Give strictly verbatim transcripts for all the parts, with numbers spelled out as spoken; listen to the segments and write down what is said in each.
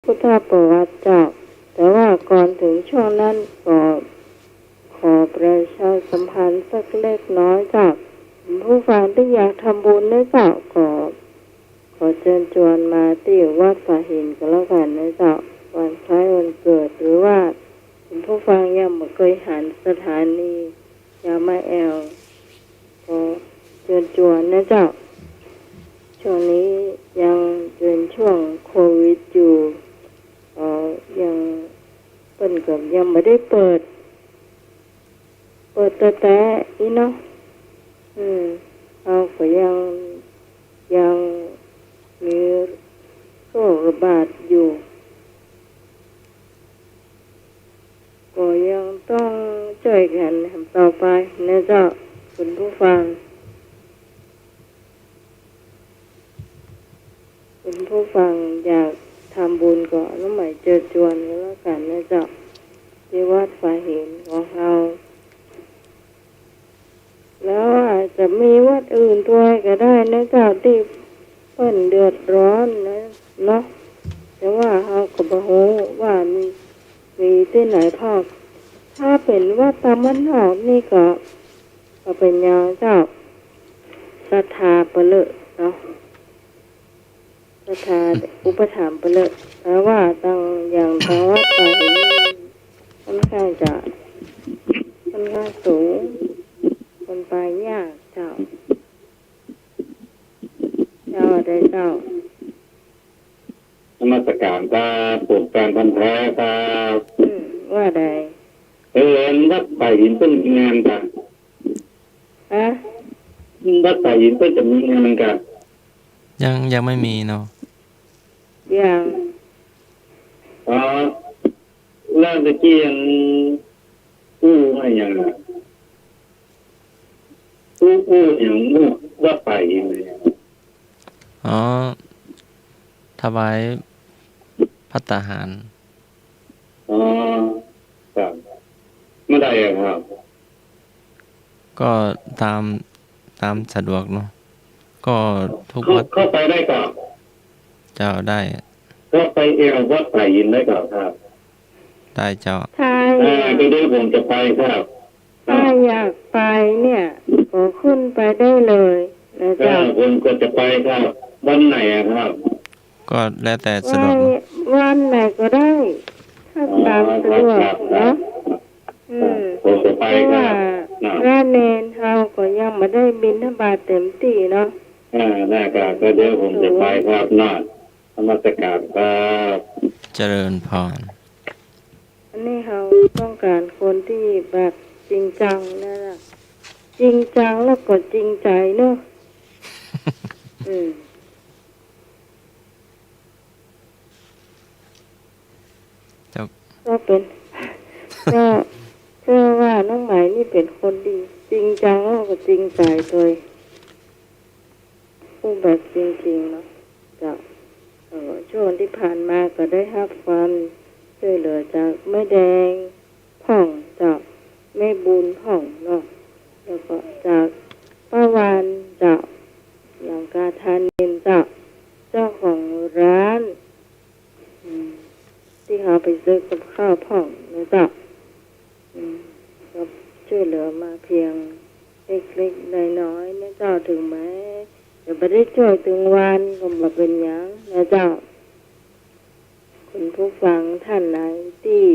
พุทธประวัติเจ้า แต่ว่าก่อนถึงช่วงนั้นก็ขอประชาสัมพันธ์สักเล็กน้อยเจ้า ผู้ฟังที่อยากทำบุญนะเจ้า ก็ขอเชิญชวนมาที่วัดป่าหินก็แล้วกันนะเจ้า วันคล้ายวันเกิด หรือว่าคุณผู้ฟังยังบ่เกยหันสถานียามาแอล ขอเชิญชวนนะเจ้า ช่วงนี้ยังเป็นช่วงโควิดอยู่ เอ่อ ยัง เปิ้นก็ยังบ่ได้เปิด เปิดแต๊ๆ อี้เนาะ อืม เฮาก็ยัง ยังมีโรคระบาดอยู่ ก็ยังต้องจ้วยกั๋นต่อไปนะเจ้า คุณผู้ฟัง คุณผู้ฟังอยากทำบุญก็น้องใหม่เชิญชวนก็แล้วกั๋นนะเจ้า ที่วัดป่าหินของเฮา แล้วอาจจะมีวัดอื่นตวยก็ได้นะเจ้า ตี้เปิ้นเดือดร้อนนะเนาะ แต่ว่าเฮาก็บ่ฮู้ว่ามี มีตี้ไหนพ่อง ถ้าเป๋นวัดต๋ามบ้านนอกนี่ก็ ก็เป๋นหยังเจ้า ศรัทธาเปิ้นเล่อเนาะ ศรัทธาอุปถัมภ์เปิ้นเล่อ แต่ว่าตาง อย่างตางวัดป่าหินนี่ค่อนข้างจะ ค่อนข้างสูง คนไปยากเจ้า เจ้าใดเจ้า นมัสการครับ ผมแฟนพันธุ์แท้ครับ อืม ว่าใด เออ อันวัดป่าหินเปิ้นมีงานกา ฮะ วัดป่าหินเปิ้นจะมีงานกา ยัง ยังไม่มีเนาะ ยัง อ๋อ แล้วตะกี้ยังอู้ว่าหยังอะ อู้ อู้หยัง อู้วัดป่าหิน อ๋อ ถวายภัตตาหาร อ๋อ ครับ เมื่อใดอะครับ ก็ต๋าม ต๋ามสะดวกเนาะ ก็ทุกวัด เข้า เข้าไปได้ก่อ เจ้า ได้ เข้าไปแอววัดป่าหินได้ก่อครับ ได้เจ้า ถ้า อ่า อยาก ก็เดี๋ยวผมจะไปครับ ถ้าอยากไปเนี่ย ก็ขึ้นไปได้เลยนะเจ้า เออ ผมก็จะไปครับ วันไหนอะครับ ก็แล้วแต่สะดวกเนาะ ไปวันไหนก็ได้ ถ้า อ๋อ ต๋ามสะดวก ครับ ครับ เนาะ ครับ อืม ผมจะไปครับ เพราะว่า นะ พระเณรเฮาก็ยังบ่ได้บิณฑบาตเต็มตี้เนาะ อ่า ได้ครับ ก็เดี๋ยวผมจะไปครับ นะ นมัสการครับ เจริญพร อันนี้เฮาต้องการคนตี้แบบจริงจังนะ จริงจังแล้วก็จริงใจ๋เนาะ อืม เจ้า ก็เป๋น ก็ เปิ้นว่าน้องใหม่นี่เป๋นคนตี้จริงจังแล้วก็จริงใจ๋ตวย อู้แบบจริงๆ เนาะ เจ้า เอ่อ ช่วงตี้ผ่านมาก็ได้ฮับความจ้วยเหลือจากแม่แดงพ่องเจ้า แม่บุญพ่องเนาะ แล้วก็จากป้าวานเจ้า หลังกาทานินเจ้า เจ้าของร้าน อืม ตี้เฮาไปซื้อกับข้าวพ่องนะเจ้า อืม ก็จ้วยเหลือมาเพียงเล็กๆ น้อยๆ นะเจ้า ถึงแม้จะบ่ได้จ้วยตึงวันก็บ่เป๋นหยังนะเจ้า คุณผู้ฟังท่านไหนตี้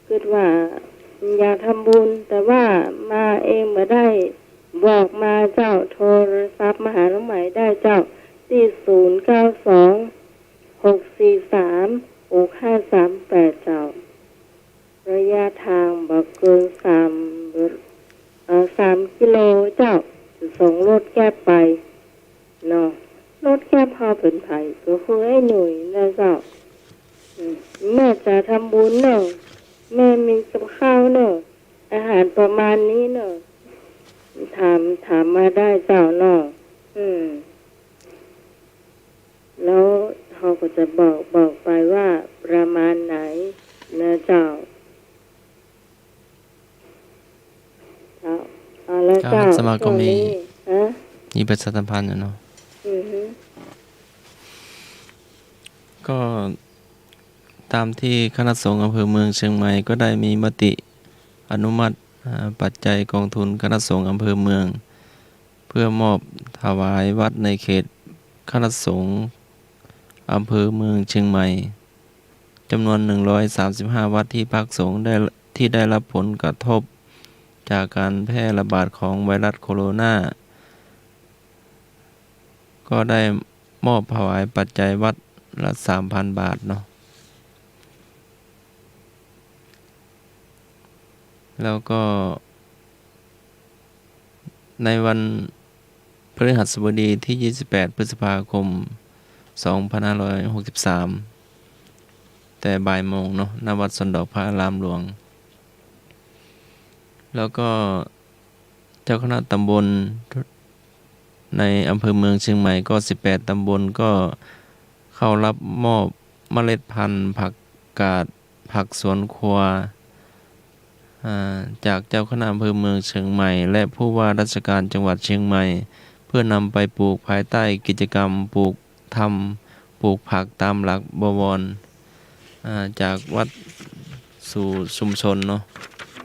กึ๊ดว่าอยากทำบุญ แต่ว่ามาเองบ่ได้ บอกมาเจ้า โทรศัพท์มาหาน้องใหม่ได้เจ้า ตี้ ศูนย์เก้าสอง หกสี่สาม หกห้าสามแปด เจ้า ระยะทางบ่เกินสาม เอ่อ สามกิโลเจ้า จะส่งรถแก๊ปไปเนาะ รถแก๊ปเฮาเป๋นใผ ก็คือไอ้หนุ่ยนะเจ้า อืม แม่จะทำบุญเนาะ แม่มีกับข้าวเนาะ อาหารประมาณนี้เนาะ ถาม ถามมาได้เจ้าเนาะ อืม แล้วเฮาก็จะบอก บอกไปว่าประมาณไหนนะเจ้า เจ้า เอาละเจ้า เจ้า อาตมาก็มี ช่วงนี้ ฮะ มีประชาสัมพันธ์อยู่เนาะ อือฮึ ก็ ตามที่คณะสงฆ์อำเภอเมืองเชียงใหม่ก็ได้มีมติอนุมัติ อ่า ปัจจัยกองทุนคณะสงฆ์อำเภอเมือง เพื่อมอบถวายวัดในเขตคณะสงฆ์อำเภอเมืองเชียงใหม่ จำนวน หนึ่งร้อยสามสิบห้า วัดที่พักสงฆ์ได้ ที่ได้รับผลกระทบจากการแพร่ระบาดของไวรัสโคโรนา ก็ได้มอบถวายปัจจัยวัดละ สามพัน บาทเนาะ แล้วก็ ในวันพฤหัสบดีที่ ยี่สิบแปด พฤษภาคม สองพันห้าร้อยหกสิบสาม แต่บ่ายโมงเนาะ ณ วัดสวนดอกพระอารามหลวง แล้วก็เจ้าคณะตำบลในอำเภอเมืองเชียงใหม่ก็ สิบแปด ตำบลก็เข้ารับมอบเมล็ดพันธุ์ผักกาด ผักสวนครัว อ่า จากเจ้าคณะอำเภอเมืองเชียงใหม่ และผู้ว่าราชการจังหวัดเชียงใหม่ เพื่อนำไปปลูกภายใต้กิจกรรมปลูกธรรม ปลูกผักตามหลักบวร อ่า จากวัดสู่ชุมชนเนาะ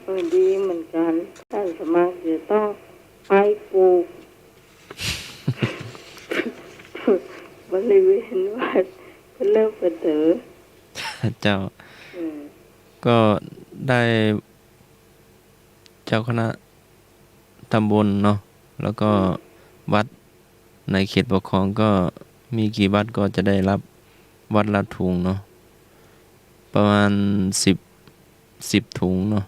เออ ดีเหมือนกัน ท่านสมัครจะต้องไปปลูก บริเวณวัด เพื่อเลิกไปเถอะ เจ้า อืม ก็ได้เจ้าคณะตำบลเนาะ แล้วก็ อืม วัดในเขตปกครองก็มีกี่วัดก็จะได้รับวัดละถุงเนาะ ประมาณ สิบ สิบ ถุงเนาะ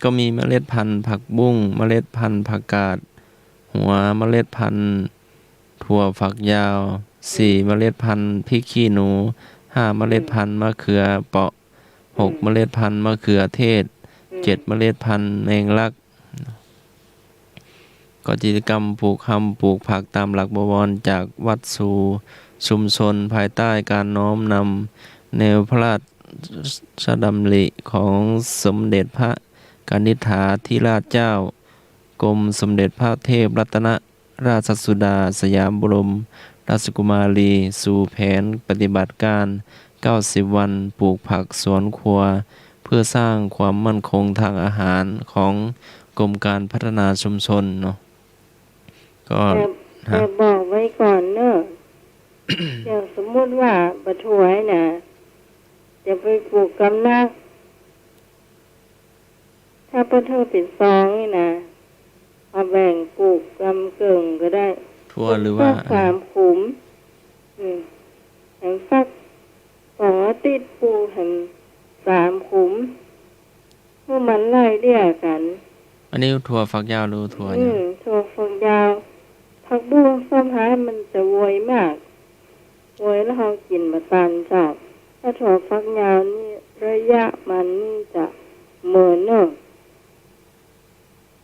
ก็มีเมล็ดพันธุ์ผักบุ้ง เมล็ดพันธุ์ผักกาดหัว เมล็ดพันธุ์ถั่วฝักยาว สี่ เมล็ดพันธุ์พริกขี้หนู ห้า เมล็ดพันธุ์มะเขือเปราะ หก เมล็ดพันธุ์มะเขือเทศ เจ็ด เมล็ดพันธุ์แมงลัก ก็กิจกรรมปลูกธรรมปลูกผักตามหลักบวรจากวัดสู่ชุมชน ภายใต้การน้อมนำแนวพระราชดำริของสมเด็จพระกนิษฐาธิราชเจ้า กรมสมเด็จพระเทพรัตนราชสุดาสยามบรมราชกุมารี สู่แผนปฏิบัติการ เก้าสิบ วันปลูกผักสวนครัว เพื่อสร้างความมั่นคงทางอาหารของกรมการพัฒนาชุมชนเนาะ ก็ แต่ ฮะ แต่บอกไว้ก่อนเนอะ อย่างสมมุติว่าบ่ถ้วยน่ะ จะไปปลูกกำนัก ถ้าบ่ถ้วยเป๋นซองนี่นะ เอาแบ่งปลูกกำเกิ่งก็ได้ ถ้วยหรือว่า ปลูกสักสามขุม อืม แหมสักสองอาทิตย์ปลูกแหมสามขุม เพื่อมันไล่เลี่ยกั๋น อันนี้ถั่วฝักยาวหรือถั่วหยัง อืม ถั่วฝักยาว ผักบุ้งส้มหามันจะโวยมาก โวยแล้วเฮากิ๋นบ่ตันเจ้า ถ้าถั่วฝักยาวนี่ระยะมันนี่จะเมินเนาะ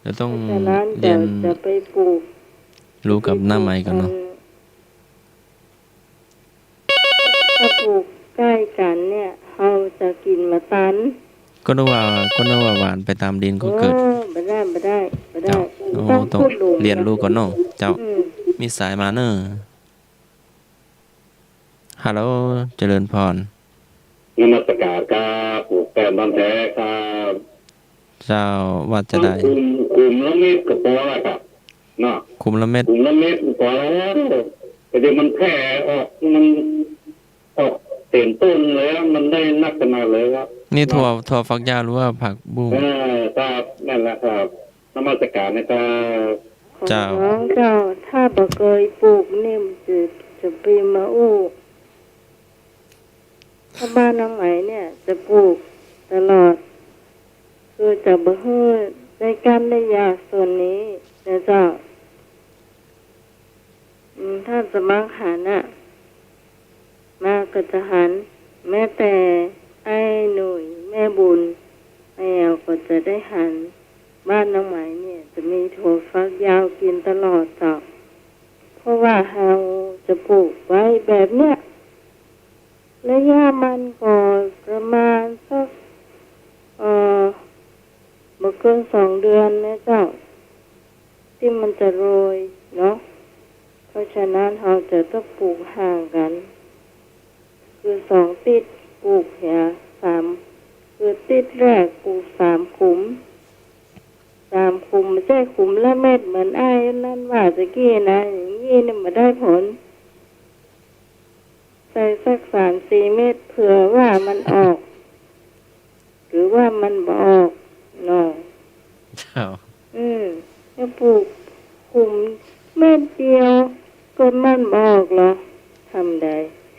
เดี๋ยวต้อง เพราะฉะนั้น เรียน จะ จะไปปลูก รู้กับน้าไหมก่อนเนาะ ถ้าปลูกใก้กั๋นเนี่ย เฮาจะกิ๋นบ่ตัน ก็นึกว่า ก็นึกว่าหว่านไปตามดินก็เกิด โอ้ บ่ได้ บ่ได้ บ่ได้ เจ้า โอ้ ต้อง ต้องขุดหลุม เรียนรู้ก่อนเนาะ เจ้า อืม มีสายมาเนาะ ฮัลโหล เจริญพร นมัสการครับ ปลูกแป้งบางแท้ครับ เจ้า ว่าจะได้ ขุม ขุมละเม็ดก็ปอแล้วครับ เนาะ ขุมละเม็ด ขุมละเม็ดก็ปอแล้ว แต่เดี๋ยวมันแผ่ออก มันออกเต็มต้นเลยอะ มันได้นักขนาดเลยครับ นี่ถั่ว เนาะ ถั่วฝักยาวหรือว่าผักบุ้ง เออ ครับ นั่นแหละครับ นมัสการนะครับ เจ้า ของน้องเจ้า ถ้าบ่เกยปลูกนี่จะ จะไปมาอู้ ถ้าบ้านน้องไหมเนี่ยจะปลูกตลอด คือจะบ่หื้อได้ก้านได้ยากส่วนนี้นะเจ้า อืม ถ้าสมัครหันน่ะ มาก็จะหัน แม้แต่ไอ้หนุ่ย แม่บุญ ไอ้แอวก็จะได้หัน บ้านน้องไหมเนี่ยจะมีถั่วฝักยาวกิ๋นตลอดเจ้า เพราะว่าเฮาจะปลูกไว้แบบเนี้ย ระยะมันก็ประมาณสัก เอ่อ บ่เกินสองเดือนนะเจ้า ตี้มันจะโรยเนาะ เพราะฉะนั้นเฮาจะต้องปลูกห่างกั๋น คือสองติดปลูกเหีย สาม คือติดแรกปลูกสามขุม สามขุม บ่ใจ้ขุมละเม็ดเหมือนอ้ายนั้นว่าตะกี้นะ อย่างนี้เนี่ยบ่ได้ผล ใส่สักสามสี่เม็ด เผื่อว่ามันออก หรือว่ามันบ่ออกเนาะ เจ้า อืม แล้วปลูกขุมเม็ดเดียว ก็มันบ่ออกเหรอ ทำใด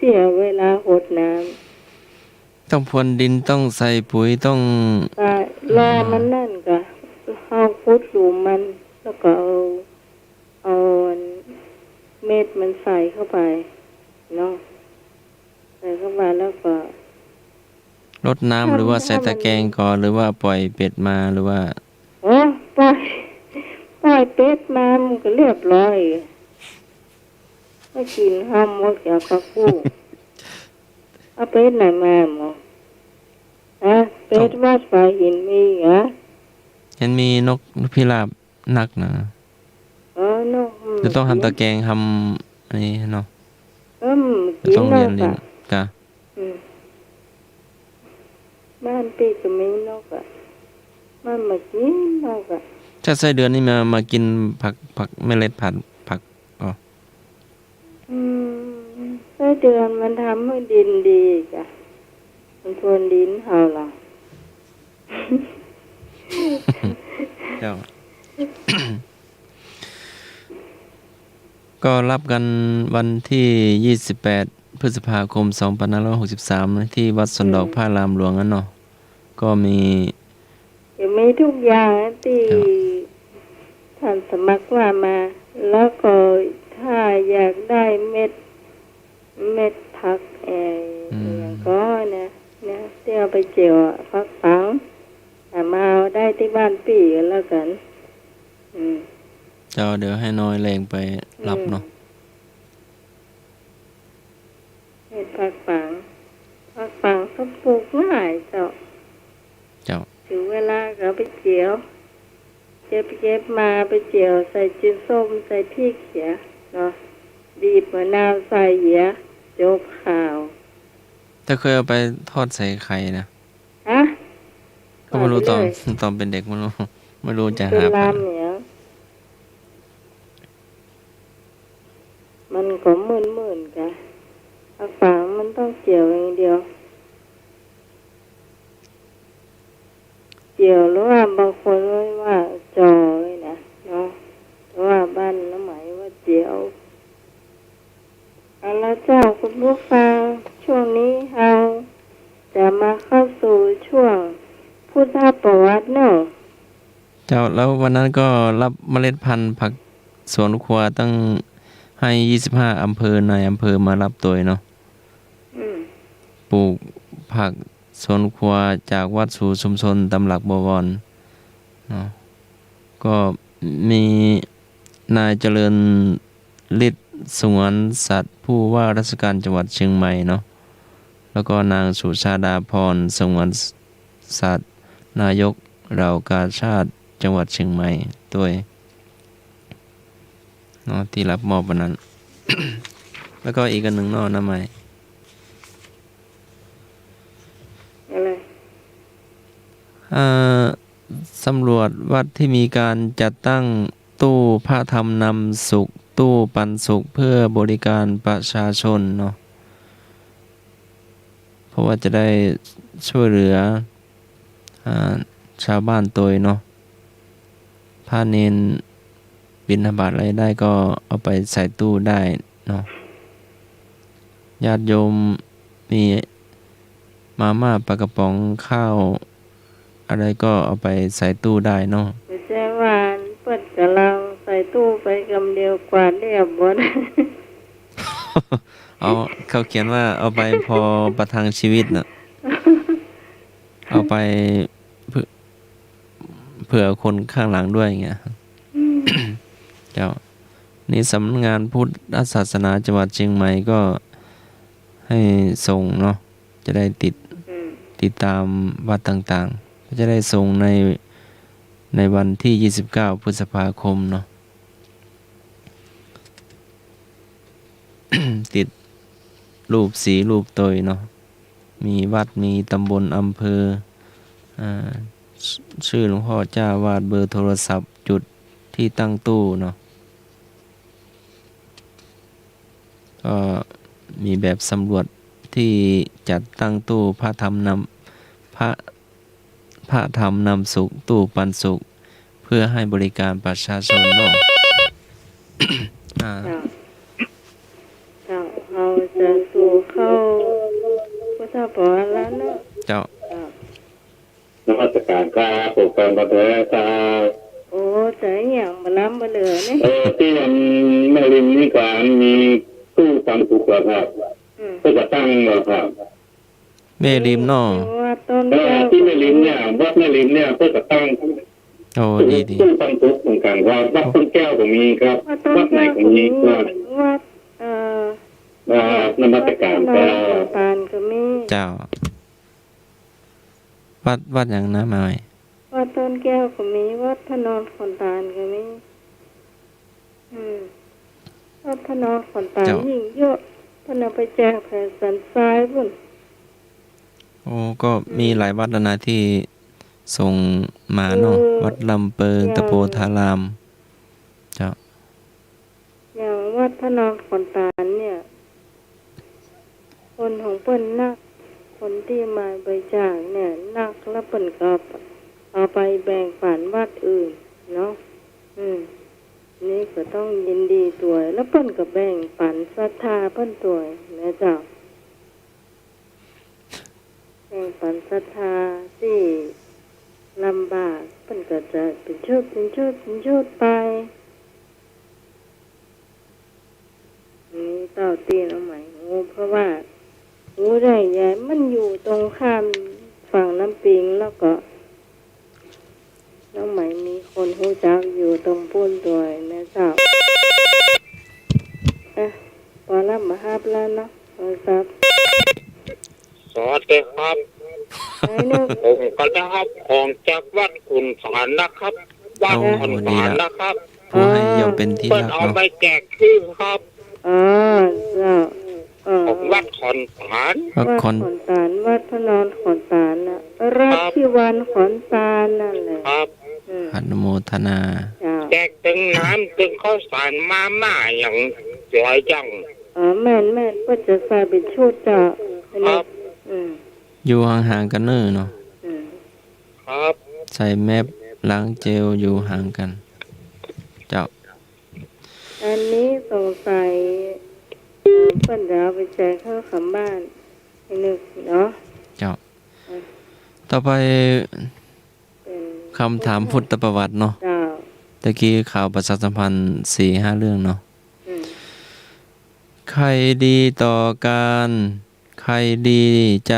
เสียเวลาหดน้ำ ต้องพรวนดิน ต้องใส่ปุ๋ย ต้อง ก็รอมันนั่นก็ เฮาขุดหลุมมัน แล้วก็เอา เอาเม็ดมันใส่เข้าไปเนาะ ใส่เข้าไปแล้วก็ รดน้ำ ถ้า หรือว่าใส่ตะแกรงก่อน หรือว่าปล่อยเป็ดมา หรือว่า โอ้ ปล่อย ปล่อยเป็ดมามันก็เรียบร้อย ก็กิ๋นห้ามหมดกับผักบุ้ง เอาเป็ดไหนมาหมอ ฮะ เป็ดวัดฝายหินมีเหรอ เห็นมีนก นกพิราบนักนะ อ๋อ นก อืม จะต้องทำตะแกรง ทำอันนี้เนาะ อืม จะต้องเลี้ยง กิ๋นนกอะ เลี้ยง กะ อืม บ้านปี้ก็มีนกอะ มันมากิ๋นนกอะ ถ้าไส้เดือนนี่มา มากินผัก ผักเมล็ดผัก ผัก อ๋อ อืม ไส้เดือนมันทำหื้อดินดีกะ มันพรวนดินเฮาเหรอ เจ้า ก็ฮับกั๋นวันตี้ยี่สิบแปดพฤษภาคมสองพันห้าร้อยหกสิบสาม ตี้วัดสวนดอก อืม พระอารามหลวงนั้นเนาะ ก็มี เดี๋ยวมีทุกอย่างนะตี้ ครับ ท่านสมัครว่ามา แล้วก็ถ้าอยากได้เม็ด เม็ดผัก เอ่อ อืม อหยังก็นะ นะ ตี้เอาไปเจียวอะ ผักปัง อ่ะ มาเอาได้ตี้บ้านปี้ก็แล้วกั๋น อืม เจ้า เดี๋ยวหื้อน้อยแลงไปฮับเนาะ อืม เม็ดผักปัง ผักปังก็ปลูกง่ายเจ้า เจ้า ถึงเวลาก็เอาไปเจียว เก็บ เก็บมาไปเจียวใส่จีนส้ม ใส่พริกเหียเนาะ บีบมะนาวใส่เหีย จบข่าว แต่เคยเอาไปทอดใส่ไข่นะ ฮะ ก็ไม่รู้ต๋อน ต๋อนเป๋นเด็ก ไม่รู้ ไม่รู้จะหา เป็นลำเนี่ย มันก็เหมือนๆ กั๋น ผักปังมันต้องเจียวอย่างเดียว เจียว หรือว่าบางคนว่าจ่อเลยนะเนาะ แต่ว่าบ้านน้าไหมว่าเจียว เอาละเจ้าคุณผู้ฟัง ช่วงนี้เราจะมาเข้าสู่ช่วงพุทธประวัติเนาะ เจ้า แล้ววันนั้นก็ฮับเมล็ดพันธุ์ผักสวนครัวตั้งหื้อยี่สิบห้าอำเภอ นายอำเภอมาฮับตวยเนาะ อืม ปลูกผักสวนครัวจากวัดสู่ชุมชนตำหนักบวรเนาะ ก็มีนายเจริญฤทธิ์สงวนสัตย์ ผู้ว่าราชการจังหวัดเชียงใหม่เนาะ แล้วก็นางสุชาดาพรสงวนสัตย์ นายกเหล่ากาชาดจังหวัดเชียงใหม่ตวยเนาะ ตี้ฮับมอบวันนั้น แล้วก็อีกอันหนึ่งเนาะ น้าไหม อะไร เอ่อ สำรวจวัดที่มีการจัดตั้งตู้พระธรรมนำสุข ตู้ปันสุขเพื่อบริการประชาชนเนาะ เพราะว่าจะได้ช่วยเหลือ อ่า ชาวบ้านตวยเนาะ พระเณรบิณฑบาตอะไรได้ก็เอาไปใส่ตู้ได้เนาะ ญาติโยมมีมาม่า ปลากระป๋อง ข้าว อะไรก็เอาไปใส่ตู้ได้เนาะ บ่ใจ้ว่าเปิ้นก่ำลังใส่ตู้ไปกำเดียว กวาดเรียบหมด เอา เขาเขียนว่าเอาไปพอประทังชีวิตน่ะ เอาไปเผื่อ เผื่อคนข้างหลังด้วยอย่างเงี้ย อืม เจ้า นี่สำนักงานพุทธศาสนาจังหวัดเชียงใหม่ก็ให้ส่งเนาะ จะได้ติด อืม ติดตามวัดต่างๆ ก็จะได้ส่งใน ในวันที่ยี่สิบเก้าพฤษภาคมเนาะ ติด รูปสีรูปตวยเนาะ มีวัด มีตำบล อำเภอ อ่า ชื่อหลวงพ่อเจ้าอาวาส เบอร์โทรศัพท์ จุดที่ตั้งตู้เนาะ ก็มีแบบสำรวจที่จัดตั้งตู้พระธรรมนำ พระ พระธรรมนำสุข ตู้ปันสุข เพื่อให้บริการประชาชนเนาะ อ่า เจ้า เจ้า เฮาจะสู่เข้าพุทธภาวนาเนาะ เจ้า เจ้า นมัสการครับ ผมฟังมาเถอะครับ โอ้ จะอะหยังบ่ล้ำบ่เหลือนี่ เออ ตี้อันแม่ริมนี่ก็มีตู้ปันสุขเหรอครับ อืม เปิ้นก็ตั้งเหรอครับ แม่ริมเนาะ วัดต้นแก้ว เออ ตี้แม่ริมเนี่ย วัดแม่ริมเนี่ย เปิ้นก็ตั้ง โอ้ ดี ดี ตู้ปันสุขเหมือนกั๋นครับ วัดต้นแก้วก็มีครับ วัดต้นแก้วก็มี วัดไหนก็มีครับ วัด เอ่อ อ่า นมัสการครับ วัดพระนอนขอนตาลก็มี เจ้า วัด วัดหยังนะ มาใหม่ วัดต้นแก้วก็มี วัดพระนอนขอนตาลก็มี อืม วัดพระนอนขอนตาล เจ้า ยิ่งเยอะ เปิ้นเอาไปแจกแผ่สันทรายปุ้น โอ้ ก็มี อืม หลายวัดแล้วนะที่ส่งมาเนาะ คือ วัดลำเปิง อย่าง ตะโพธาราม เจ้า อย่างวัดพระนอนขอนตาลเนี่ย คนของเปิ้นนัก คนตี้มาบริจาคเนี่ยนัก แล้วเปิ้นก็เอาไปแบ่งปันวัดอื่นเนาะ อืม นี่ก็ต้องยินดีตวย แล้วเปิ้นก็แบ่งปันศรัทธาเปิ้นตวยนะเจ้า แบ่งปันศรัทธาตี้ลำบาก เปิ้นก็จะเป๋นชุด เป๋นชุด เป๋นชุดไป นี่เต้าตี้น้องไหมฮู้ เพราะว่าฮู้ได้ไง มันอยู่ตรงข้ามฝั่งน้ำปิง แล้วก็ น้องไหมมีคนฮู้จักอยู่ตรงปุ้นตวยนะเจ้า เอ๊ะ ปอลำบ่ฮับแล้วเนาะ โทรศัพท์ สวัสดีครับ ไอ้นึก ผมก็ได้ฮับของจากวัดขุนตาลนะครับ วัด โอ้ ขุนตาลนะครับ ดีละ ผู้ให้ย่อมเป็นที่รักเนาะ เปิ้นเอาไปแจกคืนครับ อ๋อ เจ้า อ๋อ ของวัดขอนตาล วัดขอน วัดขอนตาล วัดพระนอนขอนตาลน่ะ ครับ รัฐที่วันขอนตาลนั่นแหละ ครับ อืม อนุโมทนา เจ้า แจกตึงน้ำตึงข้าวสารมาม่าอย่างหลายอย่าง อ๋อ แม่น แม่น เปิ้นจะใส่เป๋นชุดเจ้า ครับ อืม อยู่ห่างๆ กั๋นเน้อเนาะ อืม ครับ ใส่แมส ล้างเจล อยู่ห่างกั๋น เจ้า อันนี้สงสัย เอ่อ เปิ้นจะเอาไปแจกหื้อข้างบ้าน ไอ้นึกเนาะ เจ้า อ่ะ ต่อไป เป๋น คำถามพุทธประวัติเนาะ เจ้า ตะกี้ข่าวประชาสัมพันธ์สี่ห้าเรื่องเนาะ อืม ใครดีต่อการ ใครดีใจ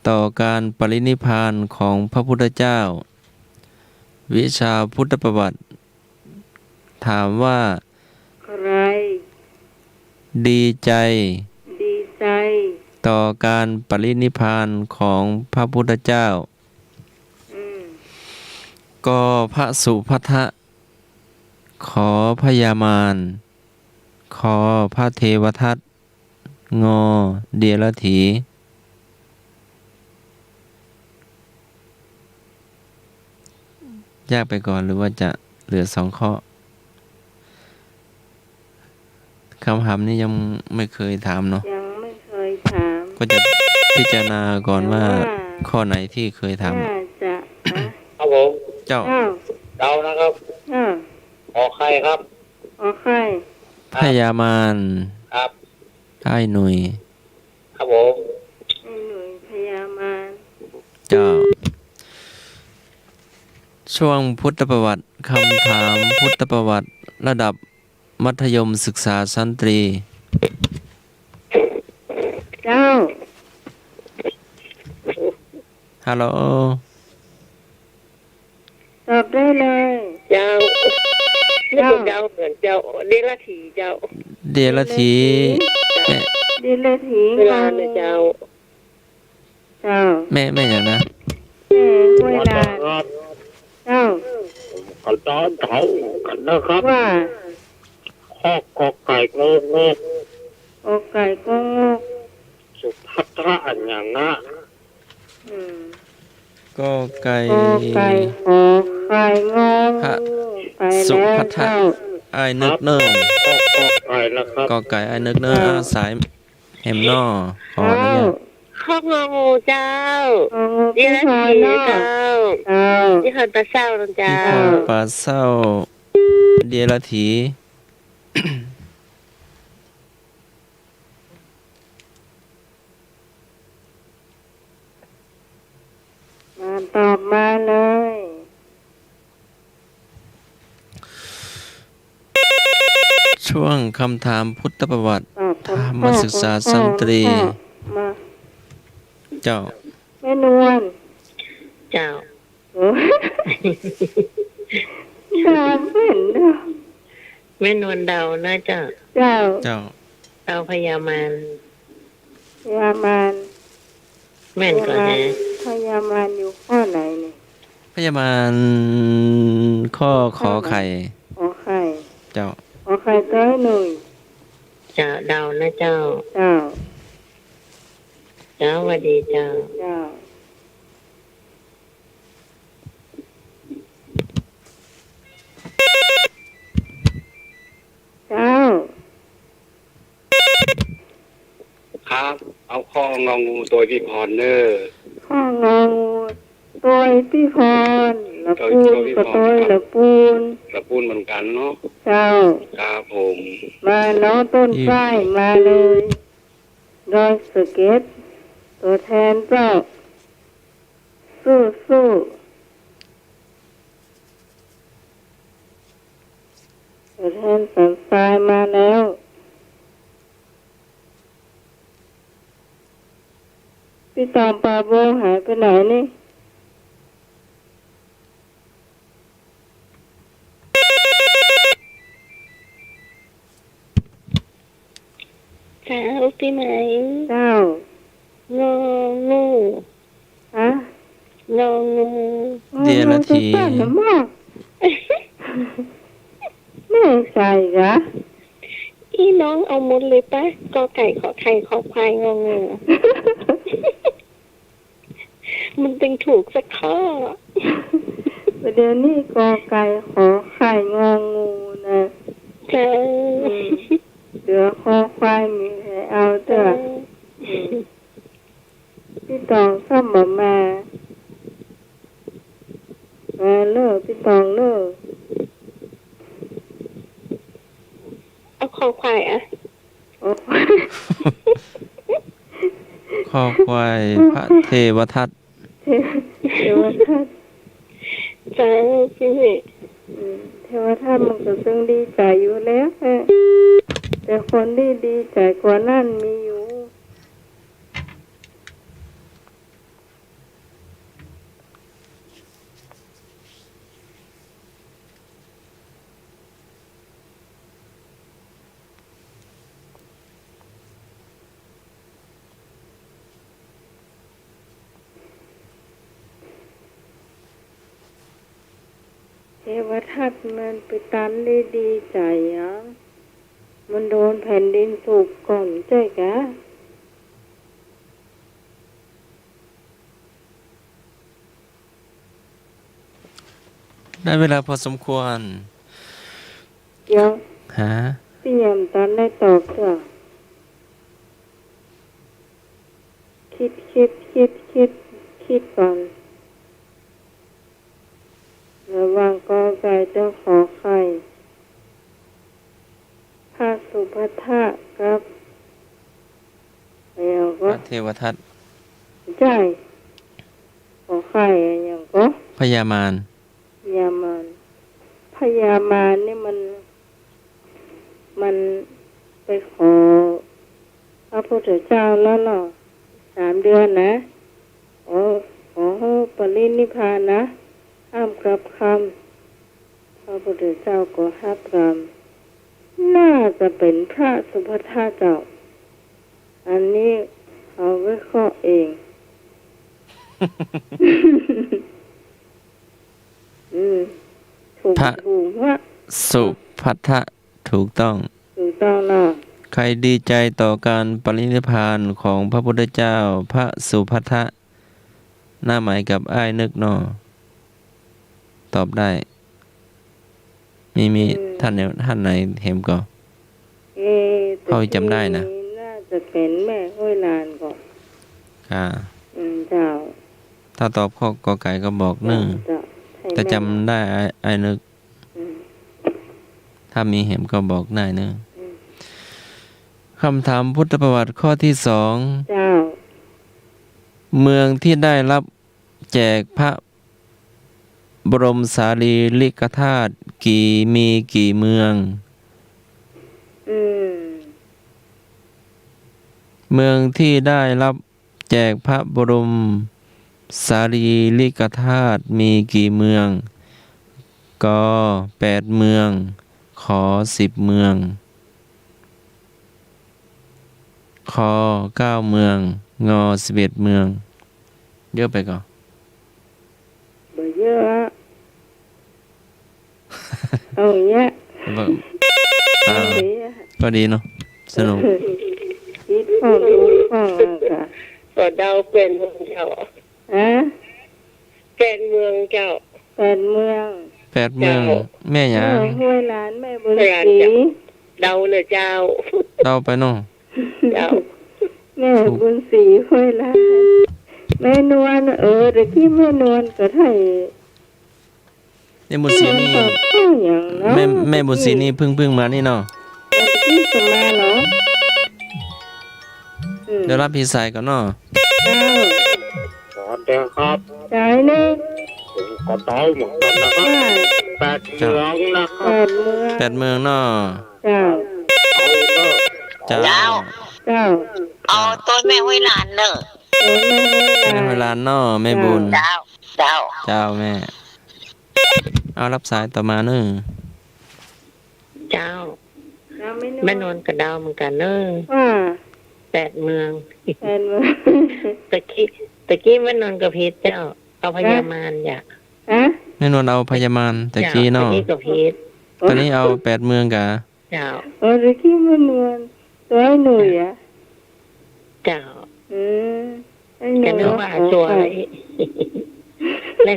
ต่อการปรินิพพานของพระพุทธเจ้า วิชาพุทธประวัติ ถามว่า ใคร ดีใจ ดีใจ ต่อการปรินิพพานของพระพุทธเจ้า อืม ก พระสุภัททะ ข พญามาร ค พระเทวทัต ง เดียรถี ยากไปก่อนหรือว่าจะเหลือสองข้อ คำถามนี้ยังไม่เคยถามเนาะ ยังไม่เคยถาม ก็จะพิจารณาก่อนว่า แต่ว่า ข้อไหนที่เคยถาม น่าจะนะ ครับผม เจ้า เจ้า เดานะครับ อ่า ขอไข่ครับ ขอไข่ พญามาร ครับ อ้ายหนุ่ย ครับผม อ้ายหนุ่ย พญามาร เจ้า ช่วงพุทธประวัติ คำถามพุทธประวัติระดับมัธยมศึกษาชั้นตรี เจ้า ฮัลโหล ตอบได้เลย เจ้า นึกว่าเจ้าเหมือนเจ้า เดียรถีเจ้า เดียรถี เดียรถี แม่ เดียรถี เวลาเนี่ยเจ้า เจ้า แม่ แม่หยังนะ แม่ห้วยลาน เจ้า ก็ตอบถูกกั๋นนะครับ ว่า ข้อ ก ไก่ ง ง กอไก่ กอ สุภัททะอัญญนะ อืม กอไก่ กอไก่ ขอไข่ งอ พระ ไปแล้ว สุภัททะ เจ้า อ้ายนึกเนิ่อ ครับ กอ กอไก่นะครับ กอไก่ อ้ายนึกเนิ่อ เจ้า อ้าว สายแหมหน้อ ขออนุญาต เจ้า คอกงองูเจ้า งองู เดียรถี พี่พรเนาะ เจ้า เจ้า พี่พรปลาเศร้าเนาะเจ้า พี่พรปลาเศร้า เดียรถี มา ตอบมาเลย ช่วงคำถามพุทธประวัติ ตอบคำ ธรรมศึกษา ข้อ สันตรี ข้อ มา เจ้า แม่นวล เจ้า โอ้ ถามเป๋นเนาะ แม่นวลเดานะเจ้า เจ้า เจ้า เดาพญามาร พญามาร แม่นก่อ พญามาร ฮะ พญามารอยู่ข้อไหนนี่ พญามาร ข้อขอไข่ ขอไข่ เจ้า ขอไข่ตัวหนึ่ง เจ้า เดานะเจ้า เจ้า เจ้า หวัดดีเจ้า เจ้า เจ้า ครับ เอาข้ององูตวยพี่พรเน่อ ข้ององูตวยพี่พร ละปูน ตวยพี่พร ก็ตวย ครับ ละปูน ละปูนเหมือนกั๋นเนาะ เจ้า ครับผม มาเนาะ ต้น อืม ฝ้าย มาเลย ดอยสะเก็ด ตั๋วแทนเจ้า สู้ๆ ตั๋วแทนสันทรายมาแล้ว พี่ตองปาโบหายไปไหนนี่ เจ้า ปีใหม่ เจ้า งองู ฮะ งองู เดียรถี งองูจะสั้นนะมาก แน่ใจ๋กะ อี้น้องเอาหมดเลยปะ กอไก่ ขอไข่ คอควาย งองู มันตึงถูกสักข้อ ประเดี๋ยวนี้กอไก่ ขอไข่ งองูนะ เจ้า อืม เหลือคอควาย มีใผเอาเตื้อ เจ้า อืม พี่ตองซ้ำบ่มา มาเน่อ พี่ตองเน่อ เอาคอควายอะ โอ้ คอควาย พระเทวทัต เทวทัต เจ้า พี่ อืม เทวทัตมันก็ซึ่งดีใจ๋อยู่แล้วแหละ แต่คนตี้ดีใจ๋กว่านั้นมีอยู่ เทวทัตมันไปตันดีดีใจ๋อะ มันโดนแผ่นดินสูบก่อนใจ้กะ ได้เวลาพอสมควร เดี๋ยว ฮะ ตี้ยังบ่ตันได้ตอบเตื้อ คิด คิด คิด คิด คิดก่อน ระหว่างกอไก่กับขอไข่ พระสุภัททะกับ อะหยังก่อ พระเทวทัต ใจ้ ขอไข่ อะหยังก่อ พญามาร พญามาร พญามารนี่มัน มันไปขอพระพุทธเจ้าแล้วเนาะ สามเดือนนะ ขอ ขอหื้อปรินิพพานนะ ห้ามกลับคำ พระพุทธเจ้าก็ฮับกำ น่าจะเป๋นพระสุภัททะเจ้า อันนี้เขาวิเคราะห์เอง อืม ถูก พระ ถูกวะ สุภัททะ ถูกต้อง ถูกต้องเนาะ รดีใจต่อการปรินิพพานของพระพุทธเจ้า พระสุภัททะ น้าไหมกับอ้ายนึกหนอ ตอบได้ มี มี อืม ท่านไหน ท่านไหนแหมก่อ เอ๊ะ เฮาจ๋ำได้นะ แต่ทีนี้น่าจะเป๋นแม่ห้วยลานก่อ ค่ะ อืม เจ้า ถ้าตอบข้อกอไก่ก็บอกเน่อ เจ้า เจ้า ใช่ แต่จ๋ำได้ แม่ อ้าย อ้ายนึก อืม ถ้ามีแหมก็บอกได้เน่อ อืม คำถามพุทธประวัติข้อที่สอง เจ้า เมืองที่ได้รับแจกพระบรมสารีริกธาตุกี่ มีกี่เมือง อืม เมืองที่ได้รับแจกพระบรมสารีริกธาตุมีกี่เมือง ก แปดเมือง ข สิบเมือง ค เก้าเมือง ง สิบเอ็ดเมือง เยอะไปก่อ บ่เยอะอะ เอาอย่างเงี้ย แบบ อ่า เอาอย่างเงี้ย ก็ดีเนาะ สนุก คิดของถูกของอะค่ะ ก็เดาแปดเมืองเจ้า ฮะ แปดเมืองเจ้า แปดเมือง แปดเมือง เจ้า แม่หยัง แม่ห้วยลาน แม่บุญศรี ห้วยลานเจ้า เดาเน่อเจ้า เดาไปเนาะ เจ้า แม่บุญศรี ห้วยลาน แม่นวล เออ ตะกี้แม่นวลก็ไถ่ แม่บุญศรีนี่ แม่นวลก็ไถ่อย่างเนาะ แม่ แม่บุญศรีนี่เพิ่ง เพิ่งมานี่เนาะ ตะกี้ก็มาเนาะ อืม เดี๋ยวฮับผีสายก่อนเนาะ เจ้า สวัสดีครับ สายหนึ่ง ผมก็เดาเหมือนกันนะครับ ว่า แปดเมืองนะครับ แปดเมือง แปดเมืองเนาะ เจ้า เอาเนอะ เจ้า เจ้า เจ้า เอาโตนแม่ห้วยลานเน่อ โตนแม่ห้วยลาน แม่ห้วยลานเนาะ แม่บุญ เจ้า เจ้า เจ้าแม่ เอาฮับสายต่อมาเน่อ เจ้า เจ้า แม่นวล แม่นวลก็เดาเหมือนกั๋นเน่อ ว่า แปดเมือง แปดเมือง ตะกี้ ตะกี้แม่นวลก็ผิดเจ้า เอาพญามารจ้ะ ฮะ แม่นวลเอาพญามารตะกี้เนาะ เจ้า ตะกี้ก็ผิด ตอนนี้เอาแปดเมืองก่อ เจ้า เออ ตะกี้แม่นวล ตั๋วไอ้หนุ่ยอะ เจ้า อืม ไอ้หนุ่ย ก็นึกว่าตั๋วอะไร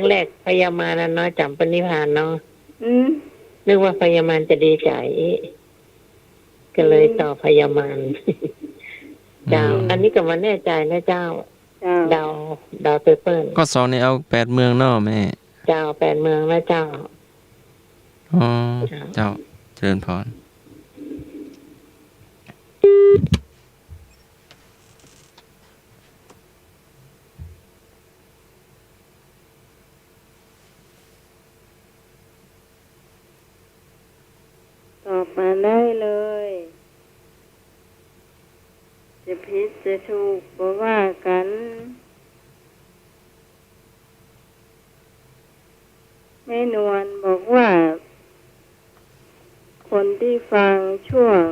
แรกๆ พญามารน่ะเนาะ จ๋ำปรินิพพานเนาะ อืม นึกว่าพญามารจะดีใจ๋ ก็เลย อืม ตอบพญามาร เจ้า อืม อันนี้ก็บ่แน่ใจ๋นะเจ้า เจ้า เดา เดาไปเปิ้น ข้อสองนี่เอาแปดเมืองเนาะแม่ เจ้า แปดเมืองนะเจ้า อ๋อ เจ้า เจ้า เจริญพร ตอบมาได้เลย จะผิดจะถูกก็ว่ากั๋น แม่นวลบอกว่า คนตี้ฟังช่วง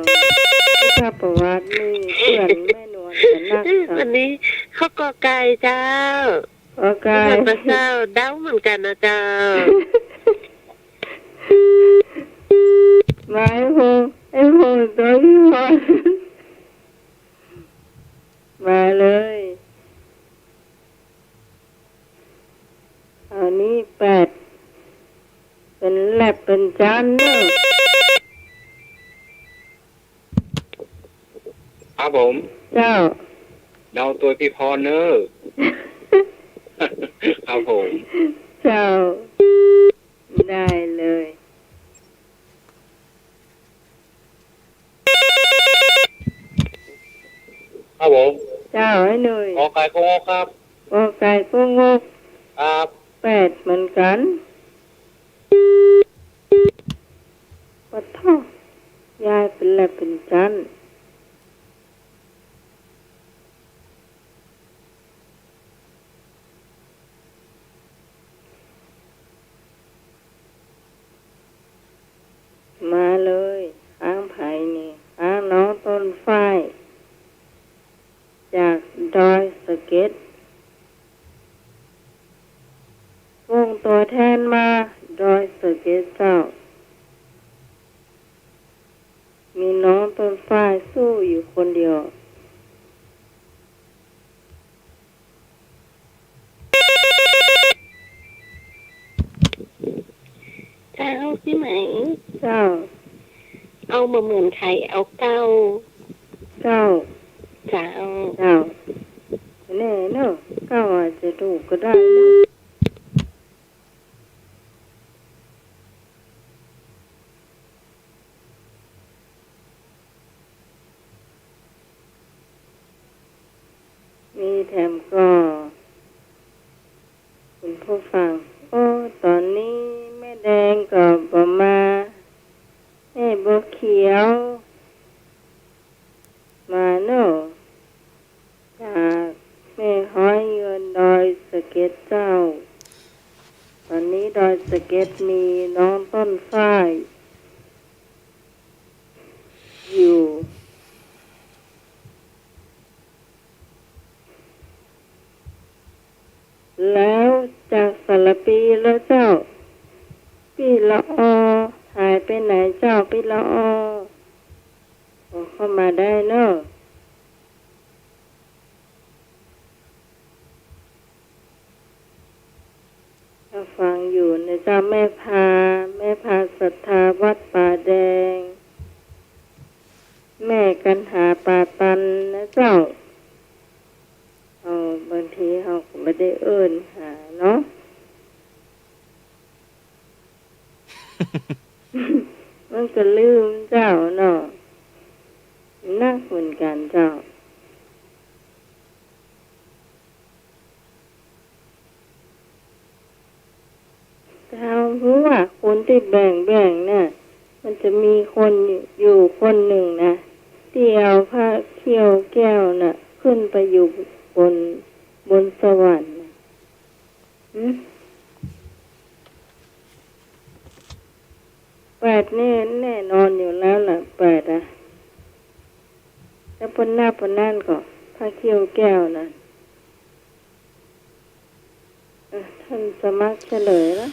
พุทธประวัตินี่เปื้อนแม่นวลกั๋นนักค่ะ วันนี้ข้อกอไก่เจ้า กอไก่ ข้าพเจ้าเดาเหมือนกั๋นนะเจ้า มาไอ้พงษ์ ไอ้พงษ์ตัวที่พอ มาเลย อันนี้แปด เป๋นแล็บเป๋นจันเน่อ ครับผม เจ้า เดาตั๋วพี่พรเน่อ ครับผม เจ้า ได้เลย ครับผม เจ้า ไอ้หนุ่ย กอไก่กงกครับ กอไก่กงก ครับ แปดเหมือนกั๋น ปะโถ่ ย้ายเป๋นแล็บเป๋นจัน มาเลย ฮ้างใผนี่ ฮ้างน้องต้นฝ้าย จากดอยสะเก็ด ส่งตั๋วแทนมา ดอยสะเก็ดเจ้า มีน้องต้นฝ้ายสู้ เจ้า พี่ไหม เจ้า เอามาเหมือนไทย เอาเก้า เก้า เจ้า เจ้า แน่เนาะ เก้าอาจจะถูกก็ได้เนาะ มีแถมก่อ คุณผู้ฟัง โอ้ ต๋อนนี้แม่แดงก็บ่มา แม่บัวเขียว มาเนาะ จากแม่ฮ้อยยวนดอยสะเก็ดเจ้า ต๋อนนี้ดอยสะเก็ดมีน้องต้นฝ้ายอยู่ แล้วจากสารภีแล้วเจ้า ปี้ละออหายไปไหนเจ้า ปี้ละออ โอ้ เข้ามาได้เนาะ ก็ฟังอยู่นะเจ้า แม่พา แม่พาศรัทธาวัดป่าแดง แม่กันหาป่าตันนะเจ้า เออ บางทีเฮาก็บ่ได้เอิ้นหาเนาะ มันก็ลืมเจ้าเนาะ นักเหมือนกั๋นเจ้า เจ้าฮู้ว่าคนตี้แบ่งๆ น่ะ มันจะมีคนอยู่คนนึ่งนะ ตี้เอาพระเขี้ยวแก้วน่ะ ขึ้นไปอยู่บน บนสวรรค์น่ะ หึ แปดนี่แน่นอนอยู่แล้วล่ะ แปดอะ แล้วเปิ้นนับอันนั้นก่อ พระเขี้ยวแก้วน่ะ เออ ท่านสมัครเฉลยละ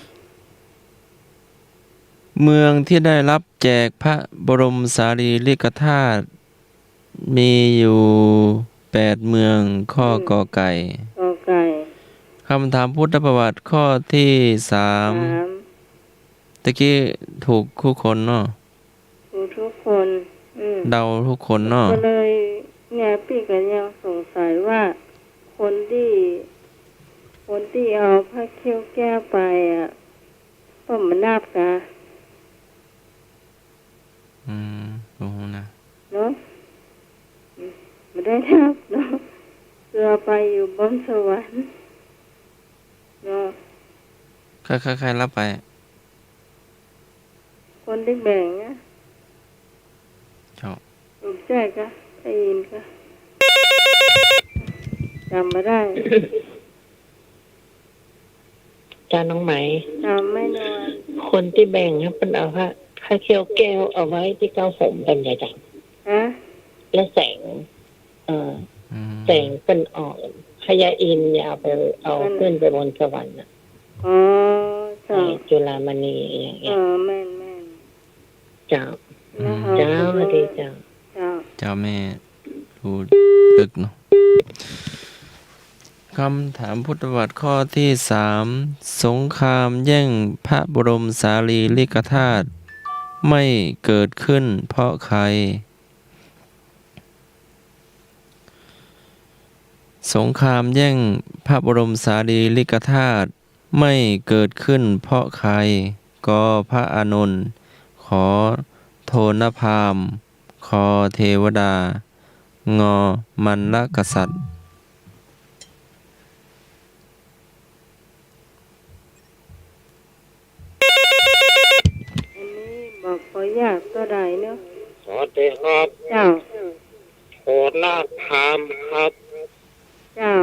เมืองที่ได้รับแจกพระบรมสารีริกธาตุ มีอยู่แปดเมือง ข้อ อืม ก.ไก่ ก.ไก่ คำถามพุทธประวัติข้อที่สาม สาม ตะกี้ถูกทุกคนเนาะ ถูกทุกคน อืม เดาทุกคนเนาะ ก็เลยเนี่ย ปี้ก็ยังสงสัยว่า คนตี้ คนตี้เอาพระเขี้ยวแก้วไปอะ เปิ้นบ่นับกา อืม บ่ฮู้นะ เนาะ อืม บ่ได้นับเนาะ เกือไปอยู่บนสวรรค์เนาะ ใคร ใคร ใครรับไป คนตี้แบ่งนะ เจ้า ถูกใจกะ ได้ยินกะ จ๋ำบ่ได้ เจ้าน้องไหม เจ้าแม่นวล คนตี้แบ่งนะ เปิ้นเอาพระ พระเขี้ยวแก้วเอาไว้ตี้เก๊าผมเปิ้นนะเจ้า ฮะ แล้วแสง เอ่อ อืม แสงเปิ้นออก พระยาอินทร์เนี่ยเอาไป เอา เปิ้น ขึ้นไปบนสวรรค์น่ะ อ๋อ เจ้า ไอ้จุฬามณีอย่างเงี้ย เออ แม่นๆ เจ้า แล้วเฮา เจ้า ก็ สวัสดีเจ้า เจ้า เจ้าแม่รู้ลึกเนาะ คำถามพุทธประวัติข้อที่สาม สงครามแย่งพระบรมสารีริกธาตุไม่เกิดขึ้นเพราะใคร สงครามแย่งพระบรมสารีริกธาตุไม่เกิดขึ้นเพราะใคร ก.พระอานนท์ ข.โทนพราหมณ์ ค.เทวดา ง.มัลลกษัตริย์ อันนี้บ่ค่อยยากเต้าใดเนาะ สวัสดีครับ เจ้า โทนพราหมณ์ครับ เจ้า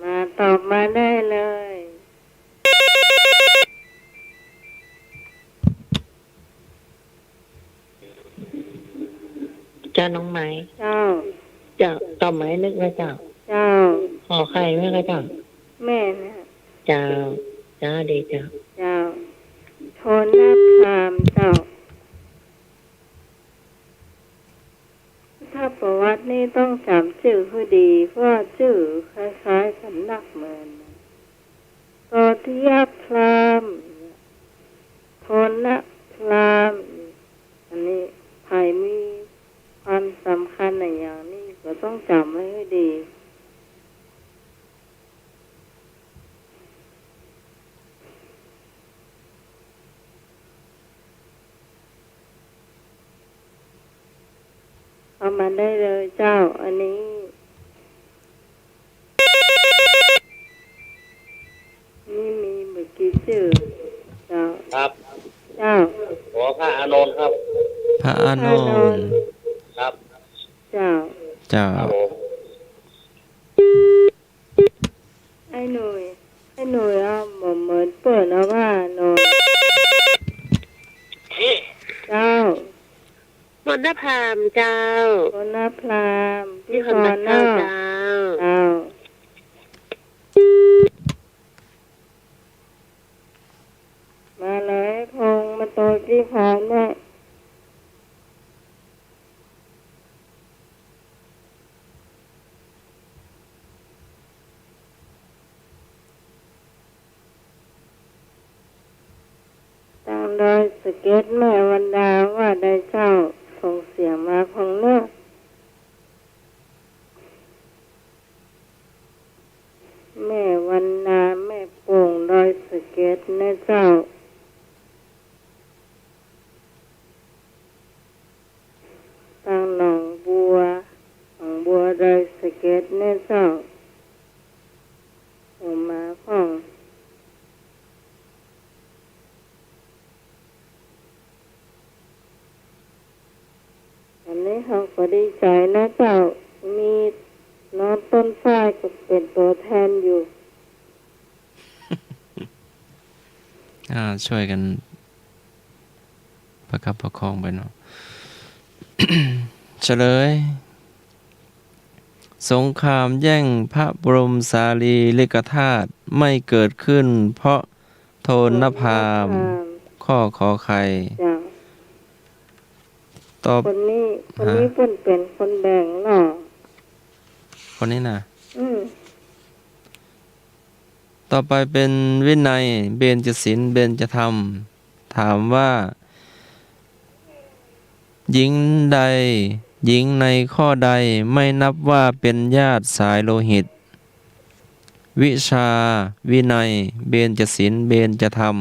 มาตอบมาได้เลย เจ้าน้องไหม เจ้า เจ้า ตอบหมายเลขไหมเจ้า เจ้า ขอไข่ไหมคะเจ้า แม่นนะ เจ้า เจ้าดีเจ้า เจ้า โทนพราหมณ์เจ้า พุทธประวัตินี่ต้องจ๋ำจื้อหื้อดี เพราะว่าจื้อคล้ายๆ กั๋นนักเหมือน ตอเตียพราหมณ์ โทนพราหมณ์ อันนี้ใผมีความสำคัญอะหยังนี่ก็ต้องจ๋ำไว้หื้อดี เอามาได้เลยเจ้า อันนี้ นี่มีบ่กี่จื้อ เจ้า ครับ เจ้า ขอพระอานนท์ครับ พระอานนท์ พระอานนท์ ครับ เจ้า เจ้า ครับผม ไอ้หนุ่ย ไอ้หนุ่ยอะ บ่เหมือนเปิ้นอะว่าเนาะ เจ้า โทนพราหมณ์เจ้า โทนพราหมณ์ พี่พรเนาะ เจ้า เจ้า มาเลยพงษ์ มาโตพี่พรเนาะ ตางดอยสะเก็ดแม่วันดาว่าได้เจ้า ส่งเสียงมาพงษ์เนาะ แม่วันดา แม่โป่งดอยสะเก็ดนะเจ้า ตางหนองบัว หนองบัวดอยสะเก็ดเนี่ยเจ้า ส่งมาพ่อง อันนี้เฮาก็ดีใจ๋นะเจ้า มีน้องต้นฝ้ายก็เป๋นตั๋วแทนอยู่ อ่า ช่วยกั๋นประคับประคองไปเนาะ เฉลย สงครามแย่งพระบรมสารีริกธาตุไม่เกิดขึ้นเพราะโทนพราหมณ์ โทนพราหมณ์ ข้อขอไข่ เจ้า ตอบ คนนี้ คนนี้ ฮะ เปิ้นเป๋นคนแบ่งเนาะ คนนี้น่ะ อืม ต่อไปเป๋นวินัย เบญจศีล เบญจธรรม ถามว่า หญิงใด หญิงในข้อใดไม่นับว่าเป๋นญาติสายโลหิต วิชา วินัย เบญจศีล เบญจธรรม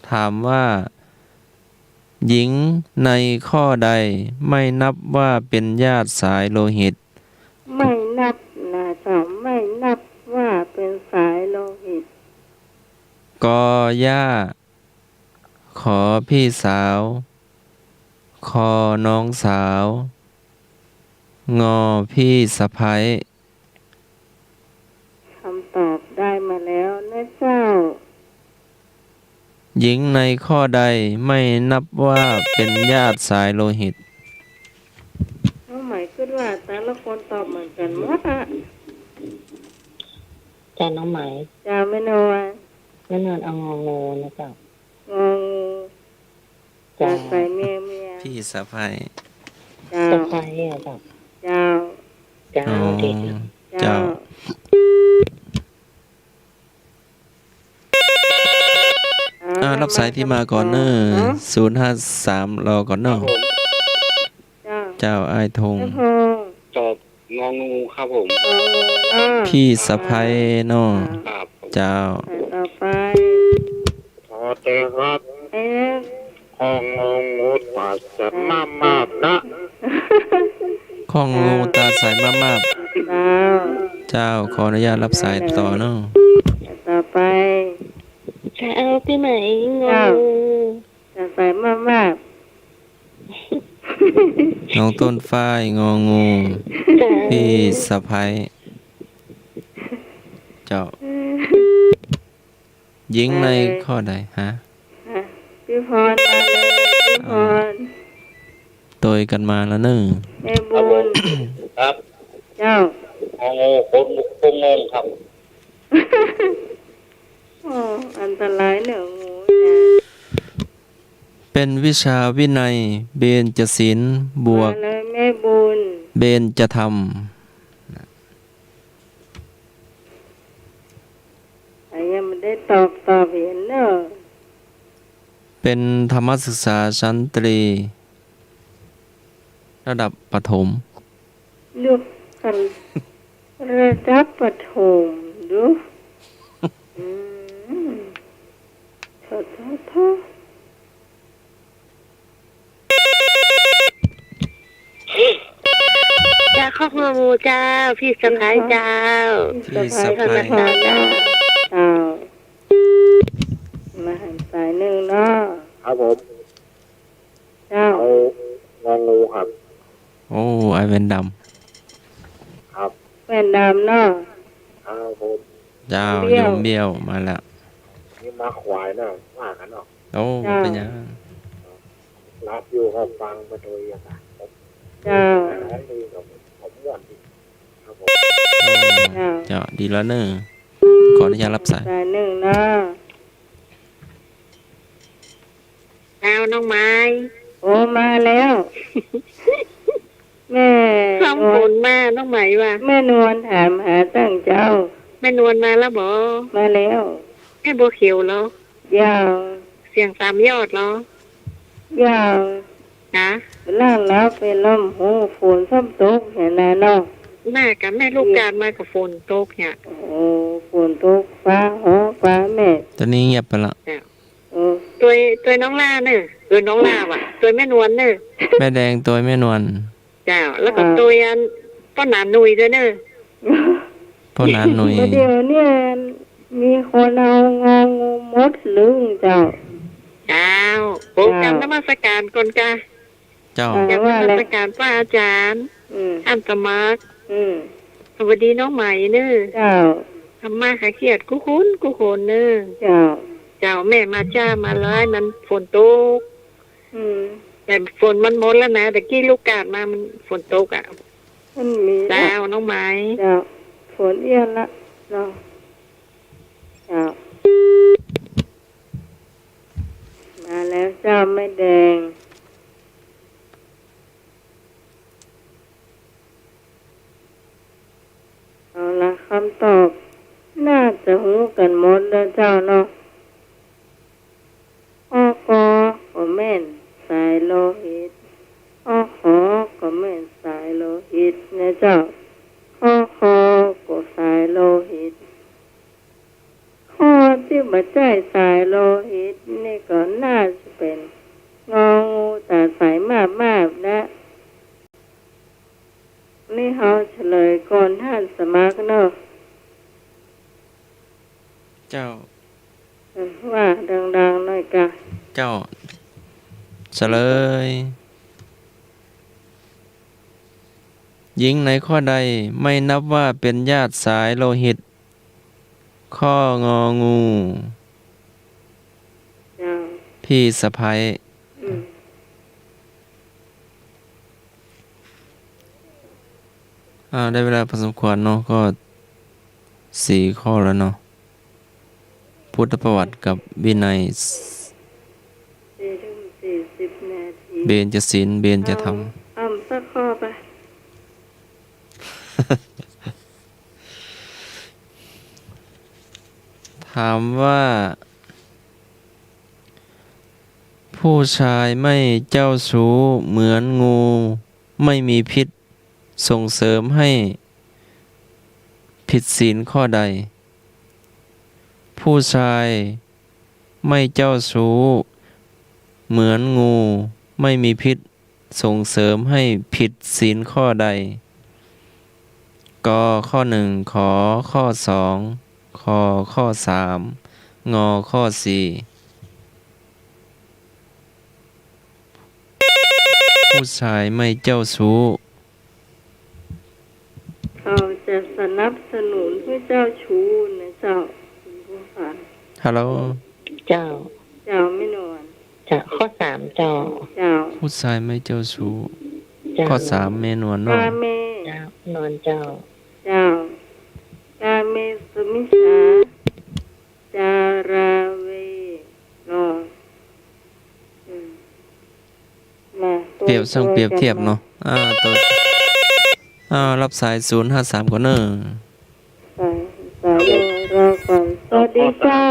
ถามว่า หญิงในข้อใดไม่นับว่าเป๋นญาติสายโลหิต ไม่นับนะเจ้า ไม่นับว่าเป๋นสายโลหิต กอ ย่า ขอ พี่สาว คอ น้องสาว งอ พี่สะใภ้ คำตอบได้มาแล้วนะเจ้า หญิงในข้อใดไม่นับว่าเป๋นญาติสายโลหิต น้องไหมายกึ๊ดว่าแต่ละคนตอบเหมือนกั๋นหมดอะ จ้า น้องไหมาย จ้า แม่นวล แม่นวลเอางองูนะเจ้า งองู เจ้า ใส่เมีย เมีย พี่สะใภ้ เจ้า สะใภ้อะเจ้า เจ้า เจ้า อ๋อ ดีเจ้า เจ้า เจ้า อ่า รับสายตี้มาก่อนเน่อ เนาะ ศูนย์ห้าสาม รอก่อนเนาะ ครับผม เจ้า เจ้า อ้ายธง อ้ายธง ตอบ งองูครับผม งองูเนาะ พี่สะใภ้เนาะ ครับ เจ้า สายต่อไป ขอเตะครับ เอ๊ะ ข้ององูตาใสมาบมาบนะ ข้ององูตาใสมาบมาบ เจ้า เจ้า ขออนุญาตรับสายต่อเนาะ สายต่อไป จะเอาตี้ไหน งองู เจ้า ตาใสมาบมาบ น้องต้นฝ้าย งองู เจ้า พี่สะใภ้ เจ้า หญิงในข้อใด ฮะ ฮะ พี่พรมาเลย พี่พร อ่า ตวยกั๋นมาแล้วเนาะ แม่บุญ ครับ เจ้า งองู คน คนงงครับ โอ้ อันตรายเนาะ งูเนี่ย เป๋นวิชาวินัย เบญจศีล บวก มาเลยแม่บุญ เบญจธรรม นะ ตอบ ตอบเหียเน่อ เป๋นธรรมศึกษาชั้นตรี ระดับประถม ลูกกัน ระดับประถมดู อืม โถ โถ โถ เจ้า ครอบครัวหมู่เจ้า พี่สะใภ้เจ้า พี่สะใภ้ พี่สะใภ้ เจ้า เจ้า มาหันสายนึ่งเนาะ ครับผม เจ้า เอางองูครับ โอ้ ไอ้แว่นดำ ครับ แว่นดำเนาะ ครับผม เจ้า เบี้ยว โยมเบี้ยว มาแล้ว นี่มาขวายนะ ว่ากันเนาะ โอ้ เจ้า เป๋นหยัง รับอยู่ครับ ฟังไปโดยอะค่ะ เจ้า อันนี้ก็ผมม่วนดี ครับผม โอ้ เจ้า เจ้า ดีแล้วเน่อ ขออนุญาตรับสาย สายนึ่งเนาะ เจ้า น้องไหม โอ้ มาแล้ว แม่ คำฝนมา น้องไหมว่า แม่นวลถามหาตั้งเจ้า แม่นวลมาแล้วบ่ มาแล้ว แม่บัวเขียวเหรอ เจ้า เสียงสามยอดเหรอ เจ้า ฮะ ล่างแล้วไปล้อมหู ฝนซ้ำตกเหียนะเนาะ น่ากับแม่ลูกกาดมากับฝนตกเนี่ย โอ้ ฝนตก ฟ้าฮ้อง ฟ้าแม่ ต๋อนนี้เงียบไปละ เจ้า เออ ตวย ตวยน้องล่าเน่อ เออ น้องล่าว่ะ ตวยแม่นวลเน่อ แม่แดงตวยแม่นวล เจ้า แล้วก็ อ่า ตวยอันป้อหนานหนุ่ยตวยเน่อ ป้อหนานหนุ่ย ประเดี๋ยวเนี่ยมีคนเอางองูหมดลึงเจ้า เจ้า โอ้ เจ้า กราบนมัสการก่อนกา เจ้า อ่า กราบนมัสการพระอาจารย์ อืม ท่านสมัคร อืม สวัสดีน้องไหมเน่อ เจ้า ทำมาหาเกียรติกู้คนกู้คนเน่อ เจ้า เจ้า แม่มาจ้ามาหลาย มันฝนตก อืม แต่ฝนมันหมดแล้วนะ ตะกี้ลูกกาดมามันฝนตกอะ มันมี เจ้า น้องไหม เจ้า ฝนเอี้ยนละเนาะ เจ้า มาแล้วเจ้าแม่แดง เอาละ คำตอบน่าจะฮู้กั๋นหมดแล้วเจ้าเนาะ อ ก ก็แม่นสายโลหิต อ ข ก็แม่นสายโลหิตนะเจ้า ค ข ก็สายโลหิต ข้อตี้บ่ใจ้สายโลหิตนี่ก็น่าจะเป๋น ง งู ต๋าใสมาบๆ นะ นี่เฮาเฉลยก่อนท่านสมัครเนาะ เจ้า เออ ว่าดังๆ หน่อยกา เจ้า เฉลย หญิงในข้อใดไม่นับว่าเป๋นญาติสายโลหิต ข้อ งอ งู เจ้า พี่สะใภ้ อืม อ่า ได้เวลาพอสมควรเนาะ ก็สี่ข้อแล้วเนาะ พุทธประวัติกับวินัย สี่ทุ่มสี่สิบนาที เบญจศีล เบญจธรรม เอา เอาสักข้อไป ถามว่า ผู้ชายไม่เจ้าชู้เหมือนงูไม่มีพิษ ส่งเสริมให้ผิดศีลข้อใด ผู้ชายไม่เจ้าชู้เหมือนงูไม่มีพิษ ส่งเสริมให้ผิดศีลข้อใด ก ข้อหนึ่ง ข ข้อสอง ข ข้อสาม ง ข้อสี่ ผู้ชายไม่เจ้าชู้ เขาจะสนับสนุนผู้เจ้าชู้นะเจ้า คุณผู้ฟัง ฮัลโหล เจ้า เจ้าแม่นวล เจ้า ข้อสามเจ้า เจ้า ผู้ชายไม่เจ้าชู้ เจ้า ข้อสามแม่นวลเนาะ กาเม เจ้า นวลเจ้า เจ้า กาเมสุมิจฉา จาราเว เนาะ อืม มา เปรียบ เทียบ เนาะ อ่า ตัว อ่า รับสายศูนย์ห้าสามก่อนเนาะ สาย สายหนึ่งรอก่อน สวัสดีเจ้า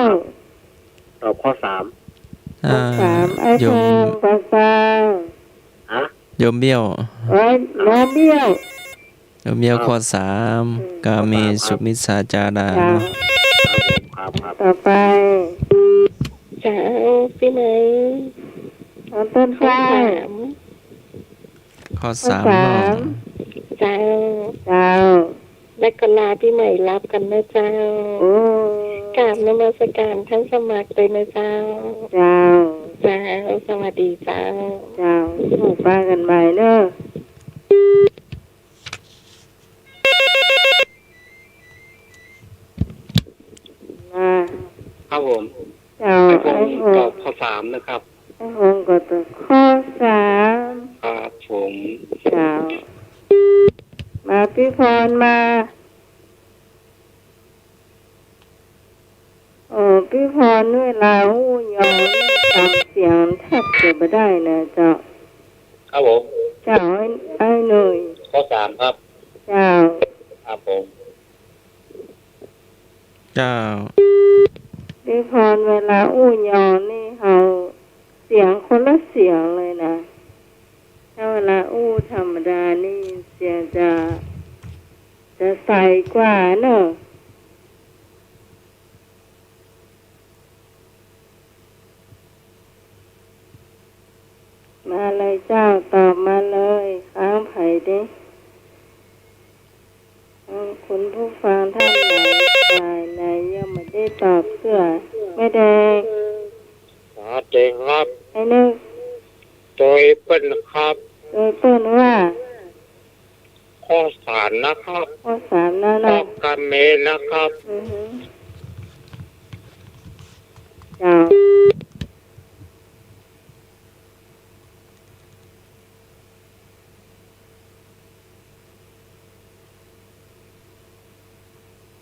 ข้อสาม อ่า ข้อสาม ไอ้ โยม ทอง ปะเซา ฮะ โยมเบี้ยว เอ้ย โยมเบี้ยว โยมเบี้ยว อ้าว ข้อสาม อืม กาเมสุมิจฉาจารา เจ้า เนาะ ครับผม ครับ ครับ ต่อไป เจ้า ปี้ไหม เอาต้น ข้อ ฝ้าย สาม ข้อ ข้อ สาม สาม เนาะ เจ้า เจ้า แล้วก็ลาปี้ใหม่ลับกั๋นนะเจ้า โอ้ กราบนมัสการท่านสมัครตวยนะเจ้า เจ้า เจ้า สวัสดีเจ้า เจ้า พบปะกั๋นใหม่เนาะ มา ครับผม เจ้า ไอ้พงษ์ ไอ้พงษ์ ตอบข้อสามนะครับ ไอ้พงษ์ก็ตอบข้อสาม ครับผม เจ้า มาปี้พรมา โอ้ ปี้พร เวลาอู้ยองนี่จำเสียงแทบจะบ่ได้นะเจ้า ครับผม เจ้า ไอ้ ไอ้หนุ่ย ข้อสามครับ เจ้า ครับผม เจ้า ปี้พร เวลาอู้ยองนี่เฮาเสียงคนละเสียงเลยนะ ถ้าเวลาอู้ธรรมดานี่เสียงจะ จะใสกว่าเนาะ มาเลยเจ้า ตอบมาเลย ค้างใผเด้ คุณผู้ฟังท่านไหน ฝ่ายไหนยังไม่ได้ตอบเตื้อ แม่แดง สวัสดีครับ ไอ้นึก ตวยเปิ้นครับ ตวยเปิ้นว่า ข้อสามนะครับ ข้อสามนะ ตอบกาเมนะครับ อือฮึ เจ้า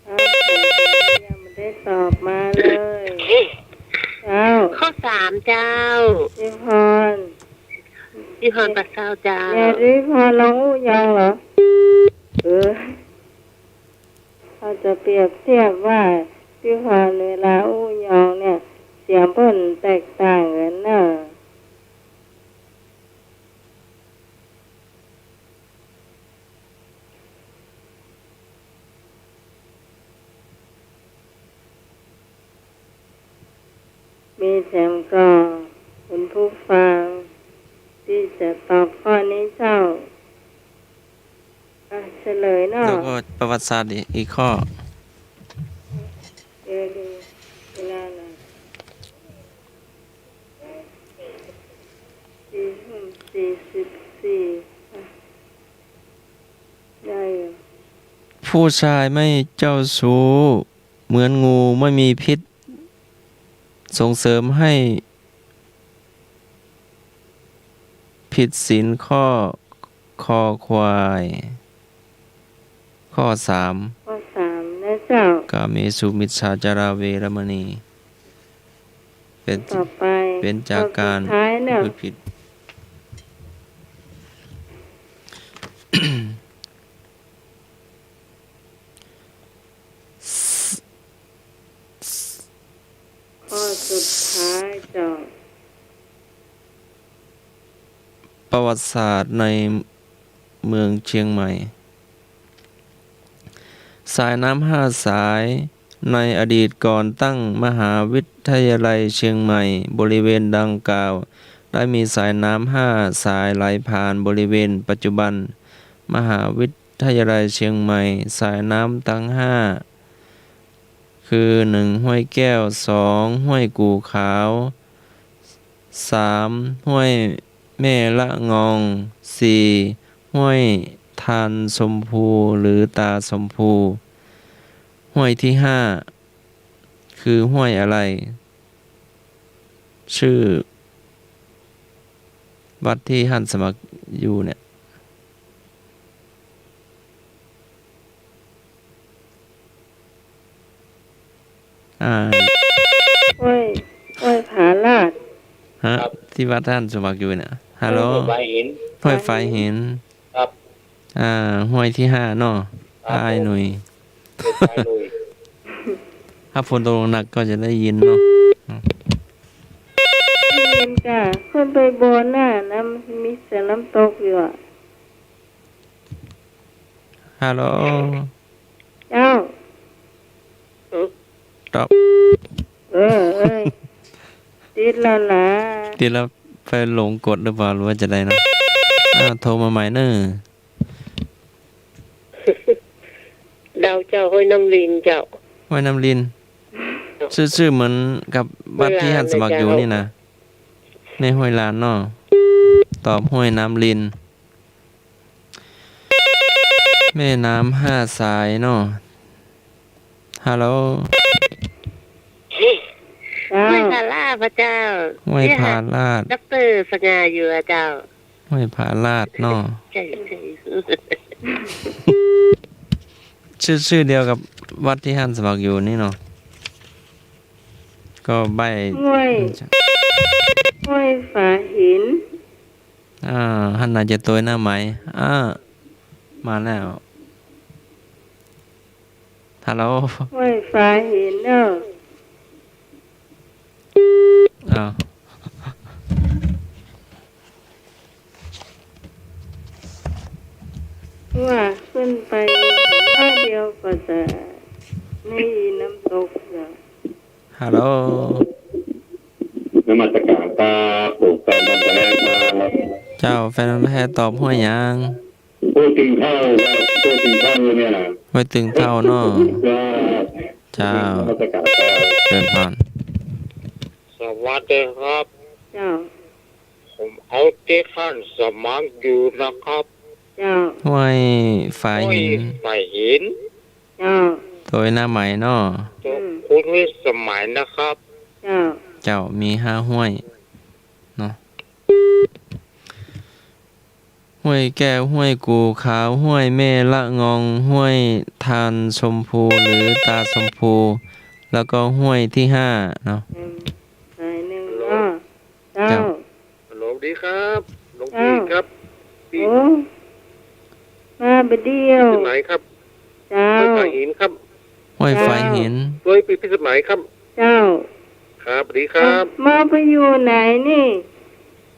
ครับผม ยังไม่ได้ตอบมาเลย เจ้า ข้อสามเจ้า พี่พร พี่พรปะเซาเจ้า เนี่ย พี่พรลองอู้ยองเหรอ เออ เราจะเปรียบเทียบว่าพี่พรเวลาอู้ยองเนี่ย เสียงเปิ้นแตกต่างกั๋นเนาะ มีแถมก่อ คุณผู้ฟัง ตี้จะตอบข้อนี้เจ้า อ่ะ เฉลยเนาะ แล้วก็ประวัติศาสตร์อีก อีกข้อ เดี๋ยวดูเวลาหน่อย สี่ทุ่มสี่สิบสี่ อ่ะ ได้อยู่ ผู้ชายไม่เจ้าชู้ เหมือนงูไม่มีพิษ ส่งเสริมให้ผิดศีลข้อ คอควาย ข้อสาม ข้อสามนะเจ้า กาเมสุมิจฉาจาราเวรมณี เป็น ต่อไป เป็นจากการ ข้อสุดท้ายเนี่ย พูดผิด ข้อสุดท้ายเจ้า ประวัติศาสตร์ในเมืองเชียงใหม่ สายน้ำห้าสาย ในอดีตก่อนตั้งมหาวิทยาลัยเชียงใหม่ บริเวณดังกล่าวได้มีสายน้ำห้าสายไหลผ่านบริเวณปัจจุบันมหาวิทยาลัยเชียงใหม่ สายน้ำทั้งห้า คือ หนึ่ง ห้วยแก้ว สอง ห้วยกู่ขาว สาม ห้วยแม่ละงอง สี่ ห้วยทานชมพู หรือตาชมพู ห้วยที่ห้า คือห้วยอะไร ชื่อวัดตี้หันสมัครอยู่เนี่ย อ่า ห้วย ห้วยผาลาด ฮะ ครับ ตี้วัดตี้หันสมัครอยู่เนี่ย ฮัลโหล ห้วยฝายหิน ห้วยฝายหิน ครับ อ่า ห้วยที่ห้าเนาะ ครับ อ้ายหนุ่ย ผม อ้ายหนุ่ย ถ้าฝนตกหนักก็จะได้ยินเนาะ อืม จ้า ขึ้นไปบนน่ะ น้ำ มีเสียงน้ำตกอยู่อะ ฮัลโหล เจ้า ตอบ เออ เอ้ย ติดแล้วนะ ติดแล้ว ไปหลงกดหรือเปล่า หรือว่าจะไดเนาะ อ่า โทรมาใหม่เน่อ ดาวเจ้า ห้วยน้ำรินเจ้า ห้วยน้ำริน เจ้า ซื่อๆ เหมือนกับวัดตี้หั้นสมัครอยู่นี่นะ ในห้วยลานเนาะ ตอบห้วยน้ำริน แม่น้ำห้าสายเนาะ ฮัลโหล เจ้า ห้วยผาลาดพระเจ้า ห้วยผาลาด ด็อกเตอร์สง่าอยู่อะเจ้า ห้วยผาลาดเนาะ ใช่ ใช่ ชื่อ ชื่อเดียวกับวัดตี้หั้นสมัครอยู่นี่เนาะ ก็ใบ้ ห้วย ห้วยฝาหิน อ่า หั้นน่าจะตวยหน้าไหม อ่า มาแล้ว ฮัลโหล ห้วยฝาหินเนาะ อ้าว ว่าขึ้นไปหน้าเดียวก็จะไม่มีน้ำตกเนาะ ฮัลโหล นมัสการครับ ผมแฟนพันธุ์แท้ครับ เจ้า แฟนพันธุ์แท้ตอบห้วยหยัง ห้วยตึงเถ้าครับ ห้วยตึงเถ้าเนี่ยนะ ห้วยตึงเถ้าเนาะ ครับ เจ้า นมัสการครับ เจริญพร สวัสดีครับ เจ้า ผมเอาตี้หั้นสมัครอยู่นะครับ เจ้า ห้วยฝาหิน ห้วยฝาหิน เจ้า ตวยหน้าไหมเนาะ อืม คุณวิสมัยนะครับ เจ้า เจ้า มีห้าห้วยเนาะ ห้วยแก้ว ห้วยกู่ขาว ห้วยแม่ละงอง ห้วยทานชมพู หรือตาชมพู แล้วก็ห้วยที่ห้าเนาะ อืม สายหนึ่งเนาะ เจ้า เจ้า ฮัลโหล ดีครับ หลวงพี่ครับ พี่ โอ้ มาบ่าเดี่ยว ที่ไหนครับ เจ้า ห้วยฝาหินครับ ห้วยฝาหิน เจ้า ตวยพี่พิสมัยครับ เจ้า ครับ สวัสดีครับ มาไปอยู่ไหนนี่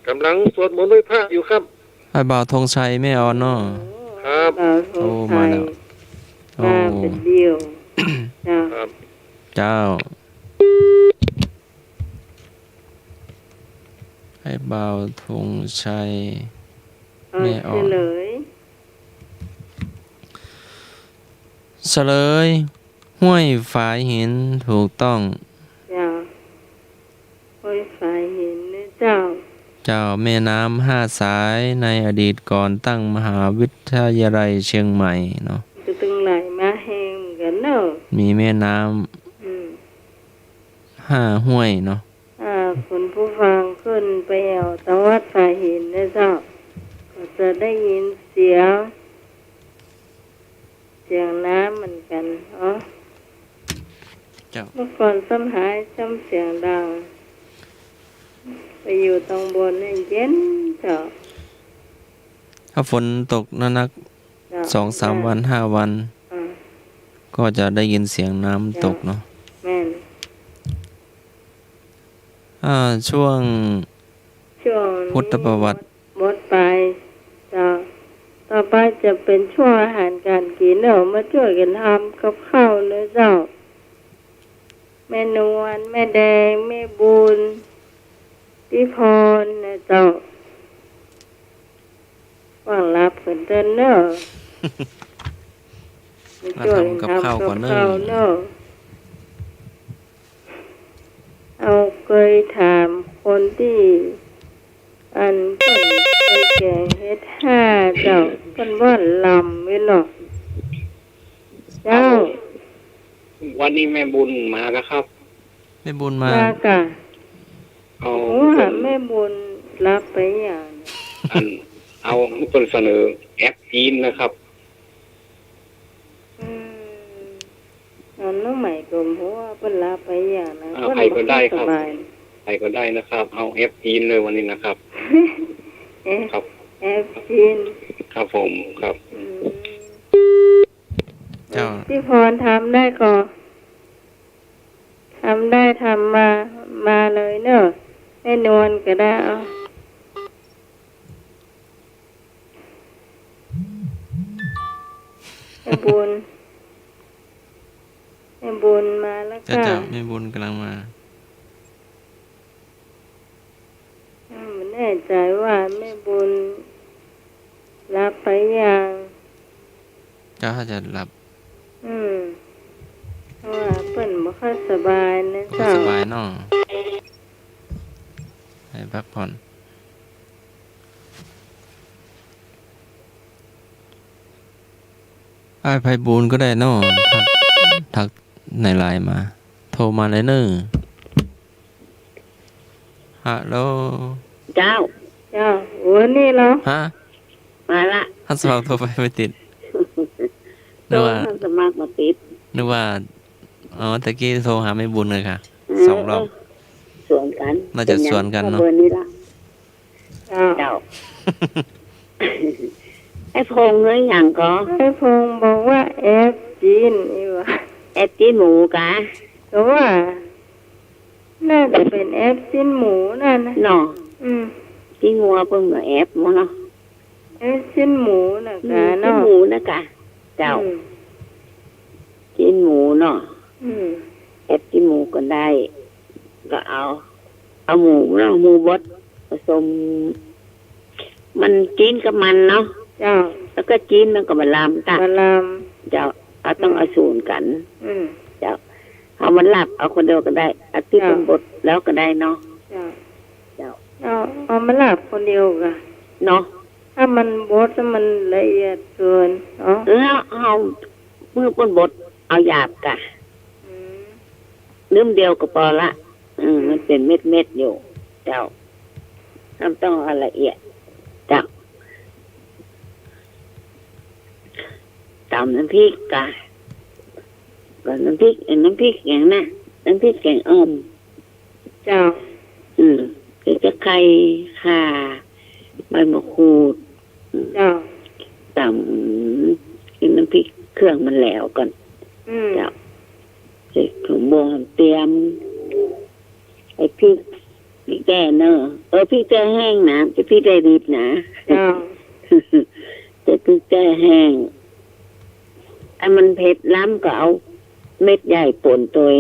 กำลังสวดมนต์ไหว้พระอยู่ครับ อ้ายบ่าวธงชัยแม่ออนเนาะ ครับ อ้ายบ่าวธงชัย โอ้ มาแล้ว มาบ่าเดี่ยว โอ้ เจ้า ครับ เจ้า อ้ายบ่าวธงชัย เออ แม่ออน เฉลย เฉลย ห้วยฝาหิน ถูกต้อง เจ้า ห้วยฝาหินนะเจ้า เจ้า แม่น้ำห้าสาย ในอดีตก่อนตั้งมหาวิทยาลัยเชียงใหม่เนาะ ก็ตึงไหลมาแฮงเหมือนกั๋นเนาะ มีแม่น้ำ อืม ห้าห้วยเนาะ อ่า คุณผู้ฟังขึ้นไปแอ่วตังวัดฝาหินนะเจ้า ก็จะได้ยินเสียง เสียงน้ำเหมือนกั๋น อ๋อ เจ้า เมื่อก่อนซ้ำหายซ้ำเสียงดัง ไปอยู่ตังบนเนี่ยเย็นเจ้า ถ้าฝนตกหนักๆ เจ้า สองสามวัน ห้าวัน อ่า ก็จะได้ยินเสียงน้ำตกเนาะ เจ้า แม่น อ่า ช่วง ช่วงนี้ พุทธประวัติ หมดไป เจ้า ต่อไปจะเป๋นช่วงอาหารก๋านกิ๋นเนาะ มาจ้วยกั๋นทำกับข้าวเนาะเจ้า แม่นวล แม่แดง แม่บุญ พี่พรนะเจ้า หวังหลับกั๋นเต๊อะเนาะ มาจ้วยกั๋นทำกับข้าวก่อนเนาะ ทำกับข้าวเนาะ เอาเกยถามคนตี้ อันเปิ้นเกยแก๋งเห็ดห้าเจ้า เปิ้นว่าลำไว้เนาะ เจ้า ครับผม วันนี้แม่บุญมาแล้วครับ แม่บุญมา มาก่ะ เอา โอ้ เปิ้น แม่บุญหลับไปหยัง อัน เอา เปิ้นเสนอแอปจีนนะครับ อืม อันน้องใหม่ก็บ่ฮู้ว่าเปิ้นหลับไปหยังนะ อ่า เปิ้น ใผก็ได้ครับ บ่สบาย ใผก็ได้นะครับ เอาแอปจีนเลยวันนี้นะครับ แอป ครับ แอปจีน ครับผม ครับ อืม เจ้า พี่พรทำได้ก่อ ทำได้ทำมา มาเลยเนาะ นวลก็ได้ เอา แม่บุญ แม่บุญมาแล้ว เจ้า ค่ะ เจ้า แม่บุญก่ำลังมา อืม บ่แน่ใจ๋ว่าแม่บุญหลับไปยัง เจ้า อาจจะหลับ อืม เพราะว่าเปิ้นบ่ค่อยสบายนะ บ่ค่อย เจ้า สบายเนาะ ให้พักผ่อน อ้ายไพบูลย์ก็ได้เนาะ ทัก ทักในไลน์มา โทรมาเลยเน่อ ฮัลโหล เจ้า เจ้า โอ้ นี่เหรอ ฮะ มาละ ฮันสมัครโทรไปไม่ติด นึกว่า โทรฮันสมัครบ่ติด นึกว่า อ๋อ ตะกี้โทรหาแม่บุญเลยค่ะ อืม สองรอบ เออ สวนกั๋น น่าจะสวนกั๋นเนาะ เบอร์นี้ละ เจ้า เจ้า ไอ้พงษ์หรือหยังก็ ไอ้พงษ์บอกว่าแอปจีนนี่หว่า แอปจีนหมูกะ ก็ว่า น่าจะเป๋นแอปจีนหมูนั่นนะ เนาะ อืม จีนงัวเปิ้นก็แอปหมูเนาะ แอปจีนหมูน่ะ อืม กะเนาะ จีนหมูน่ะกะ เจ้า อืม จีนหมูเนาะ อืม แอปจีนหมูก็ได้ ก็เอา เอาหมูเนาะ หมูบด ผสม มันจีนกับมันเนาะ เจ้า แล้วก็จีนมันก็บ่ลำตะ บ่ลำ เจ้า เอาต้อง อืม เอาสวนกั๋น อืม เจ้า เอามาลาบเอาคนเดียวก็ได้ เอาตี้ เจ้า เปิ้นบดแล้วก็ได้เนาะ เจ้า เจ้า เอา เอามาลาบคนเดียวกะ เนาะ ถ้ามันบดแล้วมันละเอียดเกิ๋นเนาะ เออ เอา เมื่อเปิ้นบด เอาหยาบกะ อืม นึ่มเดียวก็ปอละ อืม อืม มันเป๋นเม็ดๆ อยู่ เจ้า บ่ต้องเอาละเอียด เจ้า ต๋ำน้ำพริกกะ ก็น้ำพริก เอ่อ น้ำพริกหยังนะ น้ำพริกแก๋งอ่อม เจ้า อืม ใส่ตะไคร้ ข่า ใบมะกรูด อืม เจ้า ต๋ำ กิ๋นน้ำพริกเครื่องมันแล้วก่อน อืม เจ้า ใส่ผักบัวหอมเตียม ไอ้พริก พริกแจ้เนอะ เออ พริกแจ้แห้งนะ จะพริกแจ้ดิบนะ เจ้า จะพริกแจ้แห้ง อันมันเผ็ดล้ำก็เอาเม็ดใหญ่ป่นตวย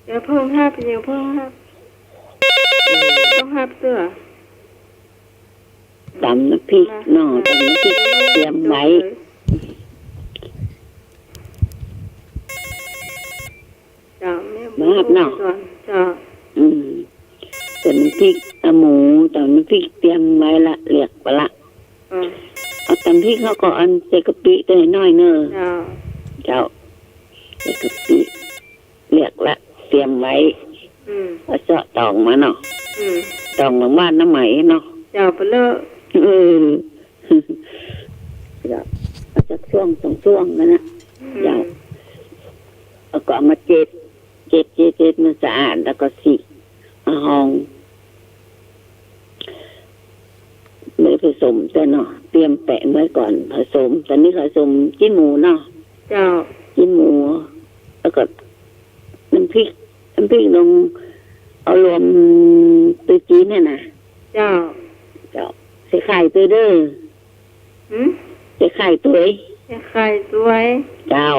เดี๋ยวเพิ่งฮับ เดี๋ยวเพิ่งฮับ เพิ่งฮับเตื้อ ต๋ำน้ำพริกเนาะ ต๋ำน้ำพริกเตรียมไว้ เจ้า แม่บุญ มาฮับเนาะ เจ้า อืม ต๋ำน้ำพริก เอาหมู ต๋ำน้ำพริกเตรียมไว้ละ เลียกไปละ อืม เอาต๋ำพริกแล้วก็อันใส่กะปิตวยน้อยเนอะ เจ้า เจ้า ใส่กะปิ เลียกละ เตรียมไว้ อืม เอาเซาะตองมาเนาะ อืม ตองหลังบ้านน้ำไหมเนาะ เจ้า ไปเลย เออ เจ้า เอาสักส่วงสองส่วงนั่นนะ อืม เจ้า แล้วก็เอามาเจ็ด เจ็ด เจ็ด เจ็ด มันสะอาด แล้วก็สิ เอาหอง ไม่ผสมเตื้อเนาะ เตรียมแป๋นไว้ก่อน ผสม ต๋อนนี้ผสมจีนหมูเนาะ เจ้า จีนหมู แล้วก็น้ำพริก น้ำพริกลง เอารวมตวยจีนเนี่ยนะ เจ้า เจ้า ใส่ไข่ตวยเด้อ หืม ใส่ไข่ตวย ใส่ไข่ตวย เจ้า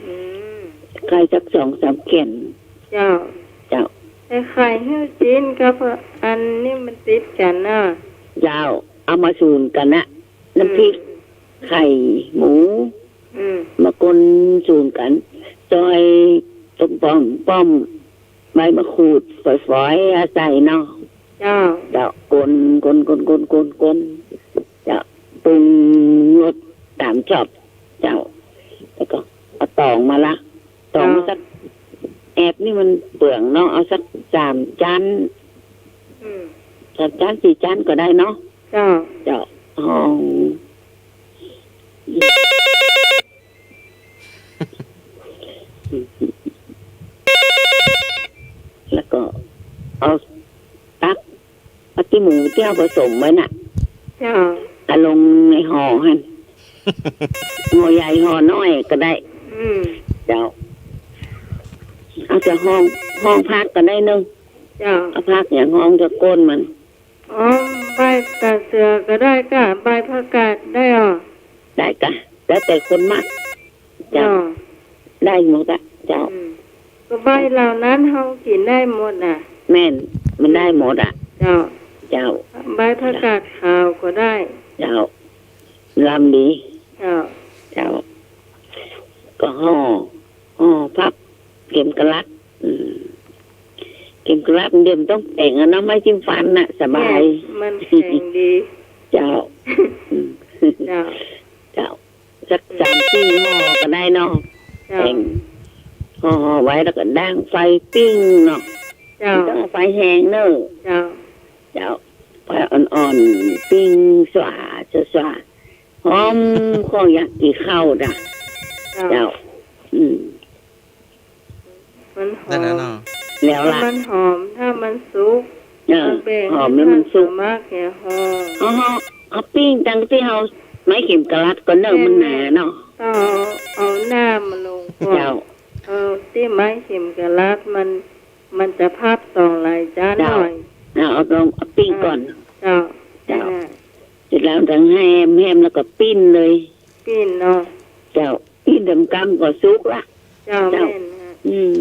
อืม ไข่สักสองสามแก่น เจ้า เจ้า ใส่ไข่หื้อจีนกับอันนี้มันติดกั๋นน่ะ เจ้า เอามาสูนกั๋นนะ น้ำพริก อืม ไข่หมู อืม มาก๋นสูนกั๋น ซอยต้มป้อม ป้อม ใบมะกรูดฝอยๆ เอาใส่เนาะ เจ้า เจ้า ก๋น ก๋น ก๋น ก๋น ก๋น ก๋น เจ้า ปรุงรสต๋ามชอบ เจ้า แล้วก็เอาตองมาละ ตองมา เจ้า สัก แอบนี่มันเปลืองเนาะ เอาสักสามจ๊าน อืม สามจ๊านสี่จ๊านก็ได้เนาะ เจ้า เจ้า หอง แล้วก็เอาตัก เอาตี้หมูตี้เอาผสมไว้น่ะ เจ้า เอาลงในห่อหั้น ห่อใหญ่ห่อน้อยก็ได้ อืม เจ้า เอาแต่ห้อง ห้องผักก็ได้เนาะ เจ้า เอาผักอย่างห้องตะโกนมัน อ๋อ ใบตาเสือก็ได้ก้า ใบผักกาดได้อ่อ ได้ก้า แล้วแต่คนมัก เจ้า เจ้า ได้หมดอะ เจ้า อืม ก็ใบเหล่านั้นเฮากิ๋นได้หมดน่ะ แม่น มันได้หมดอะ เจ้า เจ้า ใบผักกาดขาวก็ได้ เจ้า ลำดี เจ้า เจ้า ก็ห่อ ห่อพับ เข็มกลัด อืม เข็มกลัดเดี๋ยวมันต้องแป๋งอะเนาะ ไม้จิ้มฟันน่ะ สบาย แม่น มันแข็งดี เจ้า อืม เจ้า เจ้า สักสามสี่ห่อก็ได้เนาะ เจ้า แป๋ง ห่อไว้แล้วก็ดั้งไฟปิ้งเนาะ เจ้า บ่ต้องเอาไฟแฮงเนาะ เจ้า เจ้า ไฟอ่อนๆ ปิ้งสว่างสว่าง หอม ของอยากกิ๋นข้าวน่ะ เจ้า เจ้า อืม มันหอม นั่นน่ะเนาะ แล้วล่ะ มันหอม ถ้ามันสุก เออ มันแป๋ง หอมแล้วมันสุก มักแก่ห่อ เอา เอา เอาปิ้งตังตี้เฮา ไม้เข็มกลัดก่อนเนาะ แม่น มันหนาเนาะ ต้องเอา เอาหน้ามันลงก่อน เจ้า เอาตี้ไม้เข็มกลัดมัน มันจะพับสองหลายจ้าน เจ้า หน่อย เอา เอาลง เอาปิ้งก่อน เจ้า เจ้า นั่นน่ะ เสร็จแล้วตังแฮม แฮมแล้วก็ปิ้นเลย ปิ้นเนาะ เจ้า ปิ้นดำกำก็สุกละ เจ้า เจ้า แม่นฮะ อืม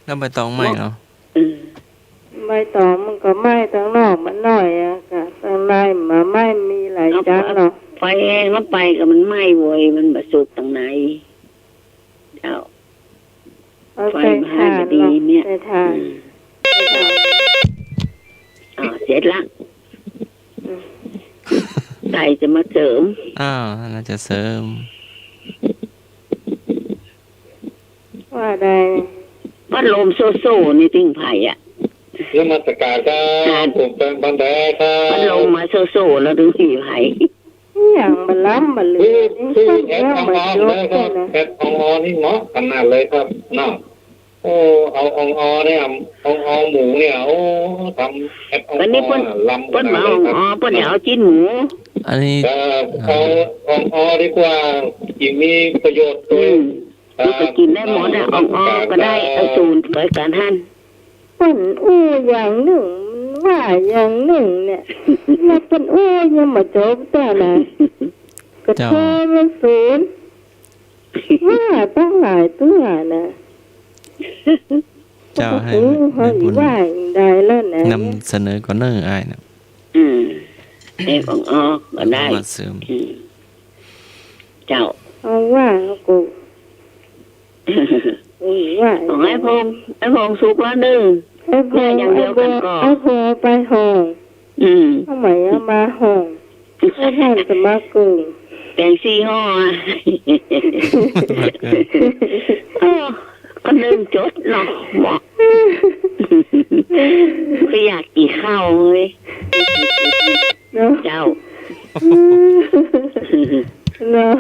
แล้วใบตองไหม้เหรอ อืม ใบตองมันก็ไหม้ตังนอกมันหน่อยอะ กะตังในมันบ่ไหม้ มีหลายจ้านเนาะ ไฟแฮงแล้วไปก็มันไหม้เว้ย มันบ่สุกตังใน เจ้า เอา ไฟ ใส่ มัน ถ่าน ก็ดี เนาะ เนี่ย ใส่ถ่าน อืม ใส่ถ่าน อ่า เสร็จละ อืม ใครจะมาเสริม อ้าว น่าจะเสริม ว่าได้ พัดลมโซ่ๆ นี่ตึงไผอะ นมัสการครับ ครับ ผมเป็นบันไดครับ พัดลมมาโซ่ๆ แล้วตึงมีไผ อย่างบ่ล้ำบ่เหลือ คือ นี่ คือ แอป สัก อ่องๆ แล้วมาจบ เลยครับ กันนะ แอป อ่องๆ นี่เหมาะขนาดเลยครับเนาะ โอ้ เอา อ่องๆ เนี่ย อ่องๆ หมูเนี่ย โอ้ ทำแอป อ่องๆ วันนี้เปิ้น อ่ะ ล้ำ เปิ้นมา ขนาดเลยครับ อ่องๆ เปิ้นจะเอาจิ๊นหมู อันนี้ เออ เอา อ่องๆ ดีกว่า กิ๋นมีประโยชน์ด้วย อืม ครับ มันก็กิ๋นได้หมดอะ อ่องๆ ก็ได้ ครับ เอาศูนย์ไปกันหั้น เปิ้นอู้อย่างนึ่ง มันว่าอย่างนึ่งเนี่ย แล้วเปิ้นอู้ยังบ่จบเตื้อนะ ก็ เจ้า โทรมาศูนย์ ว่าตั้งหลายเตื้อนะ เจ้า ให้ อู้ แม่ เฮา แม่บุญ ว่าอย่างใดแล้วนะ นำเสนอก่อนเน้ออ้ายนะ อืม แอปอ่องๆ ก็ได้ เอามาเสริม อืม เจ้า เอาว่าก็ อุ้ย ว่า ของไอ้พงษ์ ไอ้พงษ์สุกแล้วนึ่ง ไอ้พงษ์ เนี่ย อย่างเดียวกันก็ ไอ้พงษ์ไปห่อ อืม เอาใหม่เอามาห่อ ไอ้ท่านสมัครเกิน แป๋งสี่ห่ออะ เออ ก็นึ่งจดเนาะ บอก ก็อยากกิ๋นข้าวเว้ย เนาะ เจ้า เนาะ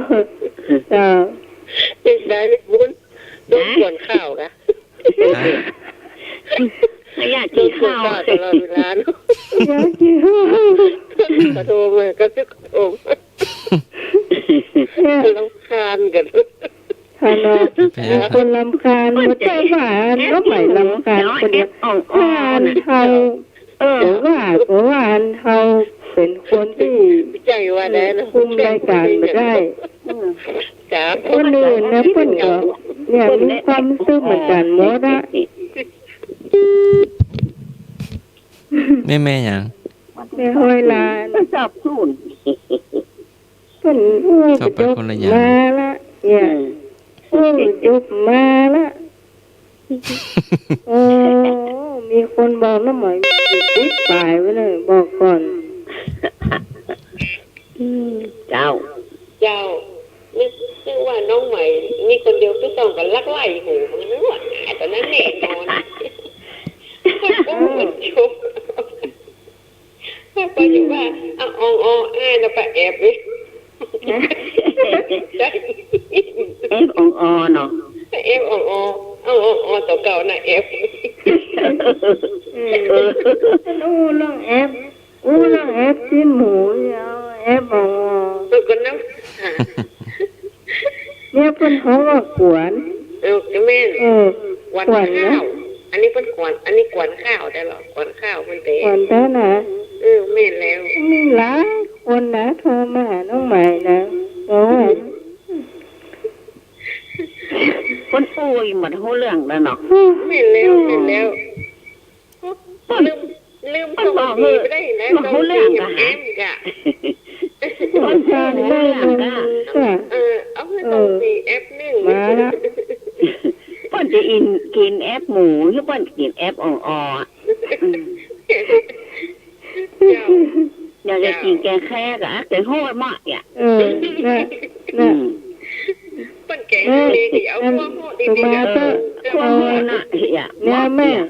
เจ้า เด็กได้บุญ โดนกวนข้าวกะ ฮะ ก็อยากกิ๋นข้าว โดนกวนข้าวตลอดเวลาเนาะ อยากกิ๋นข้าว ขอโทษเว้ย ก็คือขอโทษ เนี่ย รำคาญกัน ค่ะเนาะ เป็นไง คนรำคาญ บ่ใจ้ว่าน้องใหม่รำคาญคนเดียว แอปอ่องๆ น่ะ เฮา เออ ก็ว่า ก็ว่าอันเฮาเป๋นคนตี้ ใจ้ว่าได้เนาะ คุมรายก๋านบ่ได้ อืม จ้า คนอื่นนะเปิ้นก็เนี่ยมีความสุขเหมือนกั๋นหมดอะ แม่ แม่หยัง แม่ฮ้อยล้าน ชอบสูน เปิ้นอู้ ชอบไปคนละอย่าง มาละเนี่ย อืม อู้จบมาละ โอ้ มีคนบอกน้องใหม่ติดปายไว้เลย บอกก่อน อืม เจ้า เจ้า นึก นึกว่าน้องใหม่มีคนเดียว คือต้องกันลักไล่หูมันนึกว่าตอนนั้นแน่นอน โอ้ มันจบ ไปอยู่ว่า เอาอ่องอออ้ายน่ะไปแอบนี่ แอบอ่องออเนาะ แอบอ่องออ เอาอ่องออตั๋วเก่าน่ะแอบ อืม เออ มันอู้เรื่องแอบ อู้เรื่องแอบซี้นหมูเนี่ย แอบอ่องออ เออ ก็นั่น เนี่ยเปิ้นฮ้องว่ากวน เออ ก็แม่น เออ กวน กวนนะ ข้าว อันนี้เปิ้นกวน อันนี้กวนข้าวได้เหรอ กวนข้าวเปิ้นเต๋ กวนได้นะ เออ แม่นแล้ว มีหลายคนนะ โทรมาหาน้องใหม่นะ บอกว่า เปิ้นอู้บ่ฮู้เรื่องแล้วเนาะ แม่นแล้ว แม่นแล้ว เปิ้น ลืม ลืม เปิ้นบอกหื้อ ส่งไปได้นะ บ่ฮู้เรื่องกะ ส่งสี่แอปกะ เปิ้นบอกหื้อบ่ฮู้เรื่องกะ เออ เอาหื้อส่งสี่แอปนึ่ง มาละ เปิ้นจะอิน กิ๋นแอปหมู หรือเปิ้นจะกิ๋นแอปอ่องอ่อ อืม เจ้า อยากจะกิ๋นแกงแคระกะ แกงโฮดมะเนี่ย เออ นะ นะ อืม เปิ้นแกง เออ นี่ เอา นั่น ขั่วโฮดดีๆ ขั่วโฮดนะ เออ เนี่ย ขั่วโฮดนะเนี่ย เนี่ยแม่ เนี่ย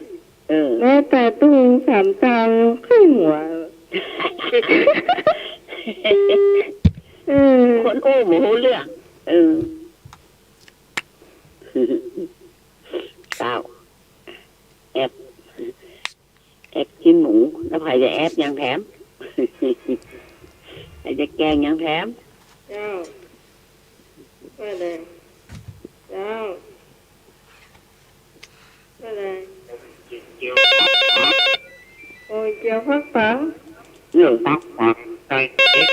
เออ แม้แต่ตุ้งสามตายังขึ้นหัว เออ คนอู้บ่ฮู้เรื่อง เออ เจ้า แอป แอปกิ๋นหมู แล้วใผจะแอปหยังแถม ใผจะแกงหยังแถม เจ้า ว่าได เจ้า ว่าได โอ้ย เจียวฟักปัง เจียวฟักปัง ใส่พริก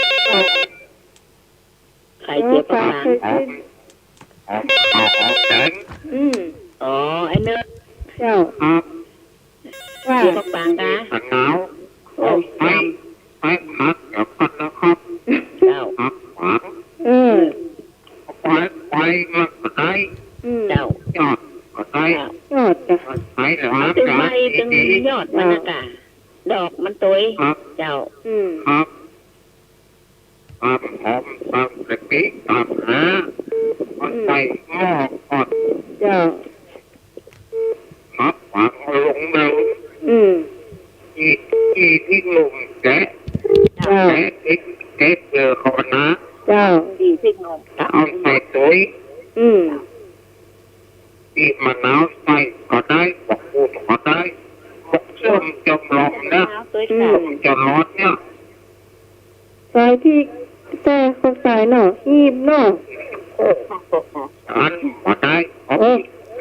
ไข่เจียวฟักปัง เออ ฟักพริก อ๋อ อ๋อ อ๋อ แกง อืม อ๋อ ไอ้เนิร์ด เจ้า ครับ ว่า เจียวฟักปังกะ มะนาว โอ้ เอาไป ไปผัดเดี๋ยวก่อนนะครับ เจ้า ผัดหวาน เออ ไป ไปมันก็ได้ อืม เจ้า ยอดก็ได้ เจ้า ยอดจ้ะ ไปหวาน ตึงใบ ก็ได้ ตึง ดีๆ ยอดมันนะกะ ดอกมันตวย ครับ เจ้า อืม ครับ ตำหอม ตำกะปิ ตำหา มา อืม ใส่หม้อก่อน เจ้า ครับ วางเอาลงเลย อืม จี่ จี่พริกหนุ่ม แกะ เจ้า แกะพริก แกะเปลือกก่อนนะ เจ้า จี่พริกหนุ่ม เอาใส่ตวย อืม บีบมะนาวใส่ก็ได้ บักขูดก็ได้ บักส้มจอมหลอมนะ มะนาวตวย อืม ส้มจะร้อนเนี่ย ใส่พริกแป้ข้าวสารเนาะ หีบเนาะ อันบ่ได้ เอา โอ้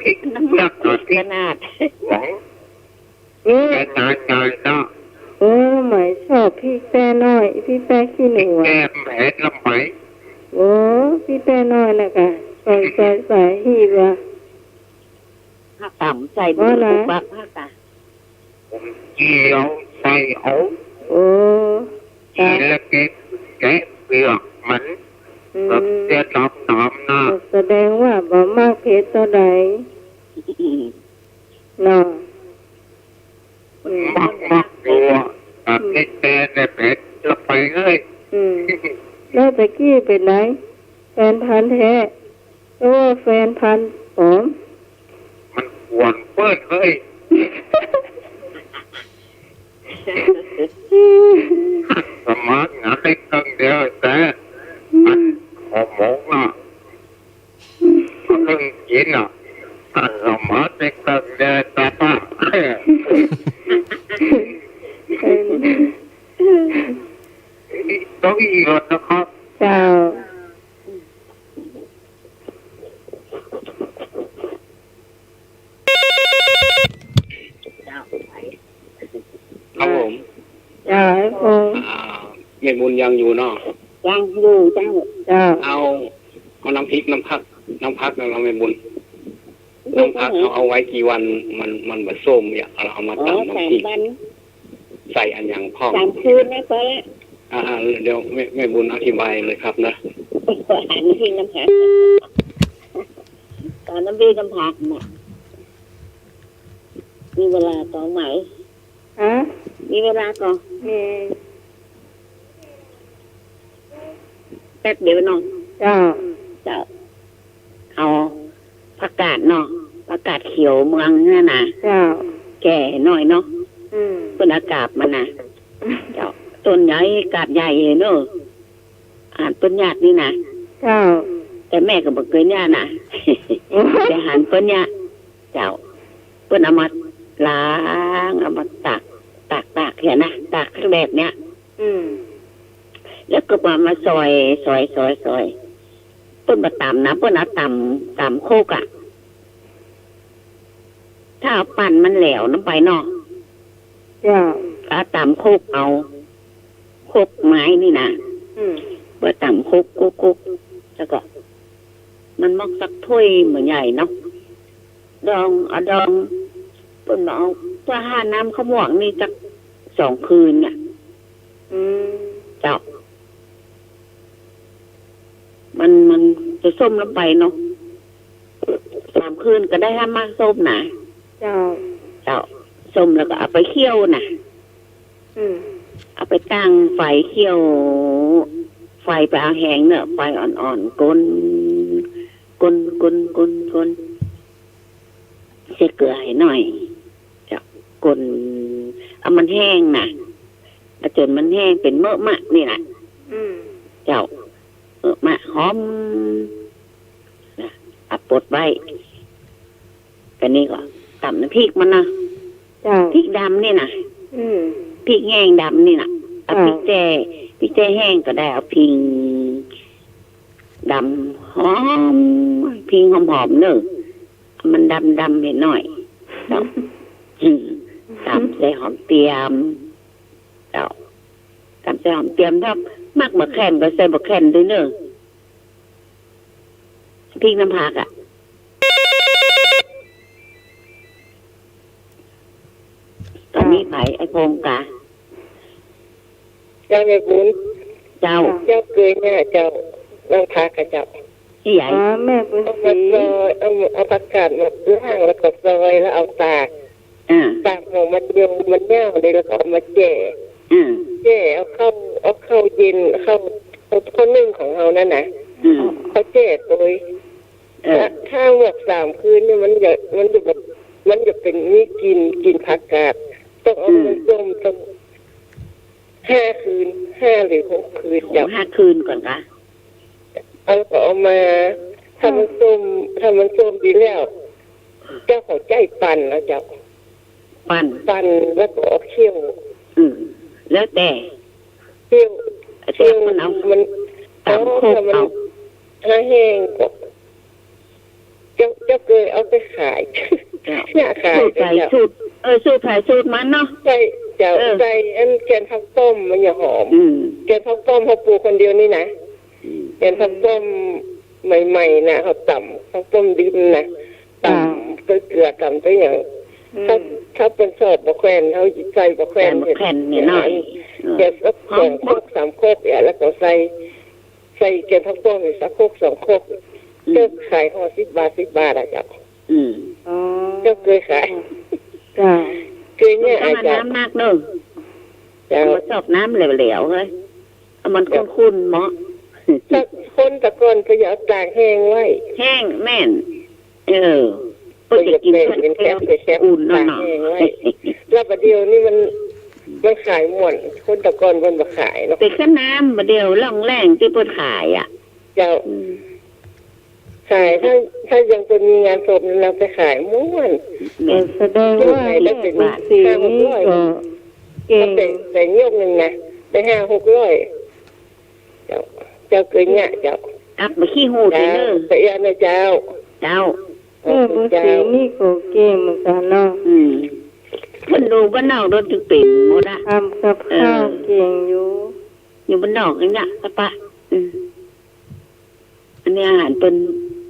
พริก น้ำหนักหน่อย พริก ขนาด หวัง เออ แป้นานๆ เนาะ โอ้ ไหมชอบพริกแป้น้อย พริกแป้ขี้หนู พริกแป้ อะ เผ็ดละไหม โอ้ พริกแป้น้อยนะกะ ใส่ ใส่ ใส่หีบอะ หักต่ำใส่ ว่านะ บุกบักหักต่ำ ผมเจียวใส่เอา โอ้ เจียวแล้วแกะ แกะเปลือกมัน อืม แบบเสียดำๆ นะ แสดงว่าบ่มักเผ็ดเต้าใด เนาะ อืม มักๆ อยู่อะ แต่เผ็ดแต่เนี่ยเผ็ดละไปเลย อืม แล้วตะกี้เป๋นได แฟนพันธุ์แท้ หรือว่าแฟนพันธุ์ปลอม มันกวนเปิ้นเฮ้ย สมัครงานได้ครั้งเดียวแต่ อืม อันหอมหมกน่ะ เพิ่งกิ๋นน่ะ อันสมัครได้ครั้งเดียวแต่ป้า เออ ต้องอีกรถนะครับ เจ้า ครับผม เจ้า ไอ้พงษ์ อ่า แม่บุญยังอยู่เนาะ ยังอยู่เจ้า เจ้า เอา เอาน้ำพริกน้ำผัก น้ำผักนะเราแม่บุญ น้ำผักเอา เอาไว้กี่วัน มัน มันบ่ส้มเนี่ย เราเอามาตำน้ำพริก อ๋อ สามวัน ใส่อันหยังพ่อง สามคืนนะเปิ้ล อ่า เดี๋ยวแม่ แม่บุญอธิบายเลยครับนะ อันนี้น้ำผัก ตำน้ำพริกน้ำผักน่ะ มีเวลาต่อไหม ฮะ มีเวลาก่อ มี แป๊บเดียวเนาะ เจ้า เจ้า เอาผักกาดเนาะ ผักกาดเขียวเมืองนั่นน่ะ เจ้า แก่หน่อยเนาะ อืม เปิ้นเอากาบมันน่ะ เจ้า ต้นใหญ่ กาบใหญ่เนาะ อ่านเปิ้นยากนี่นะ เจ้า แต่แม่ก็บ่เกยยากนะ แต่หันเปิ้นยาก เจ้า เปิ้นเอามาล้าง เอามาตาก ตาก ตากเหียนะ ตากทั้งแดดเนี่ย อืม แล้วก็มา มาซอย ซอย ซอย ซอย เปิ้นบ่ตำนะ เปิ้นเอาตำ ตำโคกอะ ถ้าเอาปั้นมันแหลวนั้นไปเนาะ เจ้า เอาต๋ำคลุกเอา คลุกไม้นี่นะ อืม เปื้อต๋ำคลุก คลุก คลุก แล้วก็ มันมอกสักถ้วยบ่ใหญ่เนาะ ดอง เอาดอง เปิ้นบอกเอา เปื้อห้าน้ำข้าวหมวกนี่สักสองคืนเนี่ย อืม เจ้า มัน มันจะส้มลงไปเนาะ สามคืนก็ได้ห้าหมากส้มนะ เจ้า เจ้า ส้มแล้วก็เอาไปเคี่ยวนะ อืม เอาไปตั้งไฟเคี่ยว ไฟบ่เอาแฮงเนาะ ไฟอ่อนๆ ก้น ก้น ก้น ก้น ก้น ใส่เกลือหื้อหน่อย เจ้า ก้น เอามันแห้งนะ เอาจ๋นมันแห้งเป๋นเมอะมะนี่นะ อืม เจ้า เมอะมะหอมนะ เอาปดไว้ ก็นี่ก็ต๋ำน้ำพริกมันนะ เจ้า พริกดำนี่นะ อืม พริกแห้งดำนี่นะ เอา เจ้า พริกแจ้ พริกแจ้แห้งก็ได้ เอาผิงดำหอม ผิงหอมๆ เนาะ มันดำๆ หื้อหน่อย เจ้า อืม ต๋ำใส่หอมเตียม เจ้า ต๋ำใส่หอมเตียม ถ้ามักบ่าแข่นก็ใส่บ่าแข่นด้วยเนาะ พริกน้ำผักอะ ต๋อนนี้ไผ ไอ้พงษ์กา เจ้าแม่บุญ เจ้า เจ้าเกยเนี่ยเจ้า น้ำผักกับเจ้า ที่ใหญ่ อ๋อ แม่บุญศรี เอามาซอย เอา เอาผักกาดมาล้างแล้วก็ซอยแล้วเอาตาก อ่า ตากออกมาเดียวมันเหี่ยวเลยแล้วก็เอามาแจ้ อ่า แจ้เอาข้าว เอาข้าวเย็น ข้าว ข้าวนึ่งของเฮานั่นนะ อืม เขาแจ้โตย เออ ถ้า ถ้าหมวกสามคืนเนี่ยมันจะ มันจะแบบ มันจะเป๋นมีกลิ่น กลิ่นผักกาด ต้องเอา อืม มันต้ม ต้อง ห้าคืน ห้าหรือหกคืน โอ้ เจ้า ห้าคืนก่อนกะ เอาก็เอามา ถ้ามันส้ม ถ้ามันส้มดีแล้ว เจ้าเขาใจ๊ปั่นแล้วเจ้า ปั่น ปั่นแล้วก็เอาเคี่ยว อืม แล้วแต่ เคี่ยว แต่ เคี่ยว มันเอา มัน ต๋ำคลุก อ๋อ ถ้ามัน เอา ถ้าแห้งก็ เจ้า เจ้าเกยเอาไปขาย เจ้า เนี่ยขาย สูตรใผ เจ้า สูตร เออ สูตรใผสูตรมันเนาะ ใส่ เจ้า เออ ใส่อันแกนผักป้อมมันจะหอม อืม แกนผักป้อมเฮาปลูกคนเดียวนี่นะ อืม แกนผักป้อมใหม่ๆ นะ เฮาต๋ำผักป้อมดิบนะ ต๋ำ อ่า ใส่เกลือ ต๋ำใส่หยัง อืม ถ้า ถ้าเปิ้นชอบบ่าแข่น เฮาใส่บ่าแข่น ใส่บ่าแข่นนิดหน่อย เออ แกนสักสองครกสามครกเนี่ย แล้วก็ใส่ ใส่แกนผักป้อมอีกสักครกสองครก อืม เจ้าขายห่อสิบบาท สิบบาทอะเจ้า อืม อ๋อ เจ้าเกยขาย เจ้า เกยเนี่ย มันต้องเอา อาจารย์ น้ำมากเนอะ เจ้า เอามาซอกน้ำแหลวๆ เฮ้ย เอามัน เจ้า ขุ่นๆ เหมาะ ถ้าคนแต่ก่อนเปิ้นจะเอาตากแห้งไว้ แห้ง แม่น เออ เปิ้นจะกิ๋น เปิ้นจะแป้ง เปิ้นแคบ เปิ้นแคบ อุ่นๆ หน่อย ตากแห้งไว้ แล้วบัดเดี๋ยวนี้มัน มันขายม่วน คนแต่ก่อนเปิ้นบ่ขายเนาะ เป๋นแค่น้ำ บัดเดี๋ยวล่องแล่งตี้เปิ้นขายอะ เจ้า อืม ขาย ถ้า ถ้ายังเปิ้นมีงานศพนี่ เฮาไปขายม่วน แม่น แสดงว่า เจ้าขายได้เป๋น แม่บุญศรี ห้าหกร้อย นี่ก็เก่ง แต่ แต่ยกนึ่งนะ ได้ห้าหกร้อย เจ้า เจ้าเกยเนี่ย เจ้า กับบ่าขี้หูด เจ้า เนอะ แต่เอี้ยนะเจ้า เจ้า เออ บุญศรีนี่ก็เก่งเหมือนกั๋นเนาะ อืม เปิ้นดูบ้านนอกโดนตึกเป๋นหมดอะ ทำกับข้าว เออ เก่งอยู่ อยู่บ้านนอกนี่นะ ตะปะ อืม อันนี้อาหารเปิ้น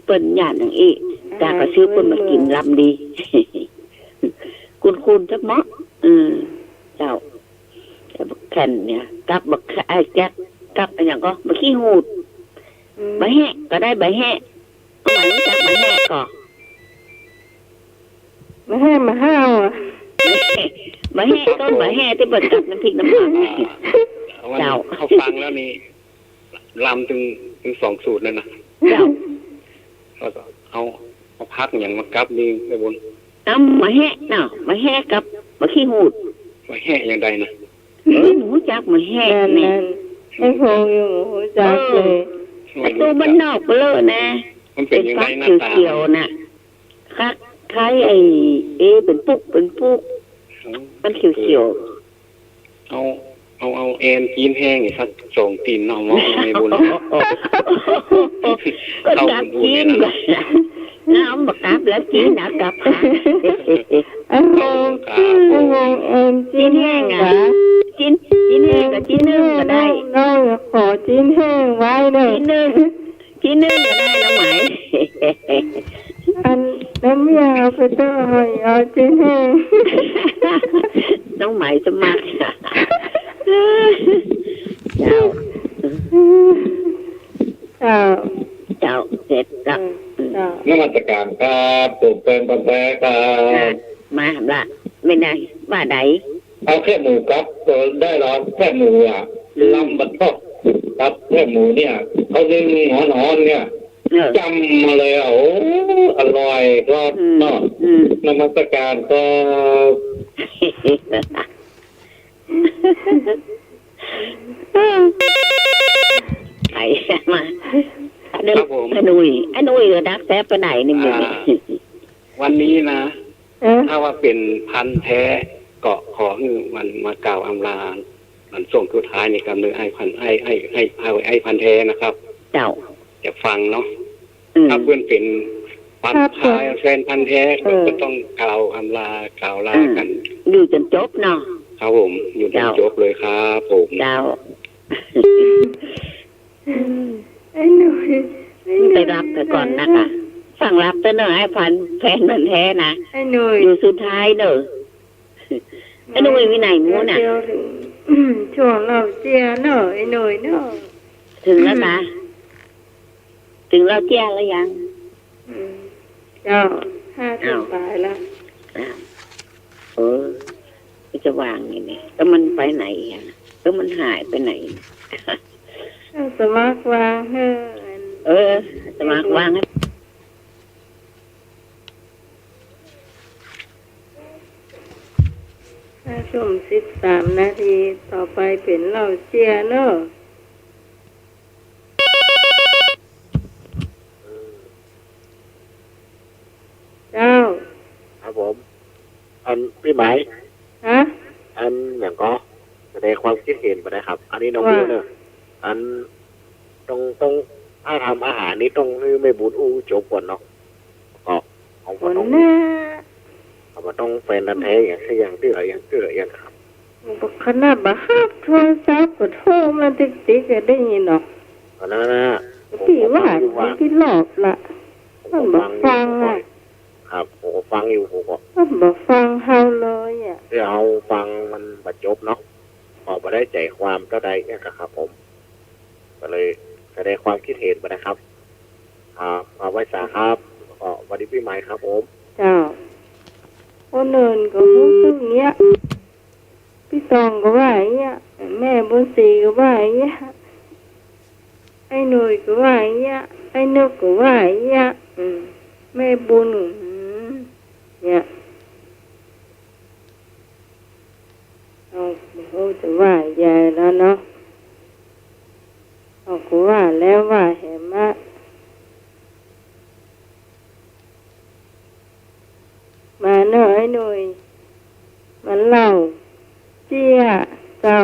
เปิ้นย่านนางเอก อาหาร ตาก็ซื้อเปิ้นมากิ๋น พื้นเมือง ลำดี คุ้นๆ จักเหมาะ อืม เจ้า แต่บ่าแข่นเนี่ย กับบ่าแข่น ไอ้แจ๊ก กับอะหยังก็ บ่าขี้หูด อืม บ่าแฮะ ก็ได้ บ่าแฮะ หมายรู้จักบ่าแฮะก่อ บ่าแฮะ บ่าห้าวอะ บ่าแฮะ ต้นบ่าแฮะตี้เปิ้นกับน้ำพริกน้ำผัก อ่า เจ้า เฮาฟังแล้วนี่ ลำตึง ตึงสองสูตรเลยนะ เจ้า แล้วก็เอา เอาผักหยังมากับนี่ แม่บุญ เอาบ่าแฮะเนาะ บ่าแฮะกับบ่าขี้หูด บ่าแฮะอย่างใดนะ เออ บ่ฮู้จักบ่าแฮะ นั่น นี่ นั่น ไอ้พงษ์ยังบ่ฮู้จักเลย เออ ไอ้ตู้บ้านนอกเปล่านะ มันเป๋นอย่างใดหน้าต๋า เป๋นฝักเขียวๆ น่ะ คล้ายๆ ไอ้ เอ๊ะ เป๋นปุก เป๋นปุก อืม มันเขียวๆ เอา เอา เอาแอนจีนแห้งสักสองตี๋นเนาะ หมอ แม่บุญ ก็จับจีน เข้าบุญเนี่ยนะ เอาบ่กลับแล้ว จี๋นเอากลับค่ะ ไอ้หง ไอ้หงเอ็น จี๋นแห้งอะ จี๋น จี๋นแห้งกับจี๋นนึ่งก็ได้ น้องขอจี๋นแห้งไว้เน่อ จี๋นนึ่ง จี๋นนึ่งก็ได้ น้องไหม อันน้ำยาไปเต้าหอยเอาจี๋นแห้ง น้องไหมสมัคร เจ้า เจ้า เจ้า เสร็จแล้ว เจ้า นมัสการครับ ผมแฟนพันธุ์แท้ครับ อ่ะ มาละ ไม่ได้ ว่าใด เอาแคบหมูครับ เออ ได้แล้ว แคบหมูอะ อืม ลำบักทอก ครับ แคบหมูเนี่ย เขานึ่งฮ้อนๆ เนี่ย เออ จ้ำมาเลยอะ โอ้ อร่อยครับ อืม เนาะ อืม นมัสการครับ ไปมา ครับผม ไอ้หนุ่ย ไอ้หนุ่ยก็ดักแซบไปไหนนี่ อ่า มื้อนี้ วันนี้นะ เออ ถ้าว่าเป๋นพันธุ์แท้ ก็ขอหื้อมันมากล่าวอำลา มันส่งสุดท้ายนี่ครับ เนอะ ไอ้พันธุ์ ไอ้ ไอ้ ไอ้ ไอ้ ไอ้พันธุ์แท้นะครับ เจ้า จะฟังเนาะ อืม ถ้าเปิ้นเป๋นพันธุ์ ครับผม แฟนพันธุ์แท้ เออ ก็ต้องกล่าวอำลา กล่าวลา อืม กั๋น อยู่จ๋นจบเนาะ ครับผม อยู่จ๋น เจ้า จบเลยครับผม เจ้า ไอ้หนุ่ย ไอ้หนุ่ย ไปหลับไปก่อนนะคะ ฟังหลับเต๊อะเนอะ ไอ้พันธุ์ แฟนพันธุ์แท้นะ ไอ้หนุ่ย อยู่สุดท้ายเนอะ ไอ้หนุ่ยไปไหนหมู่น่ะ เดี๋ยวเถิง ช่วงเล่าเจียเนาะ ไอ้หนุ่ยเนาะ เถิงแล้วกา เถิงเล่าเจียแล้วยัง อืม เจ้า ห้าทุ่ม อ้าว ปายแล้ว อ้าว เออ จะวางยังไง แล้วมันไปไหนอะ แล้วมันหายไปไหน เออ สมัครวางเฮ้อ อัน เออ สมัครวางให้ ห้าทุ่มสิบสามนาที ต่อไปเป๋นเล่าเจียเนาะ เจ้า ครับผม อันปี้ไหมาย ฮะ อันหยังก็ แสดงความคิดเห็นไปนะครับ อันนี้น้อง ว่า วิวเนอะ อันต้อง ต้อง ถ้าทำอาหารนี่ต้องหื้อแม่บุญอู้จบก่อนเนาะ ก็เอามาต้อง หัวหน้า เอามาต้องแฟนพันธุ์แท้อย่าง อย่างตี้ละ อย่างตี้ละ อย่างครับ ขนาดบ่ฮับโทรศัพท์ก็โทรมาติ๊กๆ ก็ได้ยินเนาะ อันนั้นนะ ตี้ว่า ผมก็ฟังอยู่ว่า ตี้รอบละ ผมก็ มันบ่ฟังอยู่ ฟังอะ ครับ ผมก็ฟังอยู่ ผมก็ มันบ่ฟังเฮาเลยอะ เดี๋ยวเฮาฟังมันบ่จบเนาะ ก็บ่ได้ใจ๋ความเต้าใดเนี่ยครับผม ก็เลยแสดงความคิดเห็นไปนะครับ ครับ เอาไว้สาครับ ก็สวัสดีปีใหม่ครับผม เจ้า คนอื่นก็ฮู้สึกเนี้ย ปี้ตองก็ว่าอย่างเงี้ย แม่บุญศรีก็ว่าอย่างเงี้ย ไอ้หนุ่ยก็ว่าอย่างเงี้ย ไอ้นกก็ว่าอย่างเงี้ย อืม แม่บุญ อืม เนี่ย เอา โอ้ จะว่ายายแล้วเนาะ เอา ก็ว่าแล้วว่าแหมอะ มาเนอะไอ้หนุ่ย มาเล่าเจี้ยเจ้า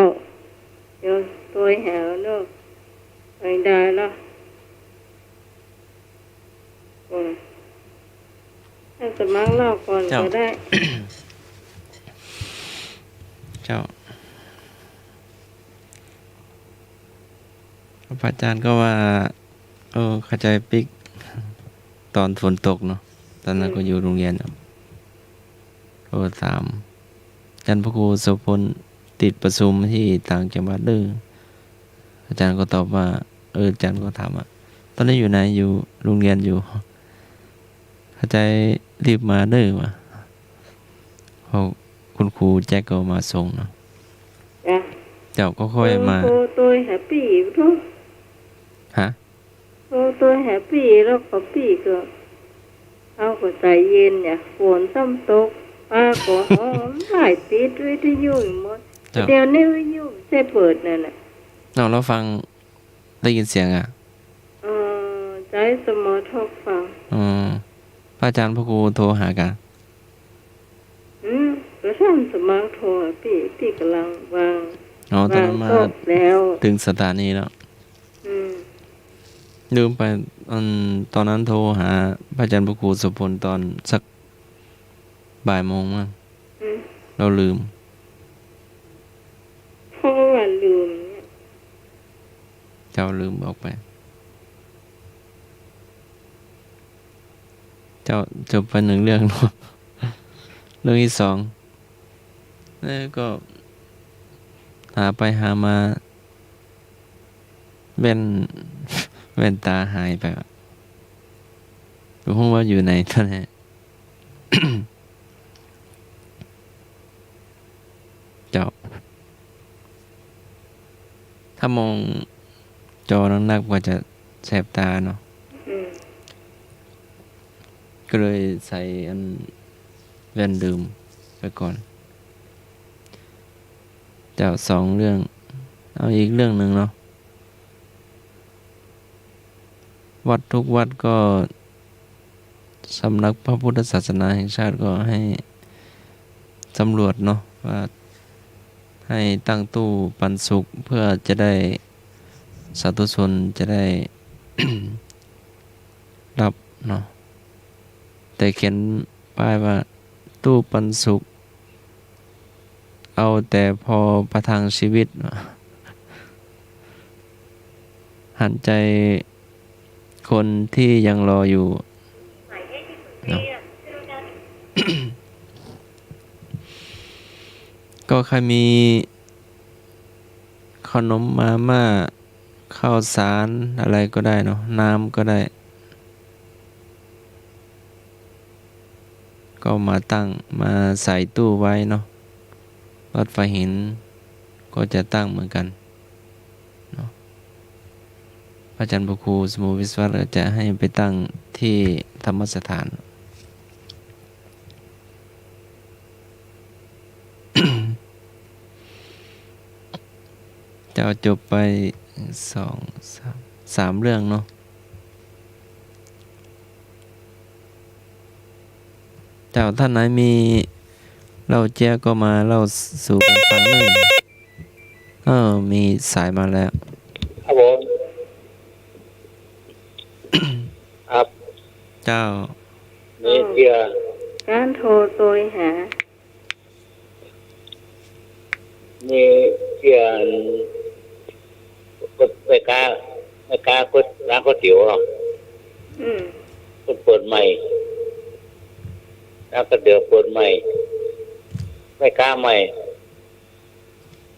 เดี๋ยวตวยแหวเนอะ ไปได้แล้ว โอ้ย ให้สมัครเล่าก่อน เจ้า ก็ได้ เจ้า พระอาจารย์ก็ว่า เออ เข้าใจ๋ปิ๊ก ต๋อนฝนตกเนาะ ต๋อนนั้น อืม ก็อยู่โฮงเฮียนเนาะ ก็ถาม อาจ๋ารย์พระครูโสภณ ติดประชุมตี้ต่างจังหวัดเน่อ อาจ๋ารย์ก็ตอบว่า เออ อาจ๋ารย์ก็ถามว่า ต๋อนนี้อยู่ไหน อยู่โฮงเฮียนอยู่ เข้าใจ๋รีบมาเน่อ ว่า พอคุณครูแจ็คก็มาส่งเนาะ จ้ะ เจ้าก็ค่อยมา โต โต โตหาปี้ทุก ฮะ โต โตหาปี้ แล้วก็ปี้ก็ เอาก็ใจ๋เย็นเนี่ย ฝนซ้ำตก ฟ้าก็ฮ้อง หลายปิดวิทยุอีกหมด เจ้า เดี๋ยวนี้วิทยุใจ้เปิดนั่นน่ะ เอา แล้วฟัง ได้ยินเสียงอะ เออ ใจ๊สมอทอกฟัง อ๋อ พระอาจ๋ารย์พระครูโทรหากะ อืม ก็ท่านสมัครโทรอะปี้ ปี้ก่ำลังวาง อ๋อ ต๋อนนั้นมา วางโต๊ะแล้ว เถิงสถานีแล้ว อืม ลืมไป อัน ตอนนั้นโทรหาพระอาจารย์พระครูโสภณตอนสักบ่ายโมงมั้ง อืม แล้วลืม เพราะว่าลืมเนี่ย เจ้าลืมออกไป เจ้าจบไปหนึ่งเรื่องเนาะ เรื่องที่สอง แล้วก็หาไปหามา แว่น แว่นตาหายไปอะ บ่ฮู้ว่าอยู่ไหนตอนนี้ เจ้า ถ้ามองจอนักๆ ก็จะแสบตาเนาะ อืม ก็เลยใส่อันแว่นลืมไปก่อน เจ้า สองเรื่อง เอาอีกเรื่องหนึ่งเนาะ วัดทุกวัดก็ สำนักพระพุทธศาสนาแห่งชาติก็ให้สำรวจเนาะ ว่าให้ตั้งตู้ปันสุข เพื่อจะได้ สาธุชนจะได้ รับเนาะ แต่เขียนป้ายว่า ตู้ปันสุข เอาแต่พอประทังชีวิต หันใจคนที่ยังรออยู่เนาะ ก็ใครมีขนมมาม่า ข้าวสารอะไรก็ได้เนาะ น้ำก็ได้ ก็มาตั้ง มาใส่ตู้ไว้เนาะ วัดฝายหินก็จะตั้งเหมือนกันเนาะ พระอาจารย์พระครูสมุทรวิศวัตก็จะให้ไปตั้งที่ธรรมสถาน เจ้า จบไปสอง สาม สามเรื่องเนาะ เจ้า ท่านไหนมีเล่าเจียก็มาเล่าสู่กันฟังเน่อ เออ มีสายมาแล้ว ครับผม ครับ เจ้า มีเจีย การโทรโตยหา มีเจีย แม่ก๊า แม่ก๊าก๋วย ร้านก๋วยเตี๋ยวเนาะ อืม เปิ้นเปิดใหม่ ร้านก๋วยเตี๋ยวเปิดใหม่ แม่ก๊าใหม่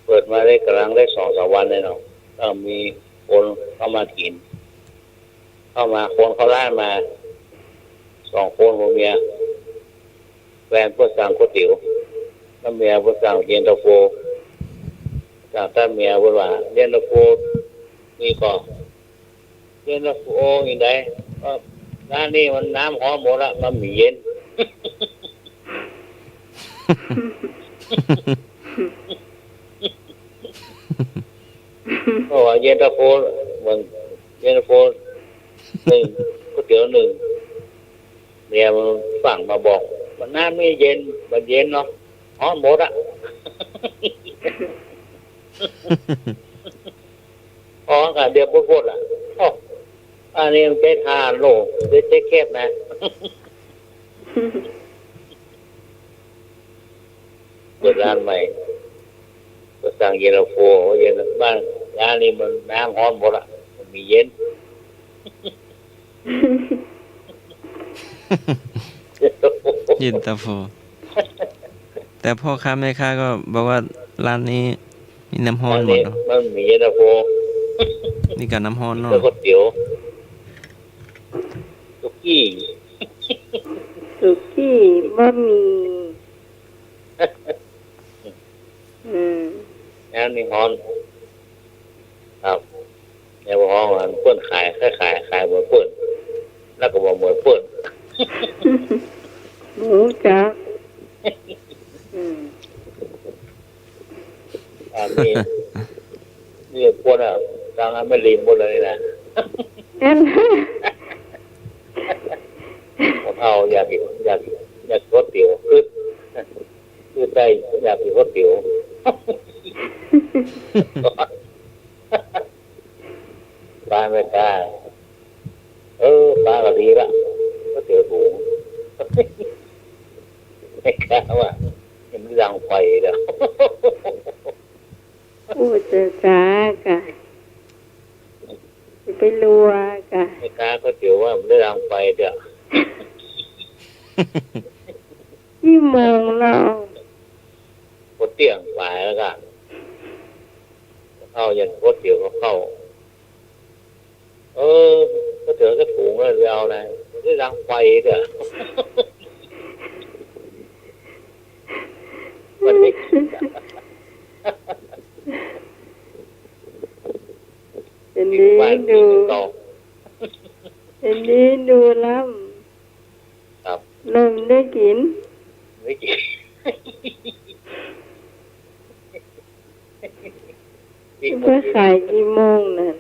เปิดมาได้ก๋ำลังได้สองสามวันเลยเนาะ ก็มีคนเข้ามากิ๋น เข้ามา คนเข้าร้านมา สองคนผัวเมีย แฟนเปิ้นสั่งก๋วยเตี๋ยว แล้วเมียเปิ้นสั่งเย็นตาโฟ สั่งต้านเมียเปิ้นว่า เย็นตาโฟมีก่อ เย็นตาโฟอีกได้ ก็ร้านนี้มันน้ำฮ้อนหมดละ มันบ่เย็น ก็ว่าเย็นตาโฟ มันเย็นตาโฟนึ่ง ก๋วยเตี๋ยวนึ่ง เมียมันสั่งมาบอก ว่าน้ำนี่เย็น มันเย็นเนาะ ฮ้อนหมดอะ ฮ้อนกะเดียวโพดๆ อะ โอ้ อันนี้มันใจ๊ถ่านโลก ใจ๊ ใจ๊แก๊สนะ เปิดร้านใหม่ ก็สั่งเย็นตาโฟ เย็น บ้าน ร้านนี้มันน้ำฮ้อนหมดอะ มันบ่เย็น เย็นตาโฟ แต่พ่อค้าแม่ค้าก็บอกว่าร้านนี้มีน้ำฮ้อนหมดเนาะ ร้านนี้มันมีเย็นตาโฟ มีกะน้ำฮ้อนเนาะ แล้วก๋วยเตี๋ยว สุกี้ สุกี้ บะหมี่ อืม น้ำนี่ฮ้อน ครับ แล้วฮ้อน เปิ้นขาย ขาย ขายเหมือนเปิ้น แล้วก็บ่เหมือนเปิ้น หมูจ๋า อืม อันนี้ นี่คนอะ ตังอันไม่ลืมหมดเลยนะ อัน คนเฒ่าอยากกิ๋น อยาก อยากก๋วยเตี๋ยว คือ คือได้ อยากกิ๋นก๋วยเตี๋ยว บ้านแม่ก๊า ดีละ ก็เสียสูง แม่ค้าว่ายังไม่ดังไฟเลย อู้จ๋าๆ ก่ะ อย่าไปลัวก่ะ แม่ค้าก็เสียวว่ามันได้ดังไฟเด้อ กี่โมงแล้ว ก็เตี้ยงไปแล้วก่ะ เข้ายันก๋วยเตี๋ยวก็เข้า เออ ก๋วยเตี๋ยวสักถุงแล้วจะเอาอะไร มันได้ดังไฟเด้อ มันไม่กินอะ เดี๋ยวนี้ดู เดี๋ยวนี้ดูแล้ว ครับ เริ่มได้กิ๋น ได้กิ๋น เปิ้นขายกี่โมงน่ะ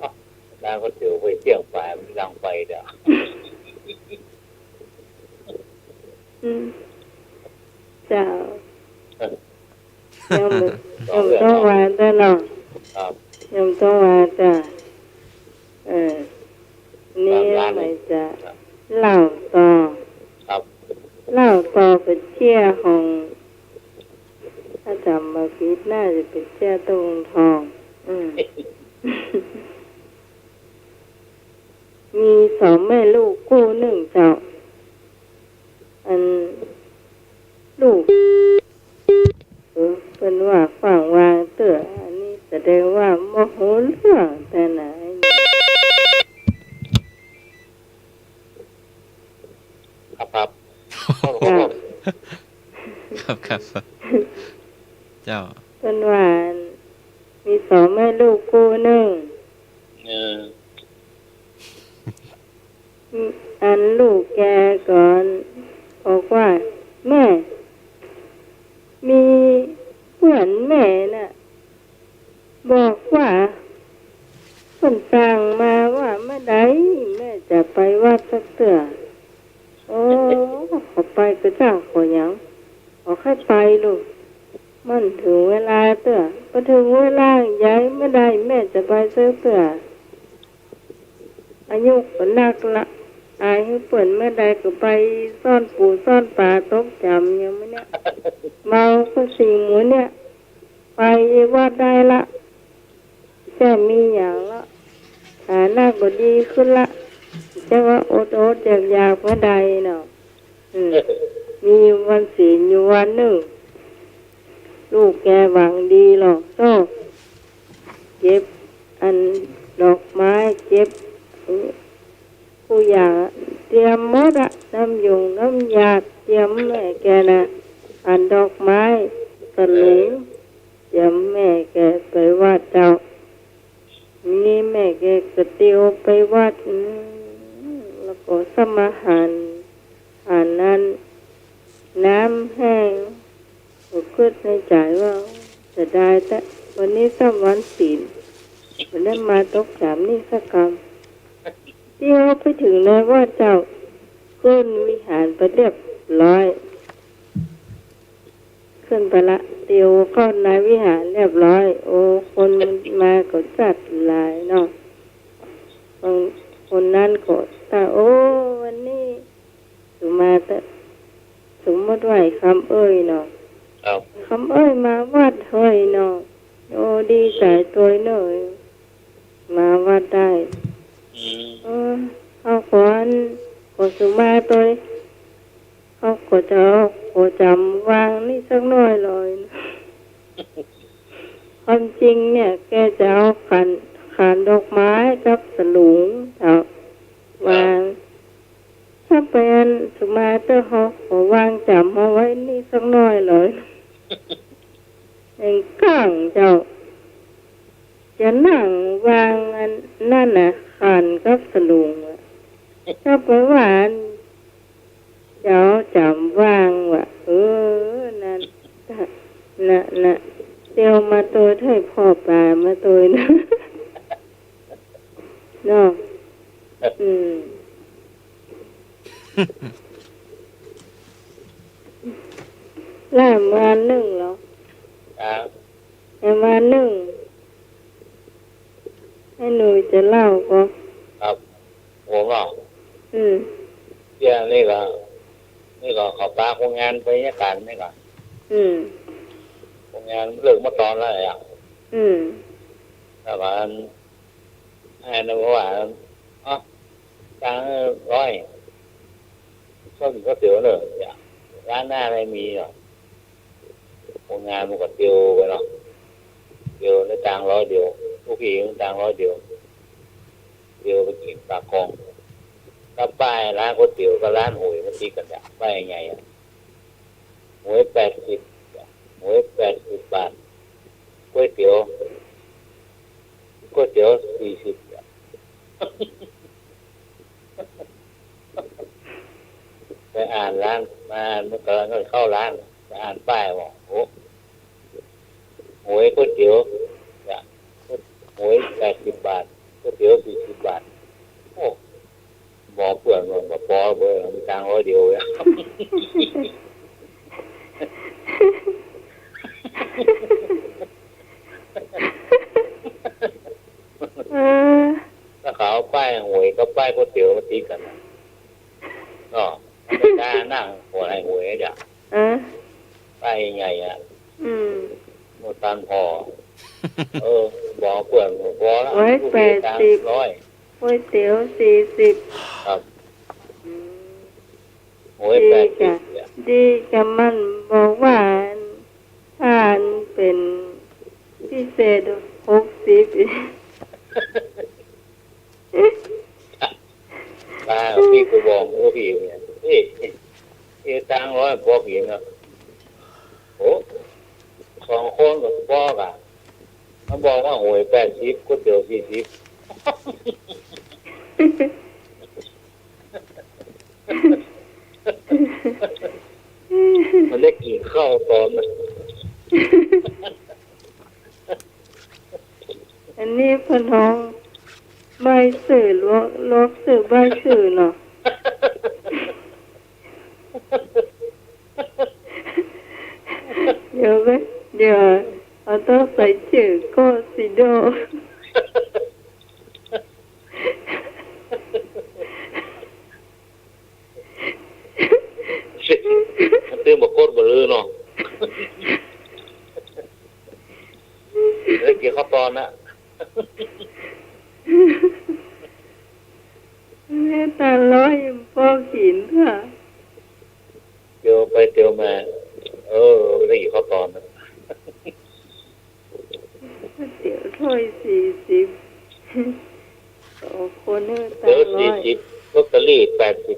อ้าว ร้านก๋วยเตี๋ยวไปเตี้ยงไป มันดังไฟเด้อ อืม เจ้า ยังบ่ ยังบ่ต้องว่าเตื้อเนาะ ครับ ยังบ่ต้องว่าเตื้อ เออ นี่ ตามร้านเลย ไหนจะ ครับ เล่าต่อ ครับ เล่าต่อไปเตี้ยของ ถ้าจ๋ำบ่ผิดน่าจะเป๋นเตี้ยตรงทอง อืม มีสองแม่ลูกกู้นึ่งเจ้า อันลูก เออ เปิ้นว่าขว้างวางเตื้อ อันนี้แสดงว่าบ่ฮู้เรื่องแต๊ไหน ครับ ครับ ครับ ครับ ครับ เจ้า เปิ้นว่ามีสองแม่ลูกกู้นึ่ง เออ อันลูกแกก่อนบอกว่า แม่ มีเปื้อนแม่น่ะ บอกว่าเปิ้นสั่งมาว่าเมื่อใดแม่จะไปวัดสักเตื้อ โอ้ ขอไปกระจ้างขอหยัง ขอแค่ไปลูก มันเถิงเวลาเตื้อ พอเถิงเวลาใหญ่เมื่อใดแม่จะไปสักเตื้อ อายุก็นักละ อายหื้อเปิ้นเมื่อใดก็ไปซ่อนปูซ่อนป๋าตกจ๋ำอย่างมื้อเนี้ย เมาก็สิ่งหมู่เนี้ย ไปวัดได้ละ จะมีหยังละ ฐานะก็ดีขึ้นละ จะว่าอดๆ อยากๆ เมื่อใดเนาะ อืม มีวันศีลอยู่วันนึ่ง ลูกแกหวังดีหรอก ก็เก็บอันดอกไม้ เก็บผู้อย่างอะ เตรียมหมดอะ น้ำยงน้ำยา เตรียมแม่แกน่ะ อันดอกไม้สลุง เตรียมแม่แกไปวัดเจ้า นี่แม่แกก็เตียวไปวัด อืม แล้วก็สมาหาร อันนั้น น้ำแห้ง ก็กึ๊ดในใจ๋ว่า เสียดายแต๊ วันนี้ซ้ำวันศีล บ่ได้มาตกจ๋ำนี่สักกำ เตียวไปเถิงในวัดเจ้า ขึ้นวิหารไปเรียบร้อย ขึ้นไปละ เตียวเข้าในวิหารเรียบร้อย โอ้ คนมันมาก็จัดหลายเนาะ บางคนนั้นก็ตะ โอ้ วันนี้สุมาเต๊อะ สมมุติว่าไอ้คำเอ้ยเนาะ ครับ คำเอ้ยมาวัดเฮ้ยเนาะ โอ้ ดีใจ๋ตวยเนาะ มาวัดได้ อืม เออ เอาขออัน ขอสุมาตวย เขาก็จะเอา ขอจ๋ำวางนี่สักหน้อยเลย ความจริงเนี่ย แกจะเอาขัน ขันดอกไม้กับสลุง เอา ครับ วาง ถ้าไปอันสุมาเต๊อะ เขาขอวางจ๋ำเอาไว้นี่สักหน้อยเลย เอ็งก้างเจ้า จะนั่งวางอันนั่นน่ะ ขันกับสลุงอะ ถ้าไปว่าอัน เจ้าจ๋ำวางว่ะ เออ นั่น น่ะ น่ะ เตียวมาตวย ถ้าพ่อป๋ามาตวยนะ เนาะ อืม ล่ามวานนึ่งเหรอ ครับ แอมวานนึ่ง ไอ้หนูจะเล่าก็ ครับ ผมเหรอ อืม เดี๋ยวนี้ก็ นี่ก็เขาปาคนงานไปเนี่ยกันนี่ก็ อืม คนงานเลิกมาตอนแล้วอ่ะ อืม แล้วก็อัน อันนั้นว่า อ๋อ ตังค์ร้อย ชอบกิ๋นก๋วยเตี๋ยวเน่อ เนี่ย ร้านหน้าไม่มีหรอก คนงานมันก็เตียวไปเนาะ เตียวได้ตังค์ร้อยเดียว ลูกพี่ได้ตังค์ร้อยเดียว เตียวไปกิ๋นปากคลอง ก็ป้ายร้านก๋วยเตี๋ยวกับร้านหวยมันติดกั๋นเนี่ย ป้ายใหญ่ๆ อะ หวยแปดสิบ หวยแปดสิบบาท ก๋วยเตี๋ยว ก๋วยเตี๋ยวสี่สิบ ไปอ่านร้าน มาอ่าน มันก่ำลังเข้าร้าน ไปอ่านป้ายบอก โอ้ หวยก๋วยเตี๋ยว เนี่ย หวยแปดสิบบาท ก๋วยเตี๋ยวสี่สิบบาท โอ้ บอกเปื้อนว่า บ่ปอเว้ย มีตังค์ร้อยเดียวเว้ย เออ ถ้าเขาเอาป้ายหวยกับป้ายก๋วยเตี๋ยวมาติดกั๋นน่ะ เนาะ มันก็จะนั่งหัวไหนหวยอ่ะ เออ ป้ายใหญ่ๆ อ่ะ อืม หมดตังค์พอ เออ บอกเปื้อน บอกพอแล้ว ก๋วยเตี๋ยวแปดสิบ ตังค์ร้อย ก๋วยเตี๋ยวสี่สิบ ครับ อืม หวยแปดสิบ ดีกะ เนี่ย ดีกะมันบอกว่า ถ้าอันเป๋นพิเศษหกสิบ ป้ากับปี้กูบอก โอ้ พี่เนี่ย เอ๊ะ เอ๊ะ ตังค์ร้อยบอกอีกเนาะ โอ้ สองคนก็บอกอ่ะ มันบอกว่าหวยแปดสิบ ก๋วยเตี๋ยวสี่สิบ มันได้กิ๋นข้าวตอนนั้น อันนี้พ่อน้องใบ้ซื่อ ลวก ลวกซื่อ ใบ้ซื่อเนาะ เดี๋ยวก่อน เดี๋ยว เอาต้องใส่จื้อก็สิโด มันตื้นบ่โคตรบ่ลือเนาะ ได้กิ๋นข้าวตอนน่ะ แม่ตาลอยยังปอกิ๋นค่ะ เตียวไปเตียวมา เออ ได้กิ๋นข้าวตอนน่ะ ก๋วยเตี๋ยวถ้วยสี่สิบ สองคนนี่ ก๋วยเตี๋ยว ตาลอย สี่สิบ ลอตเตอรี่แปดสิบ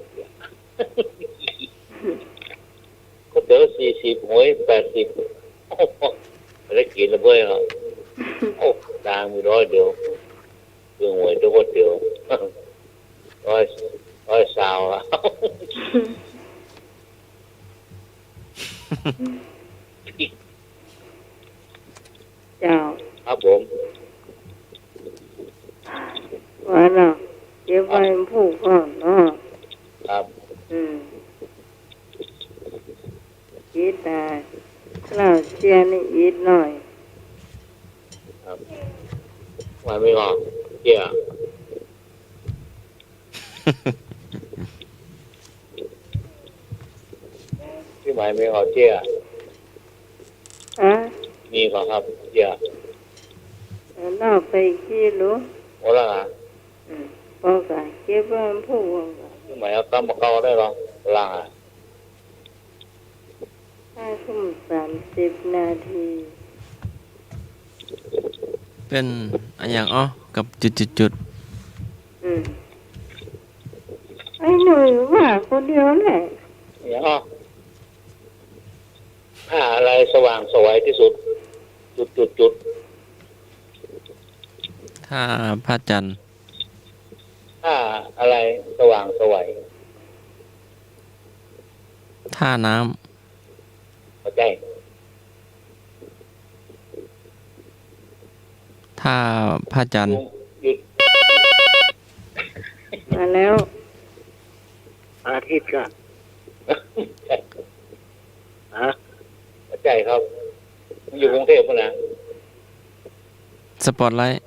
ก๋วยเตี๋ยวสี่สิบ หวยแปดสิบ โอ้โห ได้กิ๋นละเบ้ยเนาะ โอ้ ตังค์มีร้อยเดียว ซื้อหวยตวยก๋วยเตี๋ยว ร้อย ร้อยซาวละ เจ้า ครับผม ว่าเนาะ เก็บไว้ ครับ มันผูกก่อนเนาะ ครับ อืม อีกตา เหล้าเจียนี่อีกหน่อย ครับ ไว้ไม่ออก เจีย พี่หมายมีขอเจีย ฮะ มีขอครับ เจีย เออ นอกไปขี้รู้ โอ้ละนะ อืม ปอกะ เก็บไว้มันผูกก่อน พี่หมายเอากำมาเกาได้หรอ ล่างอ่ะ ห้าทุ่มสามสิบนาที เป๋นอะหยังอ้อ กับจุดจุดจุด อืม ไอ้หนุ่ยว่าคนเดียวแหละ อะหยังอ้อ ท่าอะไรสว่างไสวที่สุด จุดจุดจุด ท่าพระจันทร์ ท่าอะไรสว่างไสว ท่าน้ำ เข้าใจ๋ ท่าพระจันทร์ หยุด มาแล้ว อาทิตย์ค่ะ ฮะ เข้าใจ๋ครับ มันอยู่กรุงเทพฯ ปู๊นนะ สปอตไลท์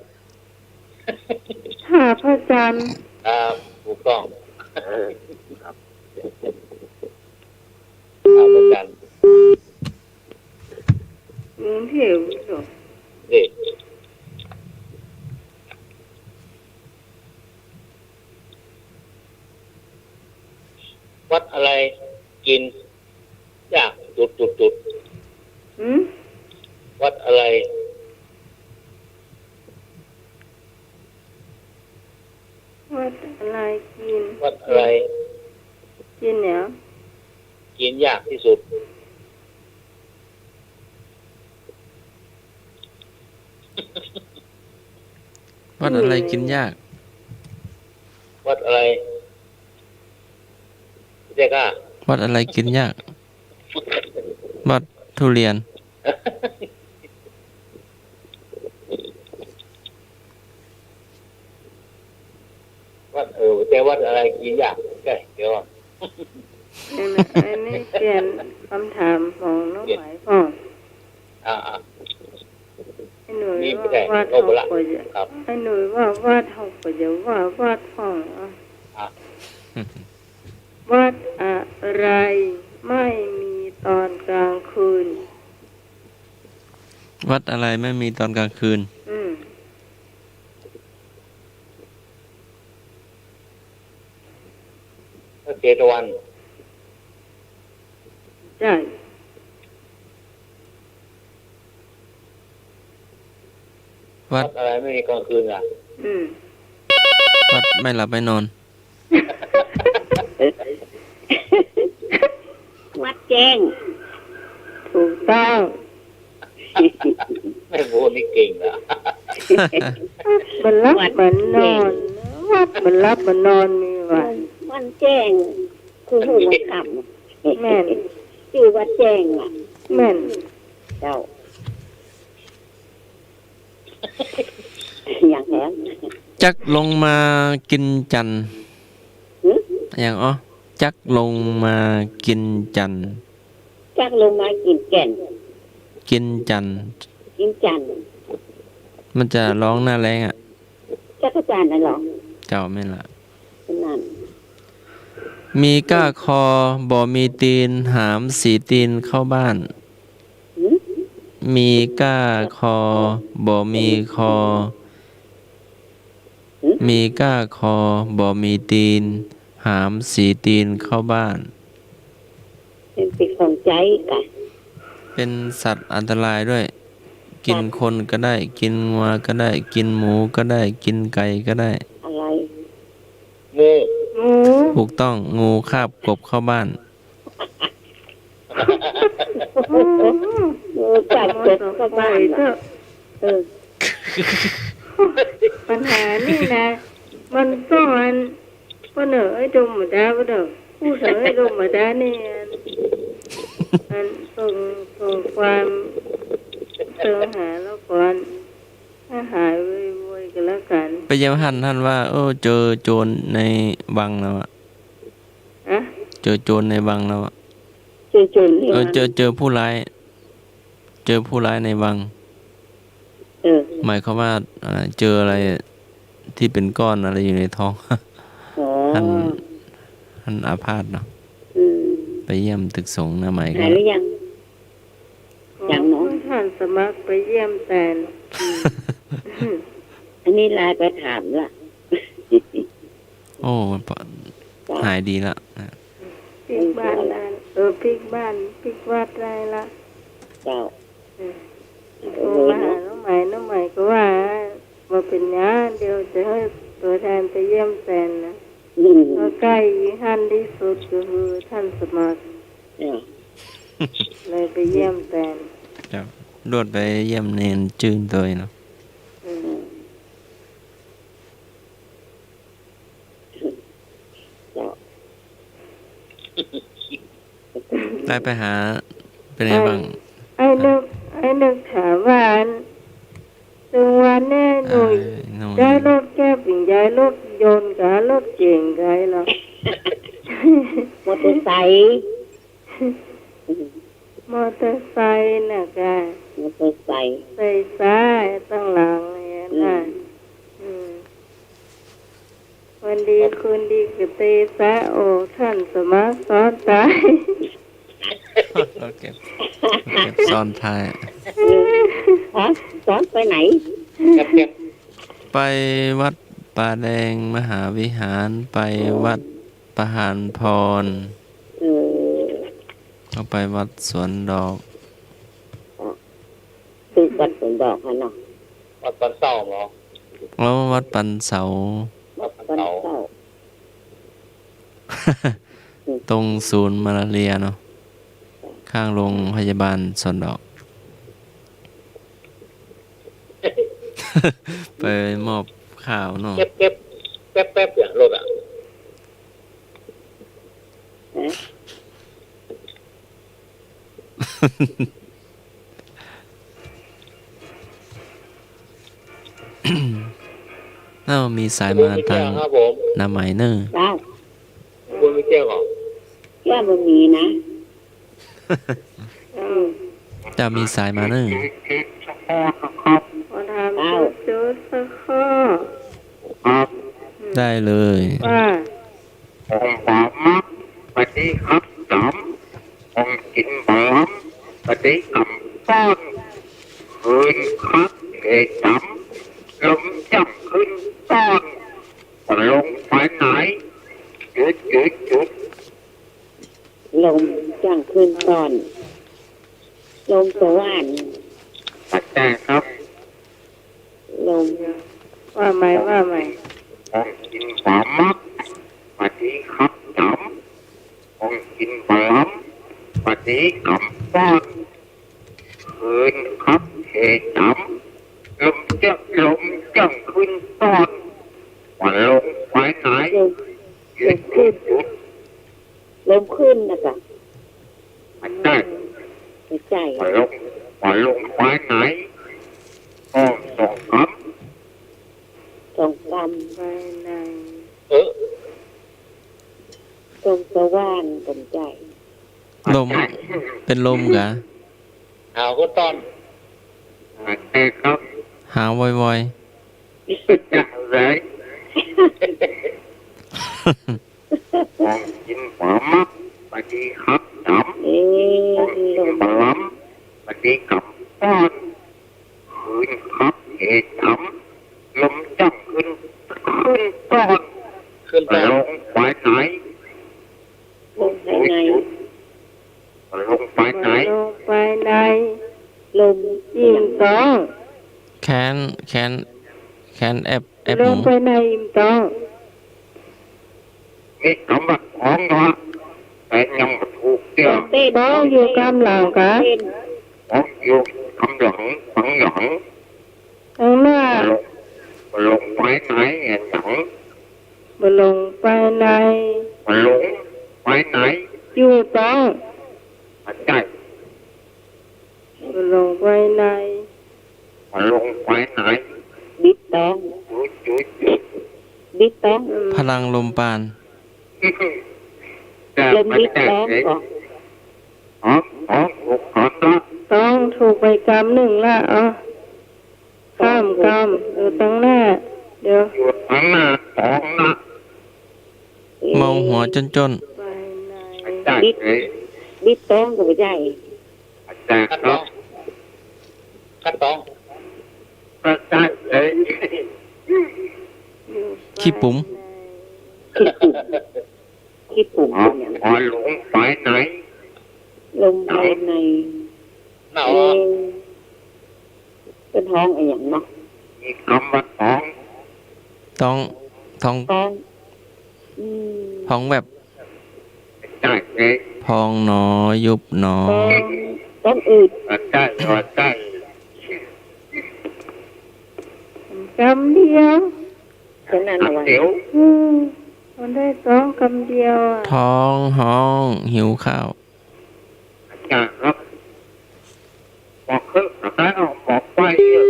ท่าพระจันทร์ ครับ ถูกต้อง เออ ครับ ครับ อาจารย์ กรุงเทพฯ เหรอ นี่ วัดอะไรกินยากจุดจุดจุด หืม วัดอะไร วัดอะไรกิน วัดอะไร กินเนี่ย กินยากที่สุด วัดอะไรกินยาก วัดอะไร เจ๊ก้า วัดอะไรกินยาก วัดทุเรียน วัด เออ แต่วัดอะไรกินยาก ใช่ เดี๋ยวก่อน อันนี้เปลี่ยนกำถามของน้องไหมพ่อง อ่า อ่า ไอ้หนุ่ยว่าวัด เฮาก็จะ ครับ ไอ้หนุ่ยว่าวัด เฮาก็จะว่าวัดพ่อง อ่ะ อ่ะ วัดอะไรไม่มีตอนกลางคืน วัดอะไรไม่มีตอนกลางคืน อืม พระเชตวัน ใช่ วัด วัดอะไรไม่มีกลางคืนล่ะ อืม วัดไม่หลับไม่นอน วัดแจ้ง ถูกต้อง แม่โบนี่เก่งนะ บ่หลับบ่นอน วัดบ่หลับบ่นอนมีว่า วันแจ้ง คือฮู้เมื่อค่ำ แม่น จื้อวัดแจ้งล่ะ แม่น เจ้า อย่างแหม จักลงมากินจั่น หึ อย่าง อ๋อ จักลงมากินจั่น จักลงมากินแก่น กินจั่น กินจั่น มันจะฮ้องหน้าแล้งอะ จักจั่นน่ะเหรอ เจ้า แม่นละ นั่น มีก้าคอ บ่มีตีน หามสีตีนเข้าบ้าน หืม มีก้าคอ บ่มีคอ หืม มีก้าคอ บ่มีตีน หามสีตีนเข้าบ้าน เป็น เป็นของใจ๊กะ เป็นสัตว์อันตรายด้วย กินคนก็ได้ กินงัวก็ได้ กินหมูก็ได้ กินไก่ก็ได้ อะไร งู ถูกต้อง งูคาบกบเข้าบ้าน โอ้โห จับกบเข้าบ้านเหรอ เออ ปัญหานี่นะ มันต้องอัน ป้อเน่อไอ้ดมบ่าดา ป้อเน่อ ผู้เสนอไอ้ดมบ่าดานี่ อัน อันส่ง ส่งความ เสิงหาลาวก่อน ให้หายไวๆ ก็แล้วกั๋น ไปเยี่ยมหั้น หั้นว่า โอ้ เจอโจรในวังแล้วอะ ฮะ เจอโจรในวังแล้วอะ เจอโจรในวัง เออ เจอ เจอผู้ร้าย เจอผู้ร้ายในวัง เออ หมายความว่า อ่า เจออะไรที่เป็นก้อนอะไรอยู่ในท้อง อ๋อ หั้น หั้นอาพาธเนาะ อืม ไปเยี่ยมตึกสงฆ์นาใหม่ก็ หายหรือยัง ยังเนาะ ท่านสมัครไปเยี่ยมแตน อันนี้ไลน์ไปถามละ โอ้ มันปะ เจ้า หายดีละ ปิ๊กบ้านได้ เออ ปิ๊กบ้าน ปิ๊กวัดได้ละ เจ้า เออ โทรมาหาน้องใหม่ น้องใหม่ก็ว่า บ่เป๋นหยัง เดี๋ยวจะหื้อตั๋วแตนไปเยี่ยมแตนนะ อืม ก็ใก้หั้นตี้สุดก็คือท่านสมัคร เจ้า เลยไปเยี่ยมแตน เจ้า ลวดไปเยี่ยมเณรจื้นตวยเนาะ อืม เจ้า ได้ไปหา เป๋นไงบ้าง ไอ้นึก ไอ้นึกถามว่า อัน ตึงวันนี้หนุ่ย ไอ้หนุ่ย ใจ๊รถแก๊ป ใจ๊รถยนต์ กับรถเก๋ง ใจ๊เหรอ มอเตอร์ไซค์ มอเตอร์ไซค์น่ะกะ มอเตอร์ไซค์ ใส่ซ้ายตังหลังเนี่ยนะ อืม อืม วันดี อันดีคือเตสะ โอ้ ท่านสมาสอนตาย เก็บ เก็บซ้อนท้าย ฮะ สอนไปไหน ไปวัดป่าแดงมหาวิหาร ไปวัดประหารพร เออ เอาไปวัดสวนดอก ตึกวัดสวนดอกหั้นเนาะ วัดปันเสาเหรอ แล้ววัดปันเสา วัดปันเสา ตรงศูนย์มาลาเรียเนาะ ข้างโรงพยาบาลสวนดอก ไปมอบข้าวเนาะ แป๊บๆ แป๊บๆ อย่างรถอะ เอ้า มีสายมาตาง ครับผม นามัยเน่อ เจ้า คุณไม่เกี่ยวหรอ เจ้าบ่มีนะ อืม เจ้ามีสายมาเน่อ ขอถาม เจ้า จุดๆ สักข้อ ครับ ได้เลย ว่า ของบ่ามักบ่ดีครับจ๋ำ ของกิ๋นบ่าลำบ่ดีกำป้อน คืนครับเอจ๋ำ ลมจ้างขึ้นต้อน บ่ลงไปไหน จุดจุดจุด ลมจ้างขึ้นต้อน ลมสะหว่าน บ่ใจ้ครับ ลม ว่าใหม่ ว่าใหม่ ของกิ๋นบ่ามักบ่ดีครับจ๋ำ ของกิ๋นบ่าลำบ่ดีกำป้อน คืนครับเอจ๋ำ ลมจ้าง ลมจ้างขึ้นต้อน บ่ลงไปไหน ลม จุดจุดจุด ลมขึ้นนะจ๊ะ บ่ใจ้ บ่ใจ้ บ่ลง บ่ลงไปไหน ก็สองกำ สองกำ ไปไหน เออ ลมสะหว่าน บ่ใจ้ ลม บ่ใจ้ เป๋นลมกา หาวก็ต้อน บ่ใจ้ครับ หาววอยๆ จังเลย ของกิ๋นบ่ามักบ่ดีครับจ๋ำ เอ๊ะ ของกิ๋นบ่าลำบ่ดีกำป้อน คืนครับเอจ๋ำ ลมจ้างขึ้น ขึ้นต้อน ขึ้นต้อน ลงไปไหน ลงไปไหน ลงไปไหน ลงไปไหน ลม อิ่มต้อง แคน แคน แคนแอบ แอบ ลงไปไหน อิ่มต้อง นี่กำว่าต้องเนาะ แต่ยังบ่ถูกเตื้อ ต้องอยู่กำหลังกา ต้องอยู่กำหลัง กำหลัง ตังหน้า บ่ลง บ่ลงไปไหน เห็นหยัง บ่ลงไปไหน บ่ลงไปไหน อยู่ต้อง บ่ใจ้ บ่ลงไปไหน บ่ลงไปไหน บิดต้อง จุดจุดจุด บิดต้อง อืม พลังลมปาน ลมบิดต้อง อ๋อ อ๋อ ถูกกำละ ต้องถูกไปกำนึ่งละ อ๋อ ข้ามกำ อยู่ตังหน้า เดี๋ยว อยู่ตังหน้าต้องนะ เมาหัวจ้นๆ ไปไหน บ่ใจ้ บิด เอ๊ะ บิดต้องก็บ่ใจ้ บ่ใจ้ครับ คัดต้อง บ่ใจ้ เอ๊ะ อยู่ ขี้ปุ๋ม ไปไหน ขี้ปุ๋ม ขี้ปุ๋ม อ๋อ เนี่ย อ๋อ ลงไปไหน ลงไปไหน หนาว เออ เปิ้นฮ้องอะหยังเนาะ มีกำว่าต้อง ต้อง ต้อง ต้อง อืม ต้องแบบ ใจ้ เอ๊ะ พองหนอ ยุบหนอ ต้อง ต้องอืด บ่ใจ้ บ่ใจ้ กำเดียว แค่นั้นเอาไว้ กำเดียว อืม มันได้ต้องกำเดียวอะ ท้องฮ้อง หิวข้าว อาจารย์ครับ บอกเถอะ อาจารย์เอาบอกไปเถอะ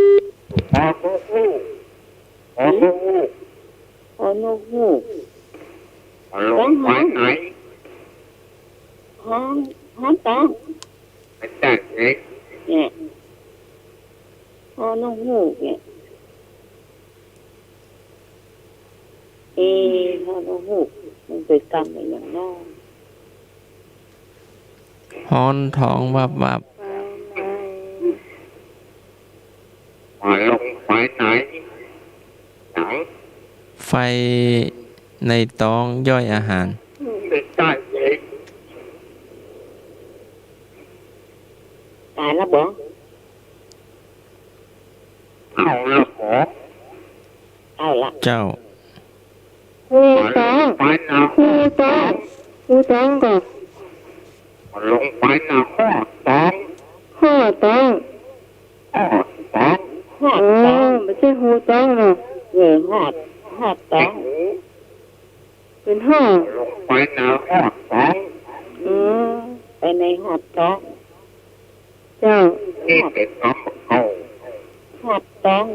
ฮอนกฮูก ฮอนกฮูก ฮอนกฮูก ฮอนกฮูก ฮอนลงไปไหน ฮ้อง ฮ้องต้อง อาจารย์เอ๊ะ เนี่ย ฮอนกฮูกเนี่ย เอ๊ะ เฮาบ่ฮู้ มันเป๋นกำอะหยังน้อ ฮ้อนท้องวับวับ ไฟใน ไฟในต๊องย่อยอาหาร ต๋ายละบ่ เอาละบ่ เอาละ เจ้า ฮูต๊อง ฮูต๊อง ฮูต๊องก่อ ลงไปนะ ฮอดต๊อง ฮอดต๊อง ฮอดต๊อง ฮอดต๊อง อ๋อ บ่ใจ้ฮูต๊องเนาะ เออ ฮอด ฮอดต๊อง เป๋นฮอด ลงไปนะ ฮอดต๊อง อ๋อ ไปในฮอดต๊อง เจ้า นี่เป๋นกำบ่าเก้า ฮอดต๊อง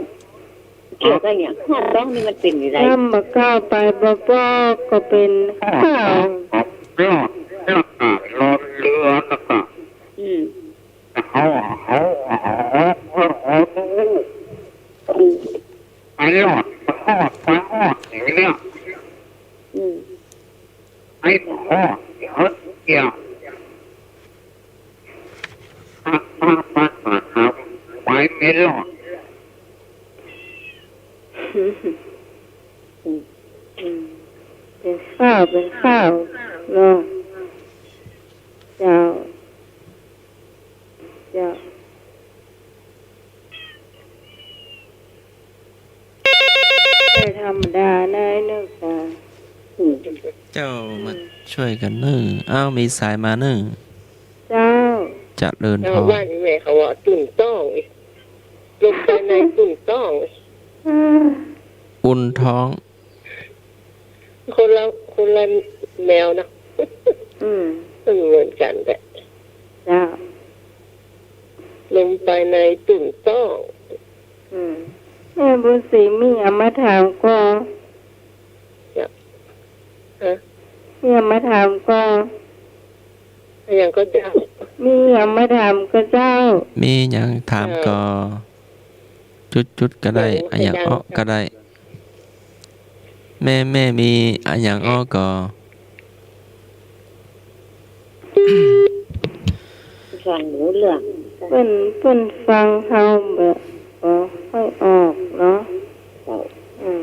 เกี่ยวกับหยัง ฮอดต๊องนี่มันเป๋นจะใด กำบ่าเก้าไปบ่ปอก็เป๋นฮอดต๊อง ข้าว ฮอดต๊อง แล้วก็รอเรือ แล้วก็ อืม เฮา เฮา เฮา เฮา เฮา อืม ไปฮอด ไปฮอด ไปฮอด อย่างเนี้ย อืม ไปฮอด เฮาเกี่ยว ปะปะปะปะครับ ไปไม่รอด อืม อืม เป๋นข้าว เป๋นข้าวเนาะ เจ้า เจ้า ได้ธรรมดานะไอ้นึกนะ อืม เจ้ามา อืม ช่วยกั๋นเน่อ อ้าว มีสายมาเน่อ เจ้า เจริญพร เจ้า บ้านแม่เขาว่าตุ่นต๊อง ลงไปในตุ่นต๊อง อ่า อุ่นท้อง คนละ คนละแนวนะ อืม มันเหมือนกั๋นแหละ เจ้า ลงไปในตุ่นต๊อง อืม แม่บุญศรีมีอะหยังมาถามก่อ เจ้า ฮะ มีอะหยังมาถามก่อ อะหยังก่อเจ้า มีอะหยังมาถามก่อเจ้า มีอะหยังถามก่อ เจ้า จุดๆ ก็ได้ เจ้า อะหยังอ้อก็ได้ แม่ แม่มีอะหยังอ้อก่อ ฟังรู้เรื่อง เปิ้น เปิ้นฟังเฮาบ่ บ่ค่อยออกเนาะ เจ้า อืม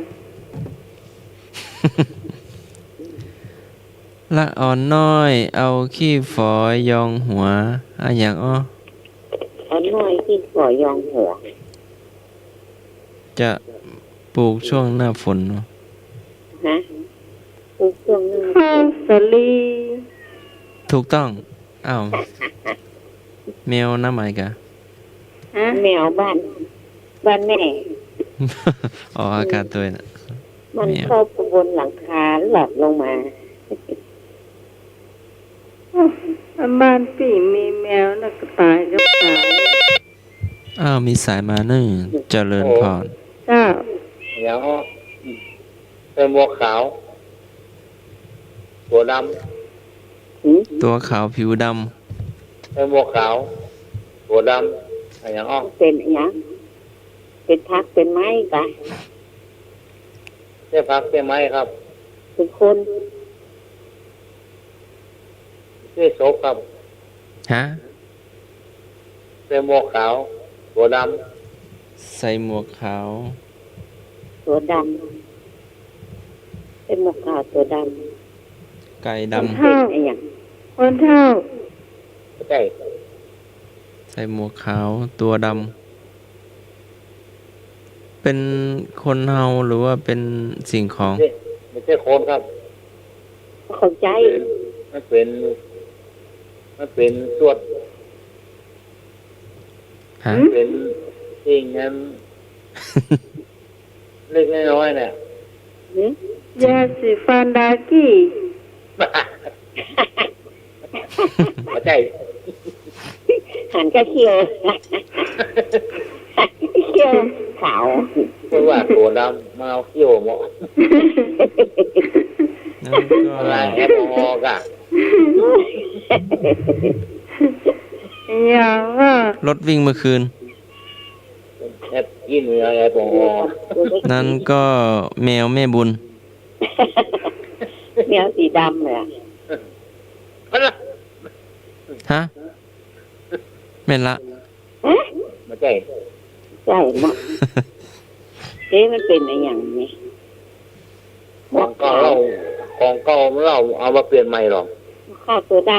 ละอ่อนน้อยเอาขี้ฝอยยองหัว อะหยังอ้อ อ่อนน้อยขี้ฝอยยองหัว จะปลูกช่วงหน้าฝนเนาะ ฮะ ปลูกช่วงหน้าฝน ข้าวสาลี ถูกต้อง อ้าว แมวน้ำไหมกะ ฮะ แมวบ้าน บ้านแม่ ออกอากาศตวยนะ มัน แมว เข้าไปบนหลังคา หลอดลงมา อ้าว บ้านปี้มีแมวนะ กระต่ายก็ต๋าย อ้าว มีสายมาเน่อ เจริญพร เจ้า เดี๋ยว ใส่หมวกขาว ตั๋วดำ หืม ตั๋วขาวผิวดำ ใส่หมวกขาว ตั๋วดำ อะหยังอ้อ เป๋นอะหยัง เป๋นผักเป๋นไม้กะ ใจ้ผักใจ้ไม้ครับ เป๋นคน ใจ้ศพครับ ฮะ ใส่หมวกขาว ตั๋วดำ ใส่หมวกขาว ตั๋วดำ ใส่หมวกขาวตั๋วดำ ไก่ดำ คนเฒ่า เป๋นอะหยัง คนเฒ่า ใจ้ ใส่หมวกขาวตั๋วดำ เป๋นคนเฮาหรือว่าเป๋นสิ่งของ ไม่ใจ้ ไม่ใจ้คนครับ ของใจ๊ มันเป๋น มันเป๋น มันเป๋นสวด ฮะ เป๋นสิ่งนั้น เล็กๆ น้อยๆ เนี่ย หืม ยาสีฟันดากี้ บ่ใจ้ หันกะเขี้ยว เขี้ยวขาว เพราะว่าตั๋วดำมาเอาเขี้ยวหมอ นั่นก็ ละแอลกอฮอล์กะ อย่างว่า รถวิ่งเมื่อคืน แอปกินเวลาแอปของออก นั่นก็แมวแม่บุญ แมวสีดำเลยอะ ฮะ แม่นละ ฮะ บ่ใจ้ ใจ้เนาะ เอ๊ะ มันเป๋นอะหยังนี่ ของเก่าเฮา ของเก่าเฮาเอามาเปลี่ยนใหม่เหรอ หมวกขาวตั๋วด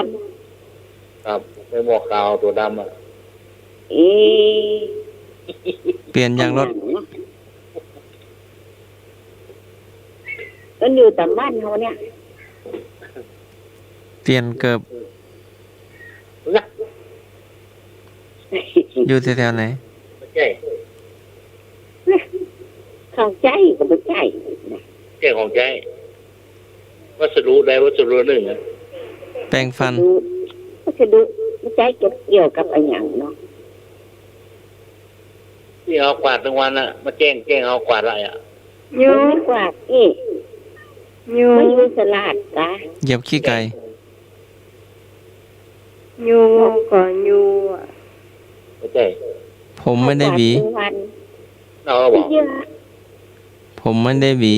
ำ ครับ เป๋นหมวกขาวตั๋วดำอะ เอ๊ะ เปลี่ยนยางรถ อะหยังเนาะ มันอยู่ต๋ามบ้านเฮาเนี่ย เปลี่ยนเกิบ นะ อยู่แถวๆ ไหน บ่ใจ้ ของใจ๊ก็บ่ใจ้นะ ใจ้ของใจ๊ วัสดุใดวัสดุนึ่งอะ แปรงฟัน วัสดุ วัสดุ บ่ใจ้เกี่ยวกับอะหยังเนาะ ตี้เฮากวาดตึงวันอะ มาแจ้ง แจ้งเฮากวาดละอะ ยุง บ่กวาด เอ๊ะ ยุง มันอยู่สลาดกะ เหยียบขี้ไก่ ยุงก็ยุงอะ บ่ใจ้ ผมไม่ได้หวี เฮากวาดตึงวัน เน่าแล้วบ่ เยอะ ผมไม่ได้หวี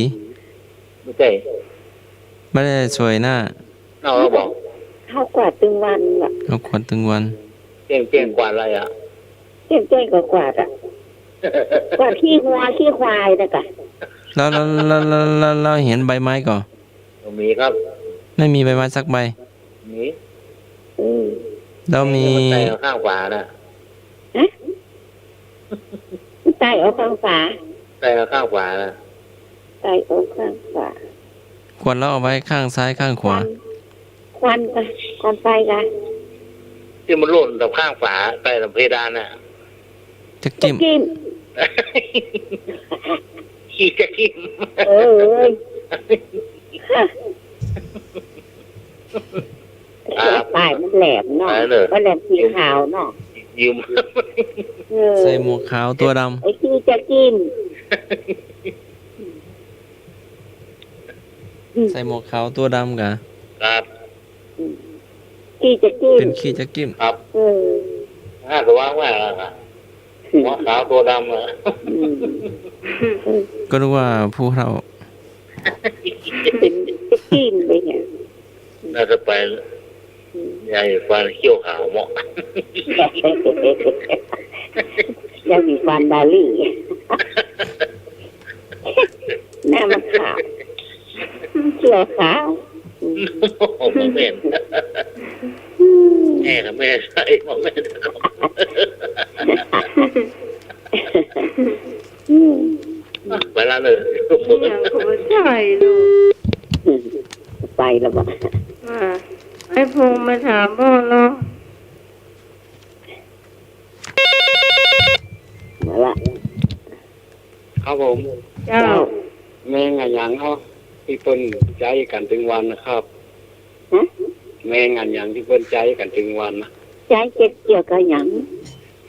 บ่ใจ้ ไม่ได้สวยหน้า เน่าแล้วบ่ เฮากวาดตึงวันอะ เฮากวาดตึงวัน แจ้ง แจ้งกวาดอะไรอะ แจ้ง แจ้งก็กวาดอะ กวาดขี้งัวขี้ควายนะกะ แล้ว แล้ว แล้วเห็นใบไม้ก่อ บ่มีครับ ไม่มีใบไม้สักใบ มี เออ แล้วมี ไต่เอาข้างฝาน่ะ ฮะ ไต่เอาข้างฝา ไต่เอาข้างฝาน่ะ ไต่เอาข้างฝา ขวดเหล้าเอาไว้ข้างซ้ายข้างขวา ควัน ควันกะ ควันไฟกะ ตี้มันหล่นต๋ามข้างฝา ไต่ต๋ามเพดานน่ะ จักจิ้ม จักจิ้ม ขี้จักจิ้ม เออ ครับ ปลายมันแหลมเนาะ ปลายเนอะ มันแหลมสีขาวเนาะ ยืม เออ ใส่หมวกขาวตั๋วดำ ไอ้ขี้จักจิ้ม ใส่หมวกขาวตั๋วดำกะ ครับ อืม ขี้จักจิ้ม เป๋นขี้จักจิ้ม ครับ เออ น่าจะวางไว้แล้วนะ อืม หมวกขาวตั๋วดำอะ อืม ก็นึกว่าผู้เฒ่า เป๋นจักจิ้มไปเนี่ย น่าจะไป อืม ยาสีฟันเขี้ยวขาวเนาะ ยาสีฟันดาลี่ หน้ามันขาว เขี้ยวขาว อืม บ่แม่น อืม แม่กับแม่ใส่ บ่แม่น อืม ไปละเน่อ นี่ยังก็บ่ใจ้เนาะ อืม ไปละบ่ อ่า ไอ้พงษ์มาถามพ่อเนาะ มาละ ครับผม เจ้า เจ้า แมงอะหยังเนาะ ตี้เปิ้นใจ๊กั๋นตึงวันนะครับ ฮะ แมงอะหยังตี้เปิ้นใจ๊กั๋นตึงวันนะ ใจ๊เกี่ยวกับหยัง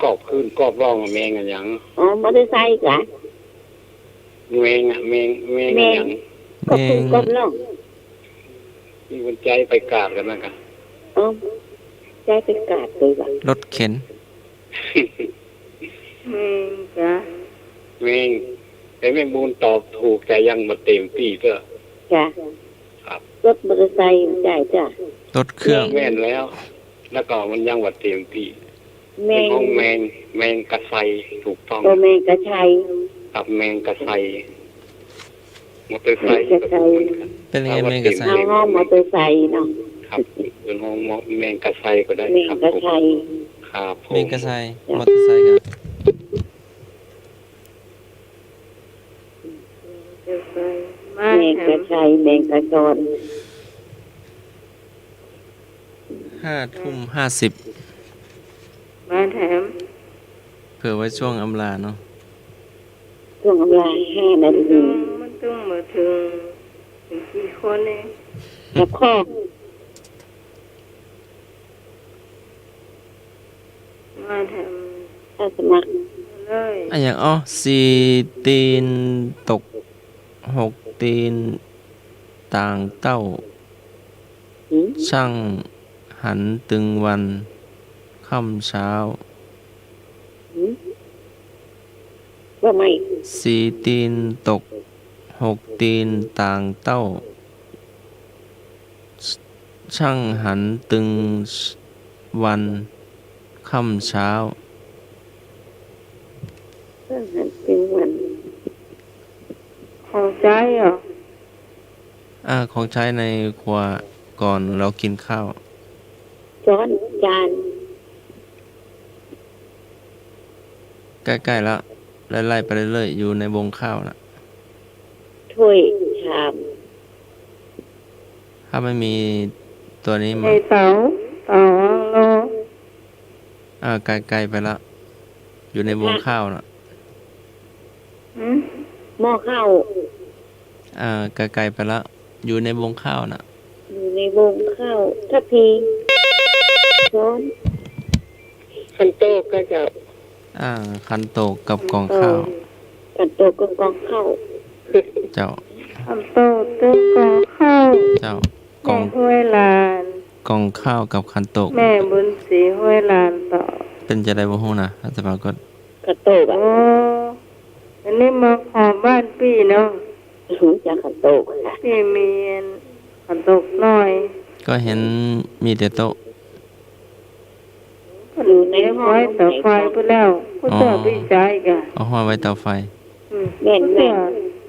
กอบขึ้นกอบล่องอะ แมงอะหยัง อ๋อ มอเตอร์ไซค์กะ แมงอะ แมง แมงอะหยัง แมง กอบขึ้นกอบล่อง ตี้เปิ้นใจ๊ไปกาดกั๋นนะกะ อ๋อ ใจ๊ไปกาดเลยว่ะ รถเข็น แมงกะ แมง แต่แม่บุญตอบถูกแต่ยังบ่เต๋มตี้เตื้อ จ้ะ ครับ รถมอเตอร์ไซค์บ่ใจ้จ้ะ รถเครื่อง แม่นแล้ว แล้วก็มันยังบ่เต๋มตี้ แมง เปิ้นฮ้องแมง แมงกะไซ ถูกต้อง เออ แมงกะไซ ครับ แมงกะไซ มอเตอร์ไซค์ แมงกะไซ เปิ้นเรียกแมงกะไซ เฮาฮ้องมอเตอร์ไซค์เนาะ ครับ เปิ้นฮ้องแมงกะไซก็ได้ แมงกะไซ ครับผม ครับผม แมงกะไซ จ้ะ มอเตอร์ไซค์ครับ แมงกะไซ แมงกะซอน ห้าทุ่มห้าสิบ มาแถม เผื่อไว้ช่วงอำลาเนาะ ช่วงอำลาห้านาที มันต้องมาถึง ถึงกี่คนเนี่ย กับข้อ มาแถม อาสมัคร เลย อะหยัง อ๋อ สี่ตีนตก หกตีนต่างเต้า หืม ช่างหันตึงวัน ค่ำเช้า หืม ว่าไม่ สี่ตีนตก หกตีนต่างเต้า ชั่งหันตึงวันค่ำเช้า ชั่งหันตึงวัน ของใจ๊เหรอ อ่า ของใช้ในครัวก่อนเรากินข้าว ช้อน จาน ใก้ๆ ละ ไล่ๆ ไปเรื่อยๆ อยู่ในวงข้าวน่ะ ถ้วย ชาม ถ้าไม่มีตัวนี้มา ไอ้เต๋า เต๋าอังโล อ่า ใก้ๆ ไปละ อยู่ในวงข้าวน่ะ หืม หม้อข้าว อ่า ใก้ๆ ไปละ อยู่ในวงข้าวน่ะ อยู่ในวงข้าว ถ้วย ช้อน ขันโตกก็เจ้า อ่า ขันโตกกับก๋องข้าว ขันโตกกับก๋องข้าว เจ้า ขันโตกกับก๋องข้าว เจ้า แม่ห้วยลาน ก๋องข้าวกับขันโตก แม่บุญศรีห้วยลานเต๋า เป๋นจะใดบ่ฮู้นะ อาตมาก็ ขันโตกอะ โอ้ อันนี้มาขอบ้านปี้เนาะ ฮู้จักขันโตกอะ ปี้มีอันขันโตกน้อย ก็เห็นมีแต่โต๊ะ อยู่ในห้อง ไว้เต๋าไฟพู้นแล้ว ผู้เจ้าปี้จายกะ เอาห้อยไว้เต๋าไฟ อืม แม่นๆ ผู้เจ้า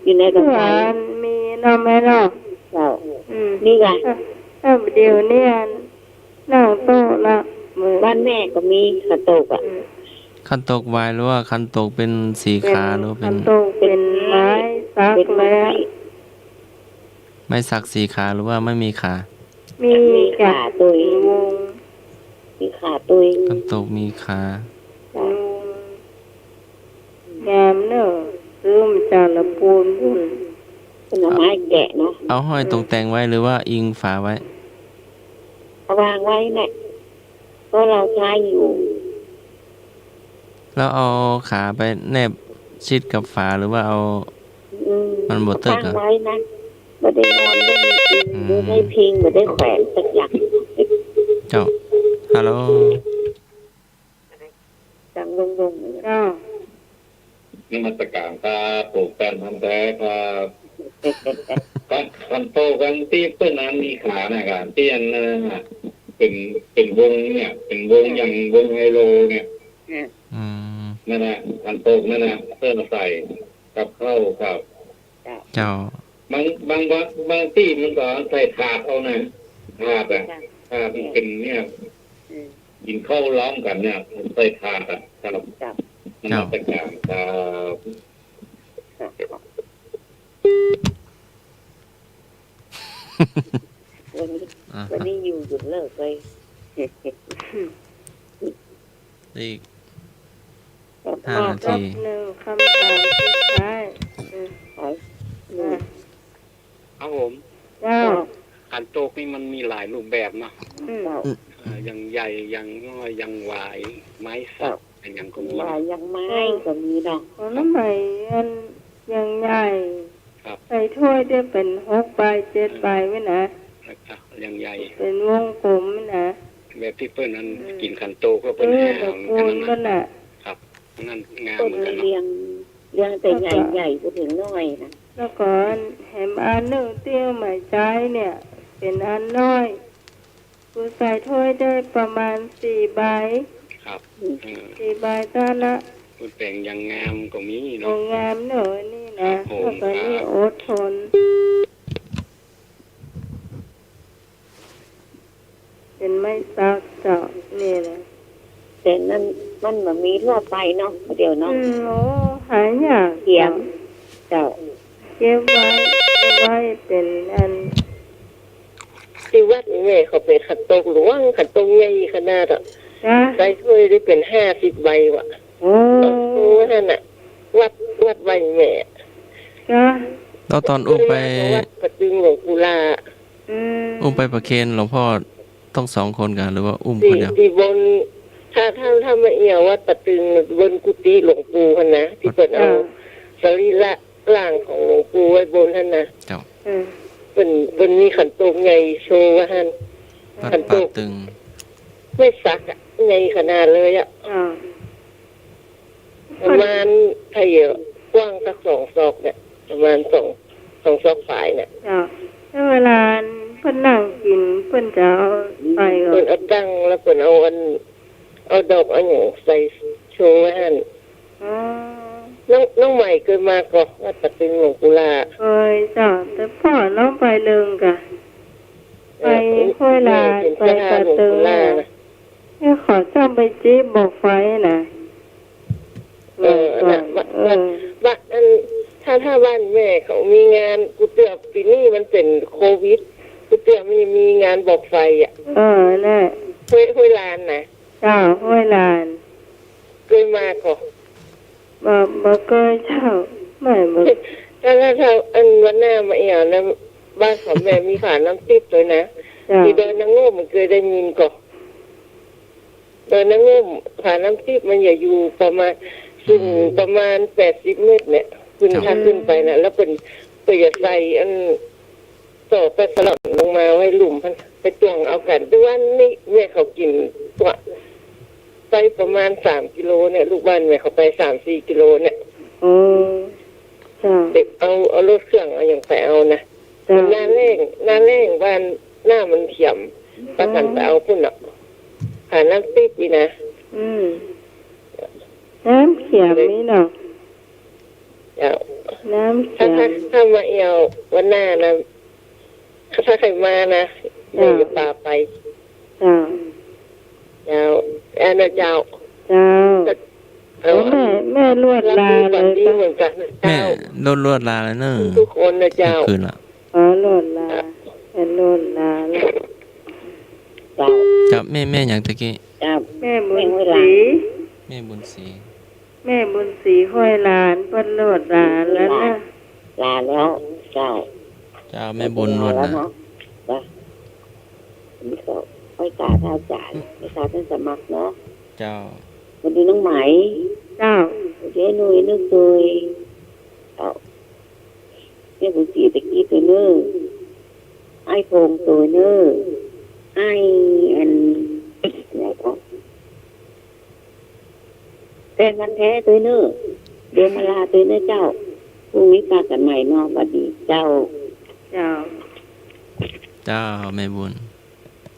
อยู่ในเต๋าไฟ ผู้เจ้ามีน้ำไหมเนาะ เจ้า อืม นี่กะ เออ เออ เดี๋ยวนี้อัน นั่งโต๊ะละ บ้านแม่ก็มีขันโตกอะ อืม ขันโตกไม้หรือว่าขันโตกเป๋นสี่ขา เป๋น หรือว่าเป๋น ขันโตกเป๋นไม้สัก เป๋นไม้ แล้ว ไม้สักสี่ขาหรือว่าไม่มีขา มี มีขา กะ ตวย วง มีขาตวย ขันโตกมีขา วง งามเนาะ ซื้อมาจากละปูนปู้น เป๋นเอาไม้แกะเนาะ เอาห้อยตกแต่งไว้หรือว่าอิงฝาไว้ เอาวางไว้แหละ เพราะเราใช้อยู่ แล้วเอาขาไปแนบชิดกับฝาหรือว่าเอา อืม มันบ่เติกอะ ตั้งไว้นะ บ่ได้นอน บ่ได้อิง อืม บ่ได้พิง บ่ได้แขวนสักอย่าง เจ้า ฮัลโหล ดังลงๆ เจ้า นมัสการครับ ผมแฟนพันธุ์แท้ครับ ครับ ขันโตกอันตี้เปิ้นอันมีขานะครับ ตี้อันนั้นน่ะ เป๋น เป๋นวงเนี่ย เป๋นวงอย่างวงไฮโลเนี่ย อืม นั่นแหละ ขันโตกนั่นน่ะ เปิ้นใส่กับข้าวครับ เจ้า เจ้า บาง บาง บาง บางตี้มันก็ใส่ถาดเอานะ ถาดอะ เจ้า ถาดมันเป๋นเนี่ย อืม กิ๋นข้าวล้อมกั๋นเนี่ย ใส่ถาดอะ ครับ เจ้า นมัสการครับ เจ้า วันนี้ อ่า วันนี้อยู่หยุดเลิกไป อีก ห้านาที รอบหนึ่ง คำถามสุดท้าย อืม ครับผม เจ้า ขันโตกนี่มันมีหลายรูปแบบเนาะ อืม เอ่อ อย่างใหญ่ อย่างน้อย อย่างหวาย ไม้สัก อย่างก็มี หวาย อย่างไม้ก็มีเนาะ อ๋อ แล้วไม้อันอย่างใหญ่ ครับ ใส่ถ้วยได้เป๋นหกใบ เจ็ดใบไว้นะ ครับ อย่างใหญ่ เป๋นวงกลมไว้นะ แบบตี้เปิ้นอัน อืม กิ๋นขันโตกก็เปิ้น เออ แห่ แบบ อันนั้นน่ะ ปูนนั่นน่ะ ครับ อันนั้นงามเหมือนกั๋นเนาะ เปิ้นเรียง เรียงแต่ใหญ่ๆ ไปเถิงน้อยนะ แล้วก็แหมอันนึ่งตี้เอามาใจ๊เนี่ย เป๋นอันน้อย กูใส่ถ้วยได้ประมาณสี่ใบ ครับ อืม เออ สี่ใบเต้านั้น ปูนแป๋งอย่างงามก็มีเนาะ โอ้ งามเนาะ นี่นะ ครับผม แล้วก็นี่ ครับ อดทน เป๋นไม้สักเจ้า นี่นะ แต่นั้นมันบ่มีทั่วไปเนาะ เดี๋ยวเนาะ อืม โอ้ หายาก เขียม เจ้า เก็บไว้ เก็บไว้เป๋นอัน ตี้วัดแม่เขาเป๋นขันโตกหลวง ขันโตกใหญ่ขนาดอะ จ้ะ ใส่ถ้วยได้เป๋นห้าสิบใบวะ โอ้ โอ้ นั่นน่ะ วัด วัดบ้านแม่ จ้ะ แล้วต๋อนอุ้มไป วัดป่าตึงหลวงปู่ล่า อืม อุ้มไปประเคนหลวงพ่อต้องสองคนกั๋น หรือว่าอุ้มคนเดียว ตี้ ตี้บน ถ้า ถ้า ถ้ามาเอี่ยววัดป่าตึงบนกุฏิหลวงปู่หั้นนะ ตี้เปิ้นเอา เจ้า สรีระร่างของหลวงปู่ไว้บนหั้นนะ เจ้า อืม เปิ้น เปิ้นมีขันโตกใหญ่โชว์ว่าหั้น วัดป่าตึง ขันโตกไม้สักอะ ใหญ่ขนาดเลยอะ อ่า ประมาณ ถ้าเยอะ กว้างสักสองศอกเนี่ย ประมาณสอง สองซอกฝายน่ะ เจ้า แล้วเวลาเปิ้นนั่งกิ๋น เปิ้นจะเอาไปก่อ เปิ้นเอาตั้ง แล้วเปิ้นเอาอัน เอาดอกอันหยังใส่โชว์ไว้หั้น อ๋อ น้อง น้องใหม่เกยมาก่อ วัดป่าตึงหลวงปู่หล้า เกยเจ้า แต่ป้อน้องไปเลิงก่ะ เออ ไปห้วยลาน ไปป่าตึง เออ เออ ขอจ้ำไปจี๊บบอกไฟน่ะ เออ เออ น่ะ ว่า เออ ว่า ว่าอัน ถ้า ถ้าบ้านแม่เขามีงาน กูเตื้อปี๋นี้มันเป๋นโควิด กูเตื้อมี มีงานบอกไฟอะ เออ น่ะ ห้วย ห้วยลานน่ะ เจ้า ห้วยลาน เกยมาก่อ บ่ บ่เกยเจ้า ไม่ บ่ ถ้า ถ้า ถ้าอันวันหน้ามาเอี่ยวนะ บ้านของแม่มีผาน้ำติ๊บตวยนะ เจ้า ตี้ดอยนางโง่มมันเกยได้ยินก่อ ดอยนางโง่ม ผาน้ำติ๊บมันจะอยู่ประมาณ สูงประมาณแปดสิบเมตรเนี่ย ขึ้น เจ้า ถ้าขึ้นไปนะ แล้วเปิ้น เปิ้นจะใส่อัน ต่อไปสลับลงมาไว้ลุ่มหั้น ไปตวงเอากั๋น แต่วันนี้แม่เขากิ๋นกว่า ไปประมาณสามกิโลเนี่ย ลูกบ้านแม่เขาไปสามสี่กิโลเนี่ย โอ้ เจ้า เด็กเอา เอารถเครื่องเอาหยังไปเอานะ เจ้า หน้าแล้ง หน้าแล้งบ้านหน้ามันเขียม ปะกั๋นไปเอาปุ้นเนาะ ผาน้ำติ๊บนี่นะ อืม น้ำเขียมนี่เนาะ เจ้า น้ำเขียม ถ้า ถ้า ถ้ามาเอี่ยววันหน้านะ ถ้าใครมานะ เจ้า เดี๋ยวจะปาไป เจ้า เจ้า แอนนะเจ้า เจ้า เอา แม่ แม่ลวดลาเลย ฝันดีเหมือนกั๋นนะเจ้า แม่ลวดลาเลยเนอะ ทุกคนนะเจ้า เมื่อคืนละ อ๋อ ลวดลา แม่ลวดลาแล้ว เจ้า เจ้า แม่ แม่หยังตะกี้ เจ้า แม่บุญศรี แม่บุญศรี แม่บุญศรีห้วยลาน เปิ้นลวดลาแล้วนะ ลาแล้ว เจ้า เจ้า แม่บุญลวดลา ลาแล้วเนาะ จ้ะ นี่ก็ไหว้สาท่านอาจ๋ารย์ ไหว้สาท่านสมัครเนาะ เจ้า วันนี้น้องไหม เจ้า วันนี้หนุ่ยนึกโดย เจ้า แม่บุญศรีตะกี้ตวยเน่อ อ้ายพงษ์ตวยเน่อ อ้ายอัน อะไรก็ แฟนพันธุ์แท้ตวยเน่อ ดวงมาลาตวยเน่อเจ้า พรุ่งนี้ปากั๋นใหม่เนาะ หวัดดีเจ้า เจ้า เจ้า แม่บุญ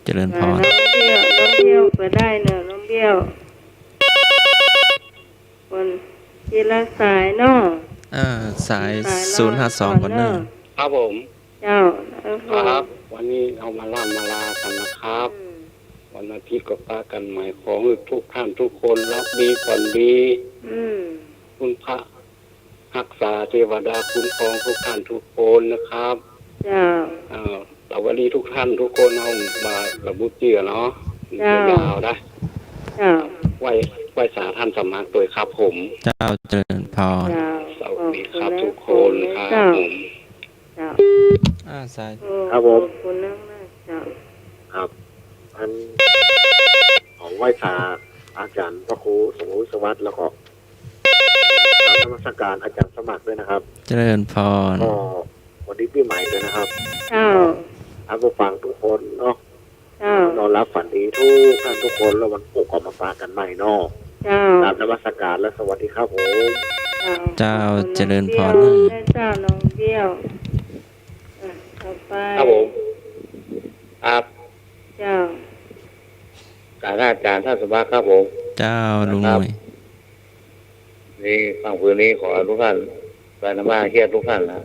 เจริญพร อ่า น้องเบี้ยว น้องเบี้ยวก็ได้เนอะ น้องเบี้ยว คนทีละสายเนาะ อ่า สาย สายละ ศูนย์ห้าสอง ก่อนเนอะ ก่อนเนอะ ครับผม เจ้า ครับ วันนี้เอามาล่ำมาลากั๋นนะครับ อืม วันอาทิตย์ก็ปากั๋นใหม่ ขอหื้อทุกท่านทุกคนหลับดีฝันดี อืม คุณพระฮักษาเทวดาคุ้มครองทุกท่านทุกคนนะครับ เจ้า เอ่อ สวัสดีทุกท่านทุกคน เอามาระบุจื้อเนาะ เจ้า ยาวๆ นะ เจ้า ไหว้ ไหว้สาท่านสมัครตวยครับผม เจ้า เจริญพร เจ้า สวัสดีครับ ขอบคุณนะ ทุกคนครับ ขอบคุณนะ ผม เจ้า อ่า สาย โอ้ ครับผม ขอบคุณมากๆ เจ้า ครับ อัน ขอไหว้สาอาจ๋ารย์พระครูสมบูรณ์วิศวัตร แล้วก็กราบนมัสการอาจ๋ารย์สมัครด้วยนะครับ เจริญพร ก็สวัสดีปี๋ใหม่ด้วยนะครับ เจ้า ท่านผู้ฟังทุกคนเนาะ เจ้า นอนหลับฝันดีทุกท่านทุกคน แล้ววันพุธก็มาปากั๋นใหม่เนาะ เจ้า กราบนมัสการและสวัสดีครับผม เจ้า เจ้า ขอบคุณ เจริญพร น้องเบี้ยว เจ้า น้องเบี้ยว อ่ะ ต่อไป ครับผม ครับ เจ้า กราบอาจ๋ารย์ท่านสมัครครับผม เจ้า ลุงหนุ่ย นี่ค่ำคืนนี้ขอทุกท่าน แฟนธรรมะเฮียทุกท่านนะ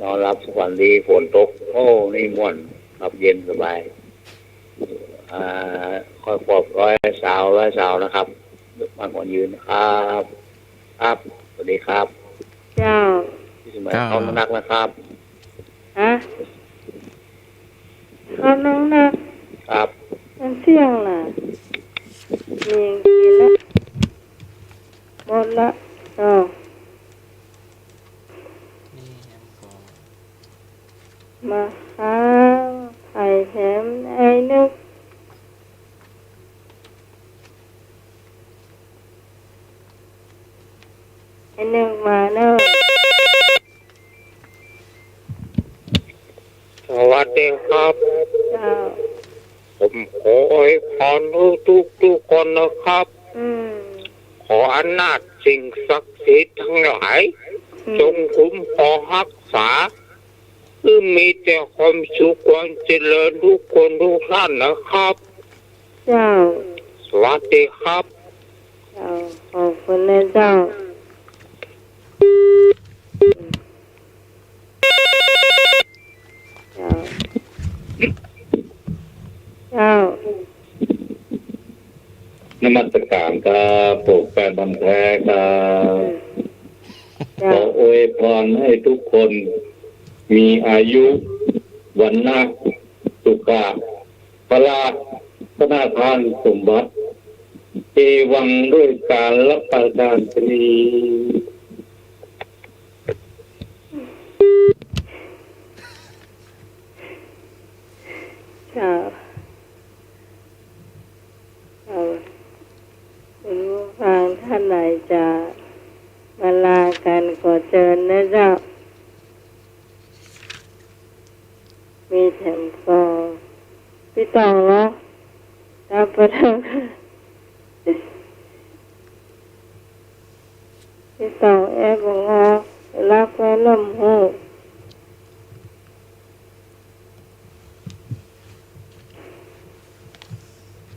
นอนหลับฝันดี ฝนตก โอ้ นี่ม่วน หลับเย็นสบาย อ่า ค่อยปลอบร้อยสาว ร้อยสาวนะครับ มากกว่ายืนนะครับ ครับ สวัสดีครับ เจ้า พี่สมัย เจ้า เข้านักนะครับ ฮะ เข้านัก ครับ มันเสี่ยงล่ะ มีกิ๋นละ หมดละ เจ้า นี่แฮมก่อน มาค้างไข่แถมไอ้นึก ไอ้นึกมาเนอะ สวัสดีครับ เจ้า ผมขออวยพรทุกๆ คนนะครับ อืม ขออำนาจสิ่งศักดิ์สิทธิ์ทั้งหลาย จงคุ้มครองฮักษา หื้อมีแต่ความสุขความเจริญทุกคนทุกท่านนะครับ เจ้า สวัสดีครับ เจ้า ขอบคุณนะเจ้า เจ้า เจ้า นมัสการครับ ผมแฟนพันธุ์แท้ครับ เจ้า ขออวยพรให้ทุกคนมีอายุ วรรณะ สุขะ พละ ธนาคารสมบัติ เอวัง ด้วยการรับประทานชนี เจ้า เจ้า คุณผู้ฟังท่านไหนจะมาลากั๋นก็เจิญนะเจ้า มีแถมก็ ปี้ต้องเนาะ ตามไปทาง ปี้ต้องแอบบ่งออก ลักไว้ล้ำหู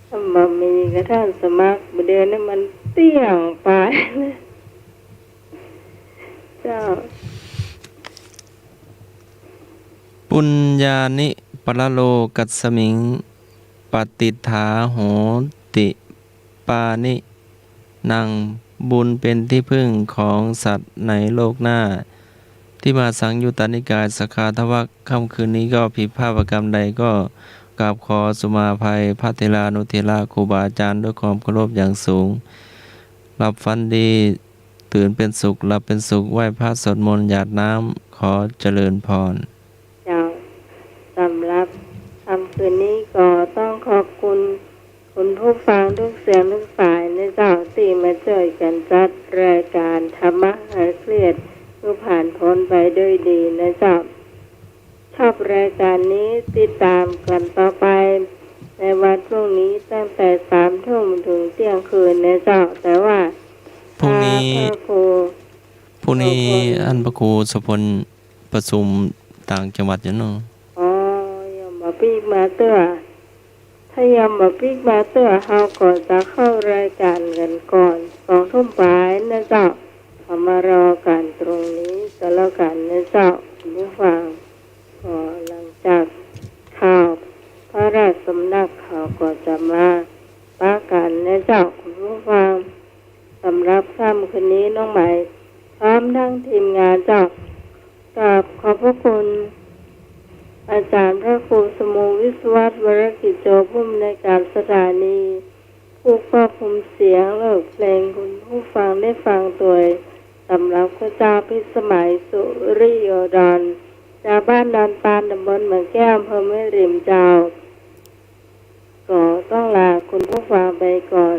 ถ้าบ่มีกระทั่งสมัคร บ่าเดือนนี้มันเตี้ยงไป เจ้า ปุญญานิ ปรโลกัสมิง ปฏิฏฐาโหติ ปานิ นัง บุญเป็นที่พึ่งของสัตว์ในโลกหน้า ทิมาสัง ยุตตานิกาย สังคาทวัค ค่ำคืนนี้ก็ผิดพลาดประการใดก็กราบขอสุมาภัยพระเถรานุเถระครูบาอาจารย์ด้วยความเคารพอย่างสูง หลับฝันดี ตื่นเป็นสุข หลับเป็นสุข ไหว้พระสวดมนต์หยาดน้ำ ขอเจริญพร เจ้า สำหรับค่ำคืนนี้ก็ต้องขอบคุณคุณผู้ฟังทุกเสียงทุกสายนะเจ้า ตี้มาจ้วยกั๋นจัดรายก๋านธรรมะหายเครียดหื้อผ่านป๊นไปด้วยดีนะเจ้า ชอบรายก๋านนี้ติดต๋ามกั๋นต่อไปในวันพรุ่งนี้ตั้งแต่สามทุ่มเถิงเตี้ยงคืนนะเจ้า แต่ว่า พรุ่งนี้ พระครู พรุ่งนี้ โสภณ อันพระครูโสภณประชุมต่างจังหวัดอยู่เนาะ อ๋อ ยังบ่ปิ๊กมาเตื้อ ถ้ายังบ่ปิ๊กมาเตื้อ เฮาก็จะเข้ารายก๋านกั๋นก่อน สองทุ่มปายนะเจ้า ก็มารอกั๋นตรงนี้ก็แล้วกั๋นนะเจ้า คุณผู้ฟัง ก็หลังจากข่าวพระราชสำนัก เฮาก็จะมาปะกั๋นนะเจ้า คุณผู้ฟัง สำหรับค่ำคืนนี้น้องไหมพร้อมทั้งทีมงานเจ้า กราบขอบพระคุณอาจารย์พระครูสมุง วิศวัฒน์ วรกิจโจ ผู้อำนวยการสถานี ผู้ควบคุมเสียงและเพลงคุณผู้ฟังได้ฟังโดย สำหรับข้าเจ้าพิสมัย สุริโยดร จากบ้านดอนตาล ตำบลเหมืองแก้ว อำเภอแม่ริมเจ้า ก็ต้องลาคุณผู้ฟังไปก่อน